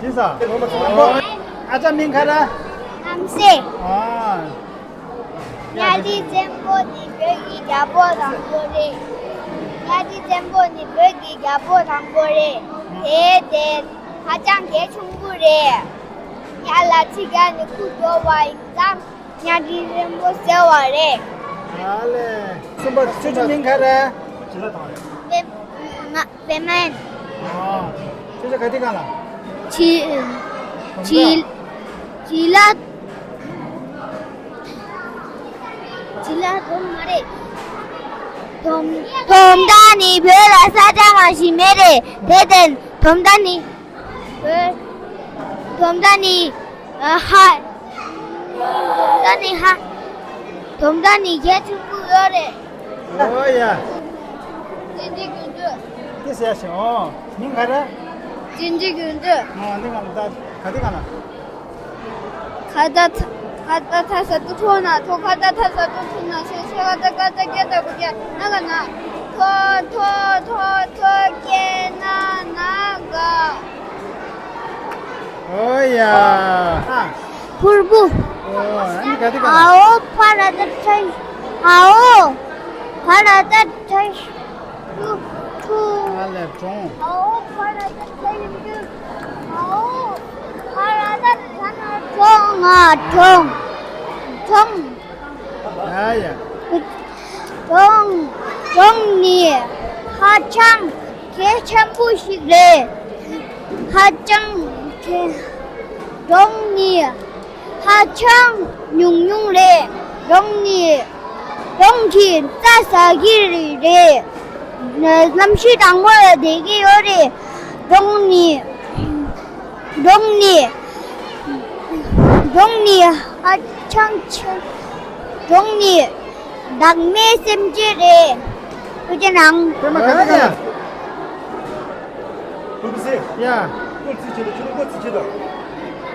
ཅི་ཟེར། ཨ་ཅག་མིང་ག་རེ། ལྷམ་སེ། ཨ། གཉའ་ཁྲི་བཙན་པོ་ནི་བོད་ཀྱི་རྒྱལ་པོ་དང་པོ་རེད། གཉའ་ཁྲི་བཙན་པོ་ནི་བོད་ཀྱི་རྒྱལ་པོ་དང་པོ་རེད། དེའི་དེ་ཧ་ཅང་གལ་ཆེན་པོ་རེད། ཡར་ལ་ཁྲི་བརྒྱ་ནི་ཁུར་འགྲོ་བ་ཡིན་ཙང་གཉའ་ཁྲི་བཙན་པོ་ཟེར་བ་རེད། ཨ་ལེ། གསུམ་པ་ཁྱོད་ཚོའི་མིང་ག་རེ། པད་མ། པད་མ་ཡིན། ཨ། ཁྱོད་ཚོ་ག་དུས་གང་ལ། བྱི་བྱི་བྱི་ལ། བྱི་ལ་དོམ་མ་རེད། དོམ་དོམ་མདའ་ནི་བོད་ལ་ས་ཆ་མ་ཞིག་མེད་རེད། དེ་བརྟེན་དོམ་མདའ་ནི། བོད། དོམ་མདའ་ནི། ཨ་ཧ། དོམ་མདའ་ནི་ཧ། དོམ་མདའ་ནི་གལ་ཆེན་པོ་ཡོད་རེད། ཨོ་ཡ། བཙན་འབྲས་དགུན་འབྲུ། དེ་ཟེར་ཞིང་ཨོ། མིང་ག་རེ། བཙན་འབྲས་དགུན་འབྲུ། ཨ་འདི་གང་ལ་ད་ག་དེ་གང་ལ། ཁ་ད་ཁ་ད་ཐ་ས་ཏུ་ཐོ་ན་ཐོ། ཁ་ད་ཐ་ས་ཏུ་ཐུ་ན་ཤེ་ཤེ་ཁ་ད་ཀ་ད་ཀྱ་ད་གུ་ཀྱ་ན་ག་ན། ཐོ་ཐོ་ཐོ་ཐོ་ཀྱེ་ན་ན་ག། ཨོ་ཡ། ཨ། ཕུར་བུ། ཨོ། ཨ་ནི་ག་དེ་ག་ཨའོ་ཕ་ར་ད་ཐའི། ཨའོ་ཕ་ར་ད་ཐའི་ཤུ་ཐུ། ཨ་ལེ་གྲོང་། ཨའོ་ཕ་ར་ད་ཐའི་ཡུམ་ཆུ། ཨའོ་ཕ་ར་ད་ཐ་ན་གྲོང་། ཨ་གྲོང་། གྲོང་། ཡ་ཡ། གྲོང་། གྲོང་ནི་ཧ་ཅང་གལ་ཆེན་པོ་ཞིག་རེད། ཧ་ཅང་གལ། གྲོང་ནི་ཧ་ཅང་ཉུང་ཉུང་རེད། གྲོང་ནི་གྲོང་གི་རྩྭ་ཟ་གི་རེད། གནམ་གཤིས་གྲང་མོ་ལ་བསྡད་ཀྱི་ཡོད་རེད། གྲོང་ནི། གྲོང་ནི། གྲོང་ནི་ཧ་ཅང་ཆེ། གྲོང་ནི་བདག་མེད་སེམས་ཅན་རེད། ཐུགས་རྗེ་གནང་། པད་མ་ག་དེ་ག་ལ། ཡ།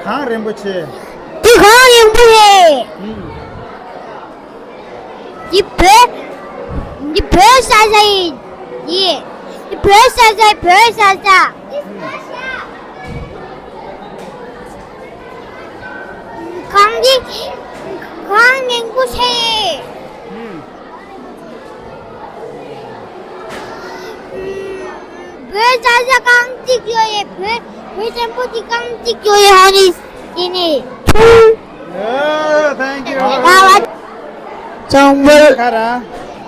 གངས་རིན་པོ་ཆེ། འདི་གངས་རིན་པོ་ཆེ། ཨུམ། འདི་བོད། འདི་བོད་ས་ཆ་ཡིན། འདི་འདི་བོད་ས་ཆ། བོད་ས་ཆ། གངས་འདི་གངས་རིན་པོ་ཆེ། ཨུམ། བོད་ས་ཆ་རྐང་གཅིག་ཡོད་ཡེ། བོད་བོད་ཆེན་པོ་འདི་རྐང་གཅིག་ཡོད་ཡེ། ཧ་ནི་འདི་ནི། ཨོ། Thank you. ཚང་མ། ཁ་ར།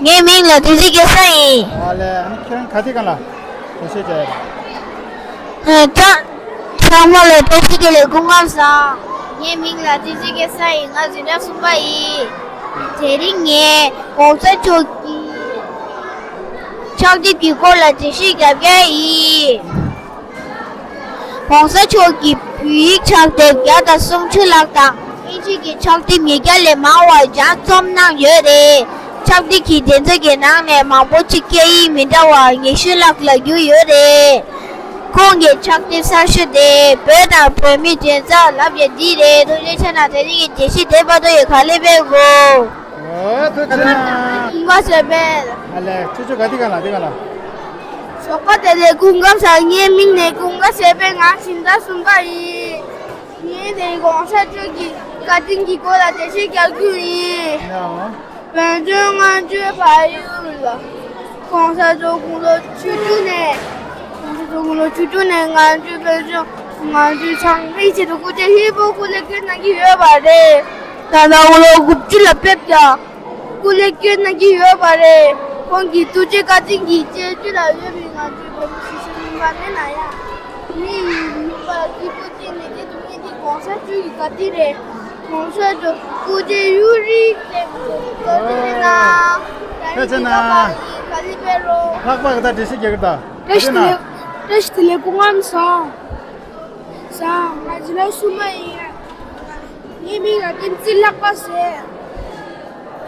ངའི་མིང་ལ་བདེ་སྐྱིད་རྒྱལ་མཚན་ཡིན། ཨ་ལེ། ཨ་ནི་ཁྱེད་རང་ག་དེ་ག་ལ། དེ་ཤེས་བྱ་ཡ། ཨ། ཚང་མ་ལ་བདེ་སྐྱིད་ཀྱི་ལས་སྐུ་ཁམས་བཟང་། ངའི་མིང་ལ་བདེ་སྐྱིད་རྒྱལ་མཚན་ཡིན། ང་འཛིན་གྲྭ་གསུམ་པ་ཡིན། དེ་རིང་ངས་གོང་ས་མཆོག་གི་ཕྱག་དེབ་ཀྱི་སྐོར་ལ་འགྲེལ་བཤད་རྒྱབ་ཀྱི་ཡིན། གོང་ས་མཆོག་གིས་བོད་ཡིག་ཕྱག་དེབ་བརྒྱ་དང་སུམ་ཅུ་ལྷག་དང་། དབྱིན་ཇི་གི་ཕྱག་དེབ་ཉིས་བརྒྱ་ལས་མང་བ་སྦྱང་རྩོམ་གནང་ཡོད་རེད། ཕྱག་དེབ་ཀྱི་དེ་ཚོ་གི་ནང་ནས་མང་པོ་ཅིག་སྐད་ཡིག་མི་འདྲ་བ་ཉི་ཤུ་ལྷག་ལ་བསྒྱུར་ཡོད་རེད། ཁོང་གི་ཕྱག་དེབ་གསར་ཤོས་དེ་བོད་དང་བོད་མིའི་འགྲན་ཟླ་ལབ་ཡ་འདི་རེད། ཐུགས་རྗེ་ཆེ་གནང་། དེ་རིང་གི་དེ་བཞིན་དེ་བར་དུ་ཡི་ག་ལེ་བེ་གོ། ཨོ་ཐུགས་རྗེ་ཆེ་གནང་། ཀུན་དགའ་བྱེད་པས། ཨ་ལས་ཁྱོད་ཚོ་ག་དེ་ག་ལ་དེ་ག་ལ། ཞོགས་པ་དེ་ལས་ཀུན་དགའ་བྱ། ངའི་མིང་ནས་ཀུན་དགའ་བྱེད་པས། ང་སྦྱིན་བདག་གསུམ་པ་ཡིན། ངས་དེ་གོང་ས་མཆོག་གི་བཀའ་དྲིན་གྱི་སྐོར་ལ་འགྲེལ་བཤད་རྒྱག་རྒྱུ་ཡིན། ཡང་། བོད་ལྗོངས་སྔོན་བྱོན་བལ་ཡུལ་ལ། གོང་ས་མཆོག་དགུང་ལོ་བཅུ་དྲུག་ནས། གོང་ས་མཆོག་དགུང་ལོ་བཅུ་དྲུག་ནས་ང་ཚོའི་བོད་ལྗོངས་ང་ཚོའི་ཚང་མའི་ཆེད་དུ་སྐུ་ཚེ་ཧྲིལ་པོ་སྐུ་ལས་བསྐྱོན་གནང་གི་ཡོད་པ་རེད། ད་ལྟ་དགུང་ལོ་དགུ་བཅུ་ལ་ཕེབས་ཀྱང་སྐུ་ལས་བསྐྱོན་གནང་གི་ཡོད་པ་རེད། ཁོང་གི་ཐུགས་རྗེ་བཀའ་དྲིན་གྱི་རྗེས་སུ་ལ་ཡོད་པའི་ང་ཚོའི་བོད་མི་སུ་ཞིག་ཡིན་པ་མེད་ན་ཡང་། མི་ཡི་ལུང་པ་སྐྱིད་པོ་བསྐྱལ་ནས་སྐྱིད་སྡུག་གཉིས་ཀྱི་གོང་ས་མཆོག་གི་བཀའ་དྲིན་རེད། གོང་ས་མཆོག་སྐུ་ཚེ་ཡུན་རིང་བརྟན། ཐུགས་རྗེ་ཆེ་གནང་། ཐུགས་རྗེ་ཆེ་གནང་། ག་ལེ་ཕེབས་རོགས། ལྷག་པར་གི་ད་འགྲེལ་བཤད་རྒྱག་གི་ད། བཀྲ་ཤིས་བདེ་ལེགས། བཀྲ་ཤིས་བདེ་ལེགས། སྐུ་ཁམས་བཟང་། བཟང་། ང་འཇིགས་ལ་སུ་མ་ཡིན། ངའི་མིང་ལ་བསྟན་འཛིན་ལྷག་པ་ཟེར།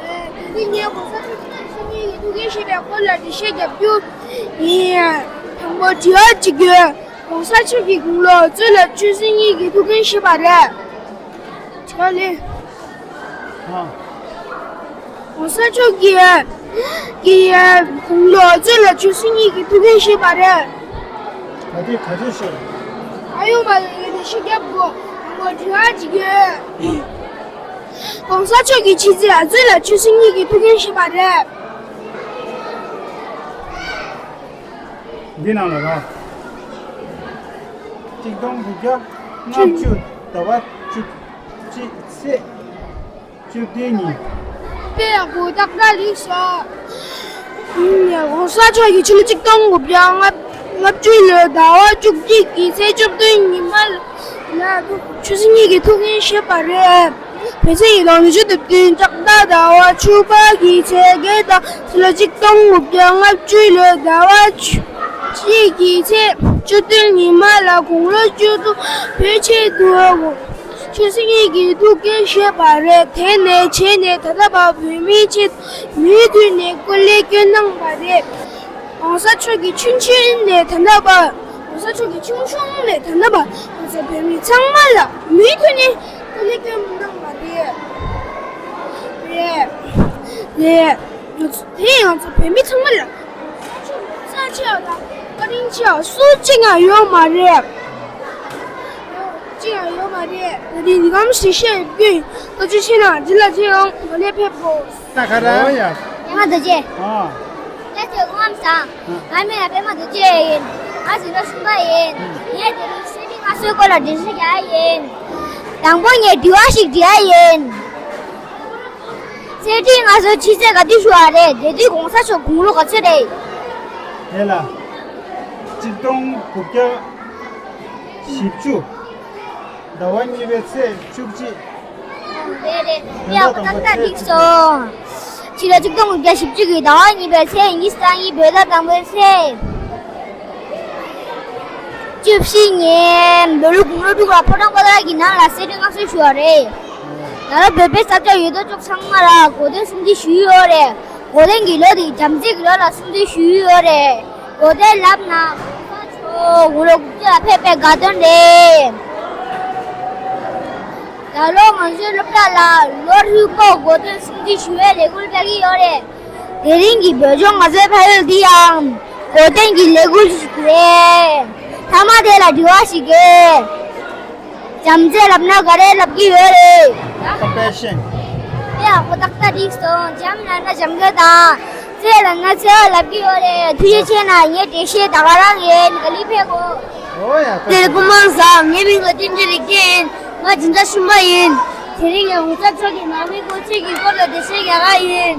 ཨེ། དེ་རིང་ངས་གོང་ས་མཆོག་གི་ཆོས་སྲིད་གཉིས་ཀྱི་ཐུགས་འགན་བཞེས་པའི་སྐོར་ལ་འགྲེལ་བཤད་རྒྱབ་རྒྱུ་ཡིན། དང་པོ་དྲི་བ་གཅིག་ཡོད། གོང་ས་མཆོག་གིས་དགུང་ལོ་བཅུ་ལ་ཆོས་སྲིད་གཉིས་ཀྱི་ཐུགས་འགན་བཞེས་པ་རེད། དྲི་བ་ལེན། ཨ། གོང་ས་མཆོག་གིས་ཀྱིས་དགུང་ལོ་བཅུ་ལ་ཆོས་སྲིད་གཉིས་ཀྱི་ཐུགས་འགན་བཞེས་པ་རེད། ད་ལྟའི་ག་ཚོད་ཤོར། ཨ་ཡོང་མ་རེད། ཤི་རྒྱབ་དགོས། དང་པོ་དྲི་བ་གཅིག་ཡོད། གོང་ས་མཆོག་གིས་ཕྱི་ཚེས་ཨ་ཚོད་ལ་ཆོས་སྲིད་གཉིས་ཀྱི་ཐུགས་འགན་བཞེས་པ་རེད། འདི་ནང་ལ་ར། གཅིག་སྟོང་དགུ་བརྒྱ་ལྔ་བཅུ་ཟླ་བ་བཅུ་གཅིག་ཚེས་བཅུ་བདུན་ཉིན། དཔེ་ཡག་པོ་ཏག་ཏག་བསྒྲིགས་སོང་། གོང་ས་མཆོག་གིས་ཕྱི་ལོ་གཅིག་སྟོང་དགུ་བརྒྱ་ལྔ་བཅུ་ལོའི་ཟླ་བ་བཅུ་གཅིག་གི་ཚེས་བཅུ་བདུན་ཉི་མ་ལ་ཆོས་སྲིད་གཉིས་ཀྱི་ཐུགས་འགན་བཞེས་པ་རེད། བོད་ཚེས་ཉིས་སྟོང་ཉི་ཤུ་རྩ་བདུན་ལྕགས་རྟ་ཟླ་བ་བཅུ་པ་གི་ཚེས་བརྒྱད་དང་ཕྱི་ལོ་གཅིག་སྟོང་དགུ་བརྒྱ་ལྔ་བཅུ་ལོའི་ཟླ་བ་གཅིག་གི་ཚེས་བཅུ་བདུན་ཉི་མ་ལ་དགུང་ལོ་བཅུ་དྲུག་བོད་ཆེད་དུ་ཆོས་སྲིད་གཉིས་ཀྱི་ཐུགས་འགན་བཞེས་པ་རེད། དེ་ནས་བྱས་ནས་ད་ལྟ་བར་བོད་མིའི་ཆེད་མུ་མཐུད་ནས་སྐུ་ལས་བསྐྱོན་གནང་བ་རེད། གོང་ས་མཆོག་གིས་ཆུང་ཆུང་ནས་ད་ལྟ་བར། གོང་ས་མཆོག་གིས་ཆུང་ཆུང་ནས་ད་ལྟ་བར་ང་ཚོ་བོད་མི་ཚང་མ་ལ་མུ་མཐུད་ནས་སྐུ་ལས་བསྐྱོན་གནང་བ་རེད། རེད། རེད། དེ་ང་ཚོ་བོད་མི་ཚང་མ་ལ་གོང་ས་མཆོག་ལ་བཀའ་དྲིན་ཆེ་བ་སུ་གཅིག་ཡང་ཡོད་མ་རེད། གཅིག་ཡང་ཡོད་མ་རེད། ད་དེ་འདི་གམ་ཞིག་བཤད་རྒྱུ་ཡིན། ཐུགས་རྗེ་ཆེ་གནང་། འདི་ལ་ཅི་ཡང་ག་ལེ་ཕེབས་དགོས། ས་ཁ་ར། ཨོ་ཡ། པད་མ་རྡོ་རྗེ། ཨ། བཀྲ་ཤིས་སྐུ་ཁམས་བཟང་། ཨ། ང་མིང་ལ་པད་མ་རྡོ་རྗེ་ཡིན། ང་འཛིན་གྲྭ་གསུམ་པ་ཡིན། ངས་དེ་རིང་གསེར་ཁྲི་མངའ་གསོལ་སྐོར་ལ་འགྲེལ་བཤད་རྒྱག་ཡིན། དང་པོ་ངས་དྲི་བ་ཞིག་འདྲི་ཡ་ཡིན། གསེར་ཁྲི་མངའ་གསོལ་ཕྱི་ཚེས་ག་དུས་ཞུ་བ་རེད། དེ་དུས་གོང་ས་མཆོག་དགུང་ལོ་ག་ཚོད་རེད། དེ་ལ། གཅིག་སྟོང་དགུ་བརྒྱ་བཞི་བཅུ། ཟླ་བ་གཉིས་པའི་ཚེས་བཅུ་གཅིག་རེད་རེད། ཡག་པོ་ཏག་ཏག་འགྲིག་སོང་། ཕྱི་ལོ་ཆིག་སྟོང་དགུ་བརྒྱ་བཞི་བཅུ་གི་ཟླ་བ་གཉིས་པའི་ཚེས་ཉི་ཤུ་རྩ་གཉིས་བོད་ཟླ་དང་པོའི་ཚེས་བཅུ་བཞི་ཉིན་བོད་ལུགས་དགུང་ལོ་དྲུག་ལ་ཕོ་བྲང་པོ་ཏཱ་ལ་གི་ནང་ལ་གསེར་ཁྲི་མངའ་གསོལ་ཞུ་བ་རེད། ད་ལོ་བོད་པའི་ས་སྐྱ་ཡོད་དོ་ཅོག་ཚང་མ་ལ་གོ་སྟོན་སྲུང་བརྩི་ཞུས་ཡོད་རེད། གོ་སྟོན་གྱི་ལོ་དེ་བྱམས་བརྩེ་གི་ལོ་ལ་སྲུང་བརྩི་ཞུས་ཡོད་རེད། གོ་སྟོན་ལབ་ན་གོང་ས་མཆོག་དགུང་ལོ་དགུ་བཅུ་ལ་ཕེབས་པའི་དགའ་སྟོན་རེད། ད་ལོ་ང་ཚོའི་སློབ་གྲྭ་ལ་ལོ་དྲུག་པོ་གོ་སྟོན་སྲུང་བརྩི་ཞུ་བའི་ལས་འགུལ་སྤེལ་གྱི་ཡོད་རེད། དེ་རིང་གི་བོད་ལྗོངས་ང་ཚོའི་ཕ་ཡུལ་འདི་ཡང་གོ་སྟོན་གྱི་ལས་འགུལ་ཞིག་རེད། མཐའ་མ་དེ་ལ་དྲི་བ་ཞིག་ཡོད། བྱམས་བརྩེ་ལབ་ན་ག་རེ་ལབ་ཀྱི་ཡོད་རེད། Compassion. ཡ་ཁོ་ཏག་ཏག་འགྲིག་སོང་། བྱམས་ལབ་ན་བྱམས་བརྩེ་དང་། བརྩེ་ལབ་ན་བརྩེ་བ་ལབ་ཀྱི་ཡོད་རེད། ཐུགས་རྗེ་ཆེ་གནང་། ངའི་འགྲེལ་བཤད་ད་ག་རང་ཡིན། ག་ལེ་ཕེབས་དགོས། ཨོ་ཡ། དེ་ལ་སྐུ་མང་བཟང་། ངའི་མིང་ལ་བསྟན་འཛིན་རིག་རྒྱན་ཡིན། ང་འཛིན་གྲྭ་གསུམ་པ་ཡིན། དེ་རིང་ངས་གོང་ས་མཆོག་གི་ནང་མི་སྐུ་ཚེ་གི་སྐོར་ལ་འགྲེལ་བཤད་རྒྱག་ག་ཡིན།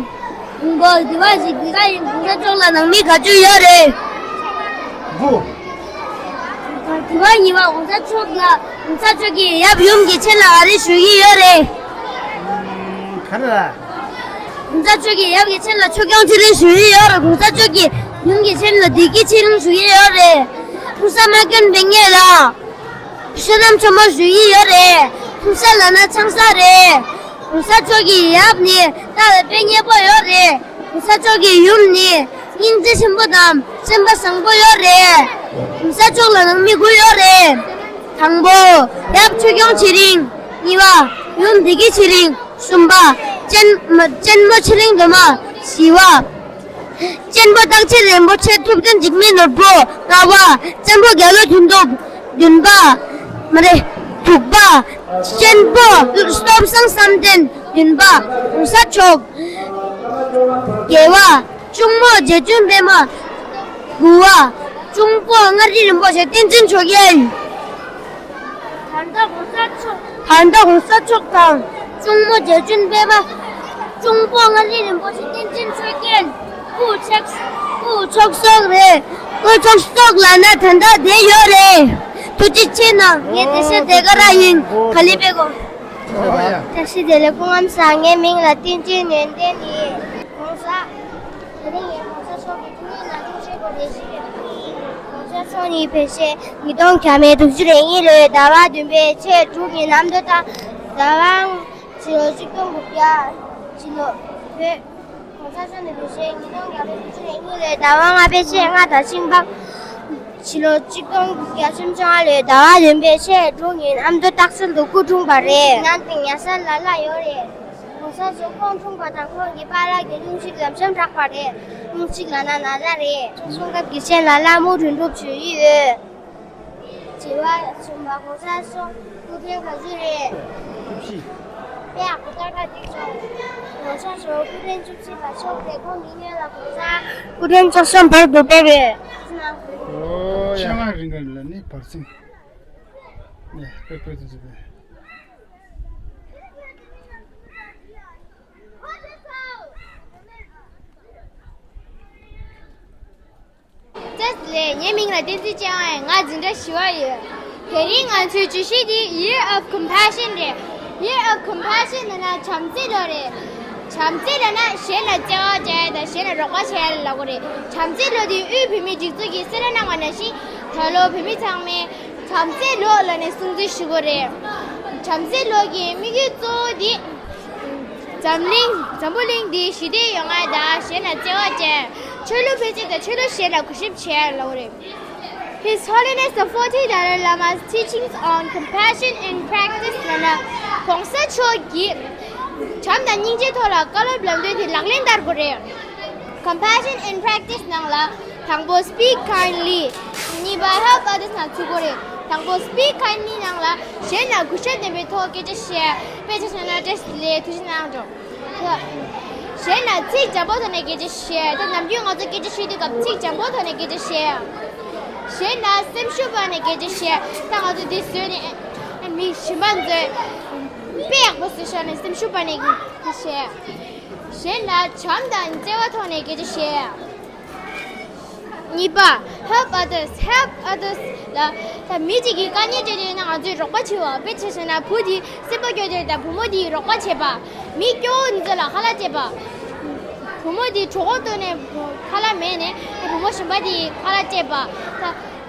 དང་པོ་དྲི་བ་ཞིག་འདི་ག་ཡིན། གོང་ས་མཆོག་ལ་ནང་མི་ག་ཚོད་ཡོད་རེད། དགུ། དྲི་བ་གཉིས་པ། གོང་ས་མཆོག་ལ་གོང་ས་མཆོག་གི་ཡབ་ཡུམ་གྱི་མཚན་ལ་ག་རེ་ཞུ་གི་ཡོད་རེད། ག་རེ་ལ། གོང་ས་མཆོག་གི་ཡབ་ཀྱི་མཚན་ལ་ཆོས་སྐྱོང་ཚེ་རིང་ཞུ་གི་ཡོད་རེད། གོང་ས་མཆོག་གི་ཡུམ་གྱི་མཚན་ལ་བདེ་སྐྱིད་ཚེ་རིང་ཞུ་གི་ཡོད་རེད། ཕུན་ཚོགས་མ་དགོན་འབད་མཁན་ལ་བསོད་ནམས་ཆེན་མོ་ཞུ་གི་ཡོད་རེད། ཕུན་ཚོགས་ལབ་ན་ཆང་ས་རེད། གོང་ས་མཆོག་གི་ཡབ་ནི་ལྟ་བའི་དཔེ་མཉེས་པོ་ཡོད་རེད། གོང་ས་མཆོག་གི་ཡུམ་ནི་སྙིང་རྗེ་ཆེན་པོ་དང་སེམས་པ་བཟང་པོ་ཡོད་རེད། གོང་ས་མཆོག་ལ་ནང་མི་དགུ་ཡོད་རེད། དང་པོ། ཡབ་ཆོས་སྐྱོང་ཚེ་རིང་། གཉིས་པ། ཡུམ་བདེ་སྐྱིད་ཚེ་རིང་། གསུམ་པ། གཅེན་མ་གཅེན་པོ་ཆོས་གླིང་སྒྲོལ་མ། བཞི་པ། གཅེན་པོ་སྟག་རྩེ་རིན་པོ་ཆེ་ཐུབ་བསྟན་འཇིགས་མེད་ནོར་བུ། ལྔ་པ། གཅེན་པོ་རྒྱ་བོད་མཐུན་སྟོབས། བདུན་པ། མ་རེད། དྲུག་པ། གཅེན་པོ་སྟོབས་བཟང་བསམ་གཏན། བདུན་པ། གོང་ས་མཆོག་བརྒྱད་པ། གཅུང་མོ་རྗེ་བཙུན་པད་མ། དགུ་པ། གཅུང་པོ་མངའ་རིས་རིན་པོ་ཆེ་བསྟན་འཛིན་ཆོས་རྒྱལ། ད་ལྟ་གོང་ས་མཆོག་ད་ལྟ་གོང་ས་མཆོག་དང་གཅུང་མོ་རྗེ་བཙུན་པད་མ། གཅུང་པོ་མངའ་རིས་རིན་པོ་ཆེ་བསྟན་འཛིན་ཆོས་རྒྱལ། སྐུ་ཚེགས་སྐུ་ཚེགས་གསོག་རེད། སྐུ་ཚེགས་གསོག་ལབ་ན་ད་ལྟ་བསྡད་ཡོད་རེད། ཐུགས་རྗེ་ཆེ་གནང་། ངས་དེ་བཤད་དེ་ག་རང་ཡིན། ག་ལེ་པེ་གོ། བཀྲ་ཤིས་བདེ་ལེགས། སྐུ་ངལ་བཟང་། ངའི་མིང་ལ་བསྟན་འཛིན་ཡོན་ཏན་ཡིན། གོང་ས། དེ་རིང་ངས་གོང་ས་མཆོག་གི་ཐུགས་ཉིད་ལ་ཐུགས་ཆེ་པོ་རེ་ཞུ་ཡོད། གོང་ས་མཆོག་ཉིད་ཕལ་ཆེར་ཉིས་སྟོང་བརྒྱ་མེད་དྲུག་ཅུ་རེ་གཉིས་ལོའི་ཟླ་བ་བདུན་པའི་ཚེས་དྲུག་ཉིན་ཨ་མདོ་ད་ཟླ་བ་ཕྱི་ལོ་ཆིག་སྟོང་དགུ་བརྒྱ་ཕྱི་ལོ་བོད། གོང་ས་མཆོག་ནས་བོད་ཤེས་ཉིས་སྟོང་བརྒྱ་དང་བཅུ་གཉིས་ལོའི་ཟླ་བ་ལྔ་པའི་ཚེས་ལྔ་དང་ཤིང་པགས། ཕྱི་ལོ་ཆིག་སྟོང་དགུ་བརྒྱ་སུམ་ཅུ་ལྔ་ལོའི་ཟླ་བ་བདུན་པའི་ཚེས་དྲུག་ཉིན་ཨ་མདོ་སྟག་སེལ་དུ་སྐུ་འཁྲུངས་པ་རེད། ནང་དེ་ཉ་ས་ལ་ལ་ཡོད་རེད། གོང་ས་མཆོག་ཁོང་འཁྲུངས་པ་དང་ཁོང་གི་པཱ་ལགས་ཀྱི་སྙུང་གཞི་ལམ་སང་བསྒྲགས་པ་རེད། སྙུང་གཞི་ལབ་ན་ན་ཚ་རེད། གསུང་སྐབས་ཀྱི་མཚན་ལ་ལ་མུ་དོན་གྲུབ་བརྗོད་ཀྱི་ཡོད། དྲི་བ་གསུམ་པ། གོང་ས་མཆོག་སྐུ་ཕྲེང་ག་ཚོད་རེད། དཔེ་ཡག་པོ་ལྟ་ག་འགྲིག་སོང་། གོང་ས་མཆོག་སྐུ་ཕྲེང་བཅུ་གཅིག་པ་མཆོག་རེད། ཁོང་མི་སྔོན་ལ་གོང་ས་སྐུ་ཕྲེང་བཅུ་གསུམ་བར་དུ་ཕེབས་པས། ཨོ་ཡ། ཆེད་མངགས་རིང་ག་ལ་ནི་བར་སེང་ནས་དཔེ་དཔེ་དུ་ཟེར་བས། བཀྲ་ཤིས་བདེ་ལེགས། ངའི་མིང་ལ་བསྟན་འཛིན་ལྕམ་ཡིན། ང་འཛིན་གྲྭ་བཞི་པ་ཡིན། དེ་རིང་ང་ཚོའི་བརྗོད་གཞི་འདི་Year of Compassion རེད། Year of Compassion ལབ་ན་བྱམས་བརྩེའི་ལོ་རེད། བྱམས་བརྩེ་ལབ་ན་གཞན་ལ་བརྩེ་བ་བྱས་དང་གཞན་ལ་རོགས་པ་བྱས་ལབ་དགོས་རེད། བྱམས་བརྩེའི་ལོ་འདི་དབུས་བོད་མིའི་སྒྲིག་འཛུགས་ཀྱིས་གསལ་བསྒྲགས་གནང་བ་ནང་བཞིན་ད་ལོ་བོད་མི་ཚང་མས་བྱམས་བརྩེའི་ལོ་ལབ་ནས་སྲུང་བརྩི་ཞུ་དགོས་རེད། བྱམས་བརྩེའི་ལོ་གི་དམིགས་ཡུལ་གཙོ་བོ་འདི། འཛམ་གླིང་འཛམ་བུ་གླིང་འདི་ཞི་བདེ་ཡོང་བ་དང་གཞན་ལ་བརྩེ་བ་བྱས། ཆོས་ལུགས་ཕན་ཚུན་དང་ཆོས་ལུགས་གཞན་ལ་གུས་ཞབས་བྱས་ལབ་རེད། His Holiness the fourteenth Dalai Lama's teachings on compassion in practice ལབ་ན་གོང་ས་མཆོག་གིས་བྱམས་དང་སྙིང་རྗེའི་ཐོག་ལ་བཀའ་སློབ་ལམ་སྟོན་དེ་ལག་ལེན་བསྟར་དགོས་རེད། Compassion in practice ནང་ལ་དང་པོ་speak kindly། གཉིས་པ་help others ནང་ཚུད་དགོས་རེད། དང་པོ་speak kindly ནང་ལ་གཞན་ལ་གུས་ཞབས་ལྡན་པའི་ཐོག་སྐད་ཆ་བཤད། དཔེ་ཆ་བཞག་ན་བཀྲ་ཤིས་བདེ་ལེགས། ཐུགས་རྗེ་གནང་འགྲོ། གཞན་ལ་ཚིག་འཇམ་པོ་ཐོག་ནས་སྐད་ཆ་བཤད། ད་ནམ་རྒྱུན་ང་ཚོ་སྐད་ཆ་བཤད་དུས་སྐབས་ཚིག་འཇམ་པོ་ཐོག་ནས་སྐད་ཆ་བཤད། གཞན་ལ་སེམས་ཤུགས་སྤར་ནས་སྐད་ཆ་བཤད། ད་ང་ཚོ་འདི་བཟོས་ནས་མི་གཞན་པ་ཚོས་དཔེ་ཡག་པོ་བཟོས་བཞག་ནས་སེམས་ཤུགས་སྤར་ནས་སྐད་ཆ་བཤད། གཞན་ལ་བྱམས་དང་བརྩེ་བ་ཐོག་ནས་སྐད་ཆ་བཤད། གཉིས་པ། Help others. Help others ལ་ད་མི་གཅིག་གིས་དཀའ་ངལ་འཕྲད་དུས་ན་ང་ཚོས་རོགས་པ་བྱེད་པ། དཔེ་ཆ་བཞག་ན་བུ་དེ་སེམས་པ་སྐྱོ་དུས་ད་བུ་མོ་དེའི་རོགས་པ་བྱེད་པ། མི་སྐྱོ་བོ་འདི་ཚོ་ལ་ཁ་ལག་སྤྲད་པ། བུ་མོ་དེ་གྲོད་ཁོག་ལྟོགས་ནས་ཁ་ལག་མེད་ནས་བུ་མོ་གཞན་པ་དེའི་ཁ་ལག་སྤྲད་པ།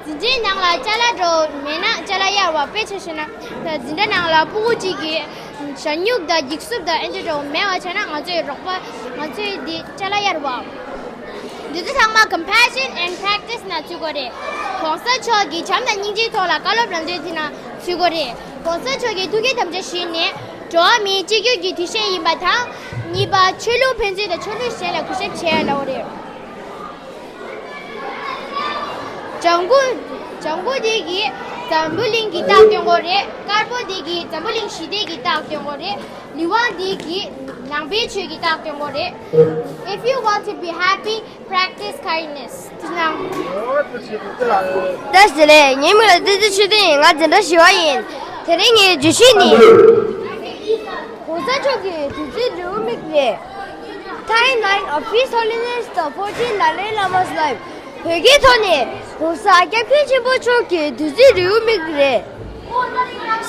ད་འཛིན་གྲྭའི་ནང་ལ་ཅ་ལག་འདྲ་བོ་མེད་ན་ཅ་ལག་གཡར་བ། དཔེ་ཆ་བཞག་ན་ད་འཛིན་གྲྭ་ནང་ལ་སྤུ་གུ་གཅིག་གིས་ཞ་སྨྱུག་དང་འགྱིག་སུབ་དང་ཨེ་འདྲ་འདྲ་བོ་མེད་པ་བྱས་ན་ང་ཚོས་རོགས་པ་ང་ཚོས་འདི་ཅ་ལག་གཡར་བ། འདི་ཚོ་ཚང་མ་compassion and practice ནང་ཚུད་དགོས་རེད། གོང་ས་མཆོག་གིས་བྱམས་དང་སྙིང་རྗེའི་ཐོག་ལ་བཀའ་སློབ་ལམ་སྟོན་དེ་ནང་ཚུད་དགོས་རེད། གོང་ས་མཆོག་གིས་ཐུགས་ཀྱི་དམ་བཅའ་བཞེས་ནས་འགྲོ་བ་མིའི་གཅིག་གྱུར་གྱི་འདུ་ཤེས་ཡིན་པ་དང་། གཉིས་པ། ཆོས་ལུགས་ཕན་ཚུན་དང་ཆོས་ལུགས་གཞན་ལ་གུས་ཞབས་བྱས་ལབ་པ་རེད། ལྗང་གུ། ལྗང་གུ་དེ་གིས་འཛམ་བུ་གླིང་གི་རྟགས་སྟོན་གྱི་ཡོད་རེད། དཀར་པོ་དེ་གིས་འཛམ་བུ་གླིང་ཞི་བདེ་གི་རྟགས་སྟོན་གྱི་ཡོད་རེད། ལི་ཝང་དེ་གིས་ནང་པའི་ཆོས་ཀྱི་རྟགས་སྟོན་གྱི་ཡོད་རེད། If you want to be happy, practice kindness. དེ་ནང་། བཀྲ་ཤིས་བདེ་ལེགས། ངའི་མིང་ལ་བདེ་ཆེན་ཆོས་སྒྲོན་ཡིན། ང་འཛིན་གྲྭ་བཞི་པ་ཡིན། དེ་རིང་ངའི་བརྗོད་གཞི་ནི། གོང་ས་མཆོག་གི་དུས་ཚོད་རེའུ་མིག་རེད། Timeline of His Holiness the fourteenth Dalai Lama's life. བོད་སྐད་ཐོག་ནས་༸གོང་ས་༸སྐྱབས་མགོན་ཆེན་པོ་མཆོག་གི་དུས་ཚོད་རེའུ་མིག་རེད།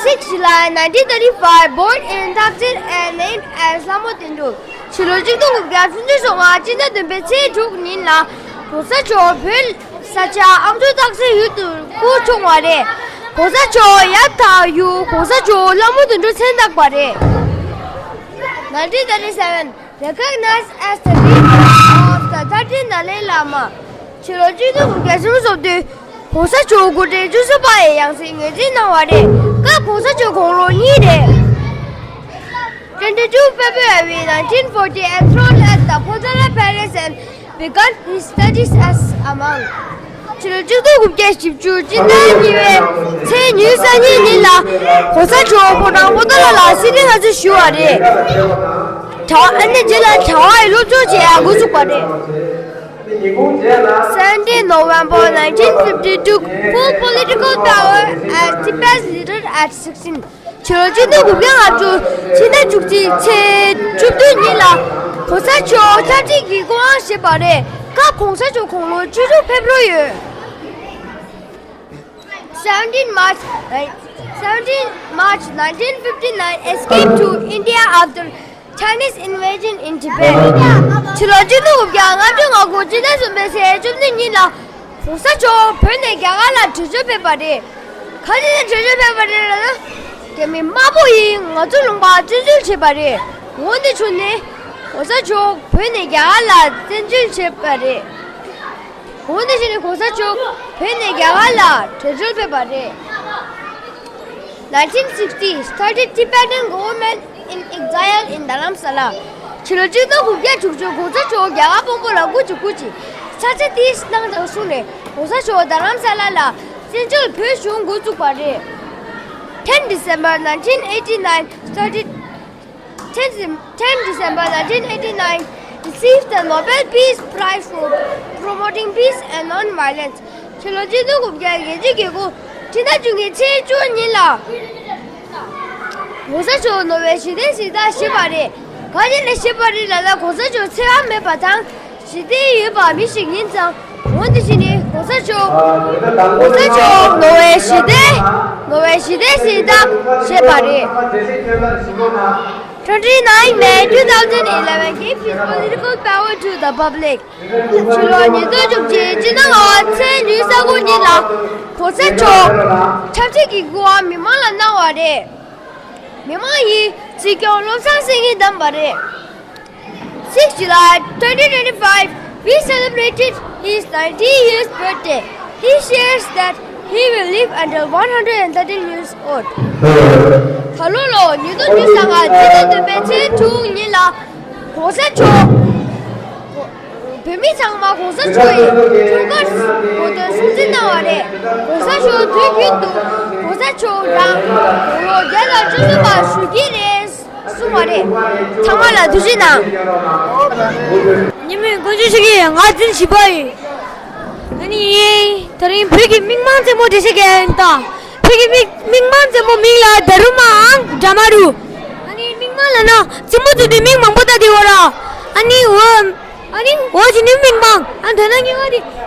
Six July nineteen thirty-five, born in Thakchir and named as Lhamo Dendro. ཕྱི་ལོ་ཆིག་སྟོང་དགུ་བརྒྱ་སུམ་ཅུ་སོ་ལྔ་སྤྱི་ཟླ་བདུན་པའི་ཚེས་དྲུག་ཉིན་ལ་༸གོང་ས་མཆོག་བོད་ས་ཆ་ཨ་མདོ་སྟག་རྩེ་ཡུལ་དུ་སྐུ་འཁྲུངས་པ་རེད། ༸གོང་ས་མཆོག་ཡབ་དང་ཡུམ་༸གོང་ས་མཆོག་ལྷ་མོ་དོན་གྲུབ་མཚན་བཏགས་པ་རེད། Nineteen thirty-seven, recognized as the leader of the thirteenth Dalai Lama. ཕྱི་ལོ་ཆིག་སྟོང་དགུ་བརྒྱ་སུམ་ཅུ་སོ་བདུན། ༸གོང་ས་མཆོག་སྐུ་ཕྲེང་བཅུ་གསུམ་པ་ཡི་ཡང་སྲིད་ངོས་འཛིན་གནང་བ་རེད། སྐབས་༸གོང་ས་མཆོག་དགུང་ལོ་གཉིས་རེད། twenty-two February nineteen forty, enthroned at the Potala Palace and began his studies as a monk. ཕྱི་ལོ་གཅིག་སྟོང་དགུ་བརྒྱ་བཞི་བཅུ་སྤྱི་ཟླ་གཉིས་པའི་ཚེས་ཉི་ཤུ་རྩ་གཉིས་ཉིན་ལ་༸གོང་ས་མཆོག་ཕོ་བྲང་པོ་ཏཱ་ལ་ལ་སྲིད་དོན་ལྷ་སར་བཞུགས་པ་རེད། ད་ཨ་ནི་རྗེས་ལ་གྲྭ་བའི་སློབ་སྦྱོང་བྱེད་ཡག་འགོ་བཙུགས་པ་རེད། Seventeen November nineteen fifty took full political power as Tibet's leader at sixteen. ཕྱི་ལོ་གཅིག་སྟོང་དགུ་བརྒྱ་ལྔ་བཅུ་ཕྱི་ཟླ་བཅུ་གཅིག་ཚེས་བཅུ་བདུན་ཉིན་ལ་༸གོང་ས་མཆོག་ཆབ་སྲིད་ཀྱི་སྐུ་དབང་བཞེས་པ་རེད། སྐབས་༸གོང་ས་མཆོག་དགུང་ལོ་བཅུ་དྲུག་ཕེབས་རོགས་ཡོད། Seventeen March, seventeen March nineteen fifty-nine, escaped to India after Chinese invasion in Tibet. ཕྱི་ལོ་གཅིག་སྟོང་དགུ་བརྒྱ་ལྔ་བཅུ་ང་དགུ་ཕྱི་ཟླ་གསུམ་པའི་ཚེས་བཅུ་གཉིས་ཉིན་ལ་༸གོང་ས་མཆོག་བོད་ནས་རྒྱ་གར་ལ་བྲོས་བྱོལ་ཕེབས་པ་རེད། ག་རེ་ལ་བྲོས་བྱོལ་ཕེབས་པ་རེད་ལབ་ན། རྒྱ་མི་དམར་པོ་ཡིས་ང་ཚོའི་ལུང་པར་བཙན་འཛུལ་བྱས་པ་རེད། འོ་དེ་བྱུང་ནས་༸གོང་ས་མཆོག་བོད་ནས་རྒྱ་གར་ལ་བཙན་འཛུལ་བྱས་པ་རེད། འོ་དེ་བྱས་ནས་༸གོང་ས་མཆོག་བོད་ནས་རྒྱ་གར་ལ་བྲོས་བྱོལ་ཕེབས་པ་རེད། Nineteen sixty, started Tibetan government in exile in Dharamsala. ཕྱི་ལོ་གཅིག་སྟོང་དགུ་བརྒྱ་དྲུག་ཅུ་༸གོང་ས་མཆོག་རྒྱ་གར་དཔོན་པོ་ལ་སྐུ་མཁྱེན་སྐུ་མཁྱེན་ས་ཆ་དེ་གནང་དང་གསུངས་ནས་༸གོང་ས་མཆོག་རྡ་རམ་ས་ལ་ལ་བཙན་བྱོལ་བོད་གཞུང་འགོ་བཙུགས་པ་རེད། Ten December nineteen eighty-nine, started ten, ten December nineteen eighty-nine, received the Nobel Peace Prize for promoting peace and non-violence. ཕྱི་ལོ་གཅིག་སྟོང་དགུ་བརྒྱ་བརྒྱད་ཅུ་གྱ་དགུ་ཕྱི་ཟླ་བཅུ་གཉིས་ཚེས་བཅུ་ཉིན་ལ་༸གོང་ས་མཆོག་ནོ་བེལ་ཞི་བདེའི་གཟེངས་རྟགས་བཞེས་པ་རེད། ག་རེ་ལ་བཞེས་པ་རེད་ལབ་ན་༸གོང་ས་མཆོག་འཚེ་བ་མེད་པ་དང་ཞི་བདེ་ཡོད་པ་མི་ཞིག་ཡིན་ཙང་། འོ་དེ་བཞིན་ནི་༸གོང་ས་མཆོག་༸གོང་ས་མཆོག་ནོ་བེལ་ཞི་བདེ་ནོ་བེལ་ཞི་བདེའི་གཟེངས་རྟགས་བཞེས་པ་རེད། Twenty-nine May two thousand eleven gave his political power to the public. ཕྱི་ལོ་ཉིས་སྟོང་བཅུ་གཅིག་སྤྱི་ཟླ་ལྔ་པའི་ཚེས་ཉི་ཤུ་རྩ་དགུ་ཉིན་ལ་༸གོང་ས་མཆོག་ཆབ་སྲིད་ཀྱི་སྐུ་དབང་མི་མང་ལ་གནང་བ་རེད། མི་མང་ཡིས་སྲིད་སྐྱོང་བློ་བཟང་སེང་གེ་བདམས་པ་རེད། Six July twenty twenty-five, we celebrated his ninety years birthday. He shares that he will live until one hundred and thirteen years old. ད་ལོ་ལོ་ཉིས་སྟོང་ཉི་ཤུ་རྩ་ལྔ་སྤྱི་ཟླ་བདུན་པའི་ཚེས་དྲུག་ཉིན་ལ་༸གོང་ས་མཆོག་བོད་མི་ཚང་མ་༸གོང་ས་མཆོག་ཡི་འཁྲུངས་སྐར་གོ་སྟོན་སྲུང་བརྩི་གནང་བ་རེད། ༸གོང་ས་མཆོག་དུས་རྒྱུན་དུ་༸གོང་ས་མཆོག་རང་དགུང་ལོ་བརྒྱ་དང་བཅུ་གསུམ་པ་བཞུགས་ཀྱི་རེད་གསུངས་པ་རེད། ཚང་མ་ལ་ཐུགས་རྗེ་གནང་། ཉི་མའི་དཀོན་མཆོག་ཆེ་གེ། ང་འཛིན་བཞི་པ་ཡིན། ཨ་ནི་ད་རིང་བོད་ཀྱི་མིག་མང་རྩེད་མོ་འགྲེལ་བཤད་རྒྱག་ཡིན་ད། བོད་ཀྱི་མིག་མིག་མང་རྩེད་མོ་མིང་ལ་ད་རུ་མའང་འདྲ་མ་རུ། ཨ་ནི་མིག་མང་ལབ་ན་རྩེད་མོ་རྩེ་དུས་མིག་མང་པོ་ལྟ་དེ་འོ་ར། ཨ་ནི་འོ། ཨ་ནི་འོ་ཅི་ནི་མིག་མང་། ཨ་དོན་དག་གཉིས་པ་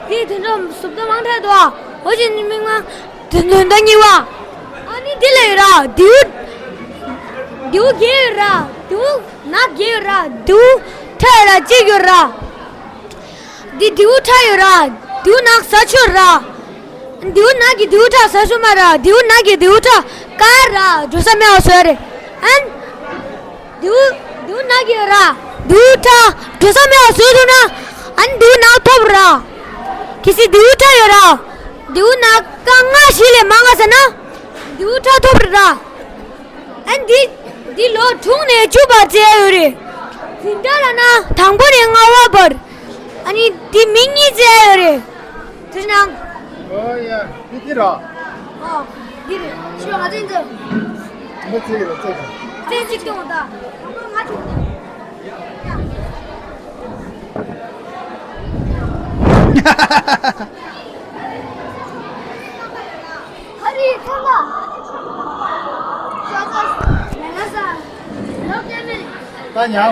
དེ་དེ་དོན་དག་ཟུབ་ཏོ་མང་ཐལ་དོ། འོ་ཅི་ནི་མིག་མང་། དོན་དོན་དག་གཉིས་པ། ཨ་ནི་འདི་ལ་ཡོད་ར། རྡེའུ། རྡེའུ་བརྒྱད་ཡོད་ར། རྡེའུ་ནག་བརྒྱད་ཡོད་ར། རྡེའུ་ཁྲ་ཡོད་ར་གཅིག་ཡོད་ར། འདི་རྡེའུ་ཁྲ་ཡོད་ར། རྡེའུ་ནག་ཟ་ཆོག་ར། རྡེའུ་ནག་གི་རྡེའུ་ཁྲ་ཟ་ཆོག་མ་ར། རྡེའུ་ནག་གི་རྡེའུ་ཁྲ་ཀ་ར་འགྲོ་ས་མེད་པ་བཟོས་རེད། ཨན། རྡེའུ་རྡེའུ་ནག་ཡོད་ར། རྡེའུ་ཁྲ་འགྲོ་ས་མེད་པ་བཟོས་འདུག་ན། ཨན་རྡེའུ་ནག་ཐོབ་ར། གལ་སྲིད་རྡེའུ་ཁྲ་ཡོད་ར། རྡེའུ་ནག་ཀ་ལྔ་བཞི་ལས་མང་ང་ཟ་ན། རྡེའུ་ཁྲ་ཐོབ་ར། ཨན་འདི་འདི་ལོ་དྲུག་ནས་བཅུ་བར་རྩེ་ཡ་ཡོད་རེད། འཛིན་གྲྭ་ལ་ན་དང་པོ་ནས་ལྔ་བ་བར། ཨ་ནི་འདི་མི་གཉིས་རྩེ་ཡ་ཡོད་རེད། དེ་ནང་། ཨོ་ཡ། འདི་འདི་ར། ཨོ། འདི་རེད། ཤི་ང་ཚོ་འདི། འདི་རྩེ་རེད་རྩེ། རྩེ་གཅིག་སྟོང་ད། ང་ཚོ། ད་ཉལ།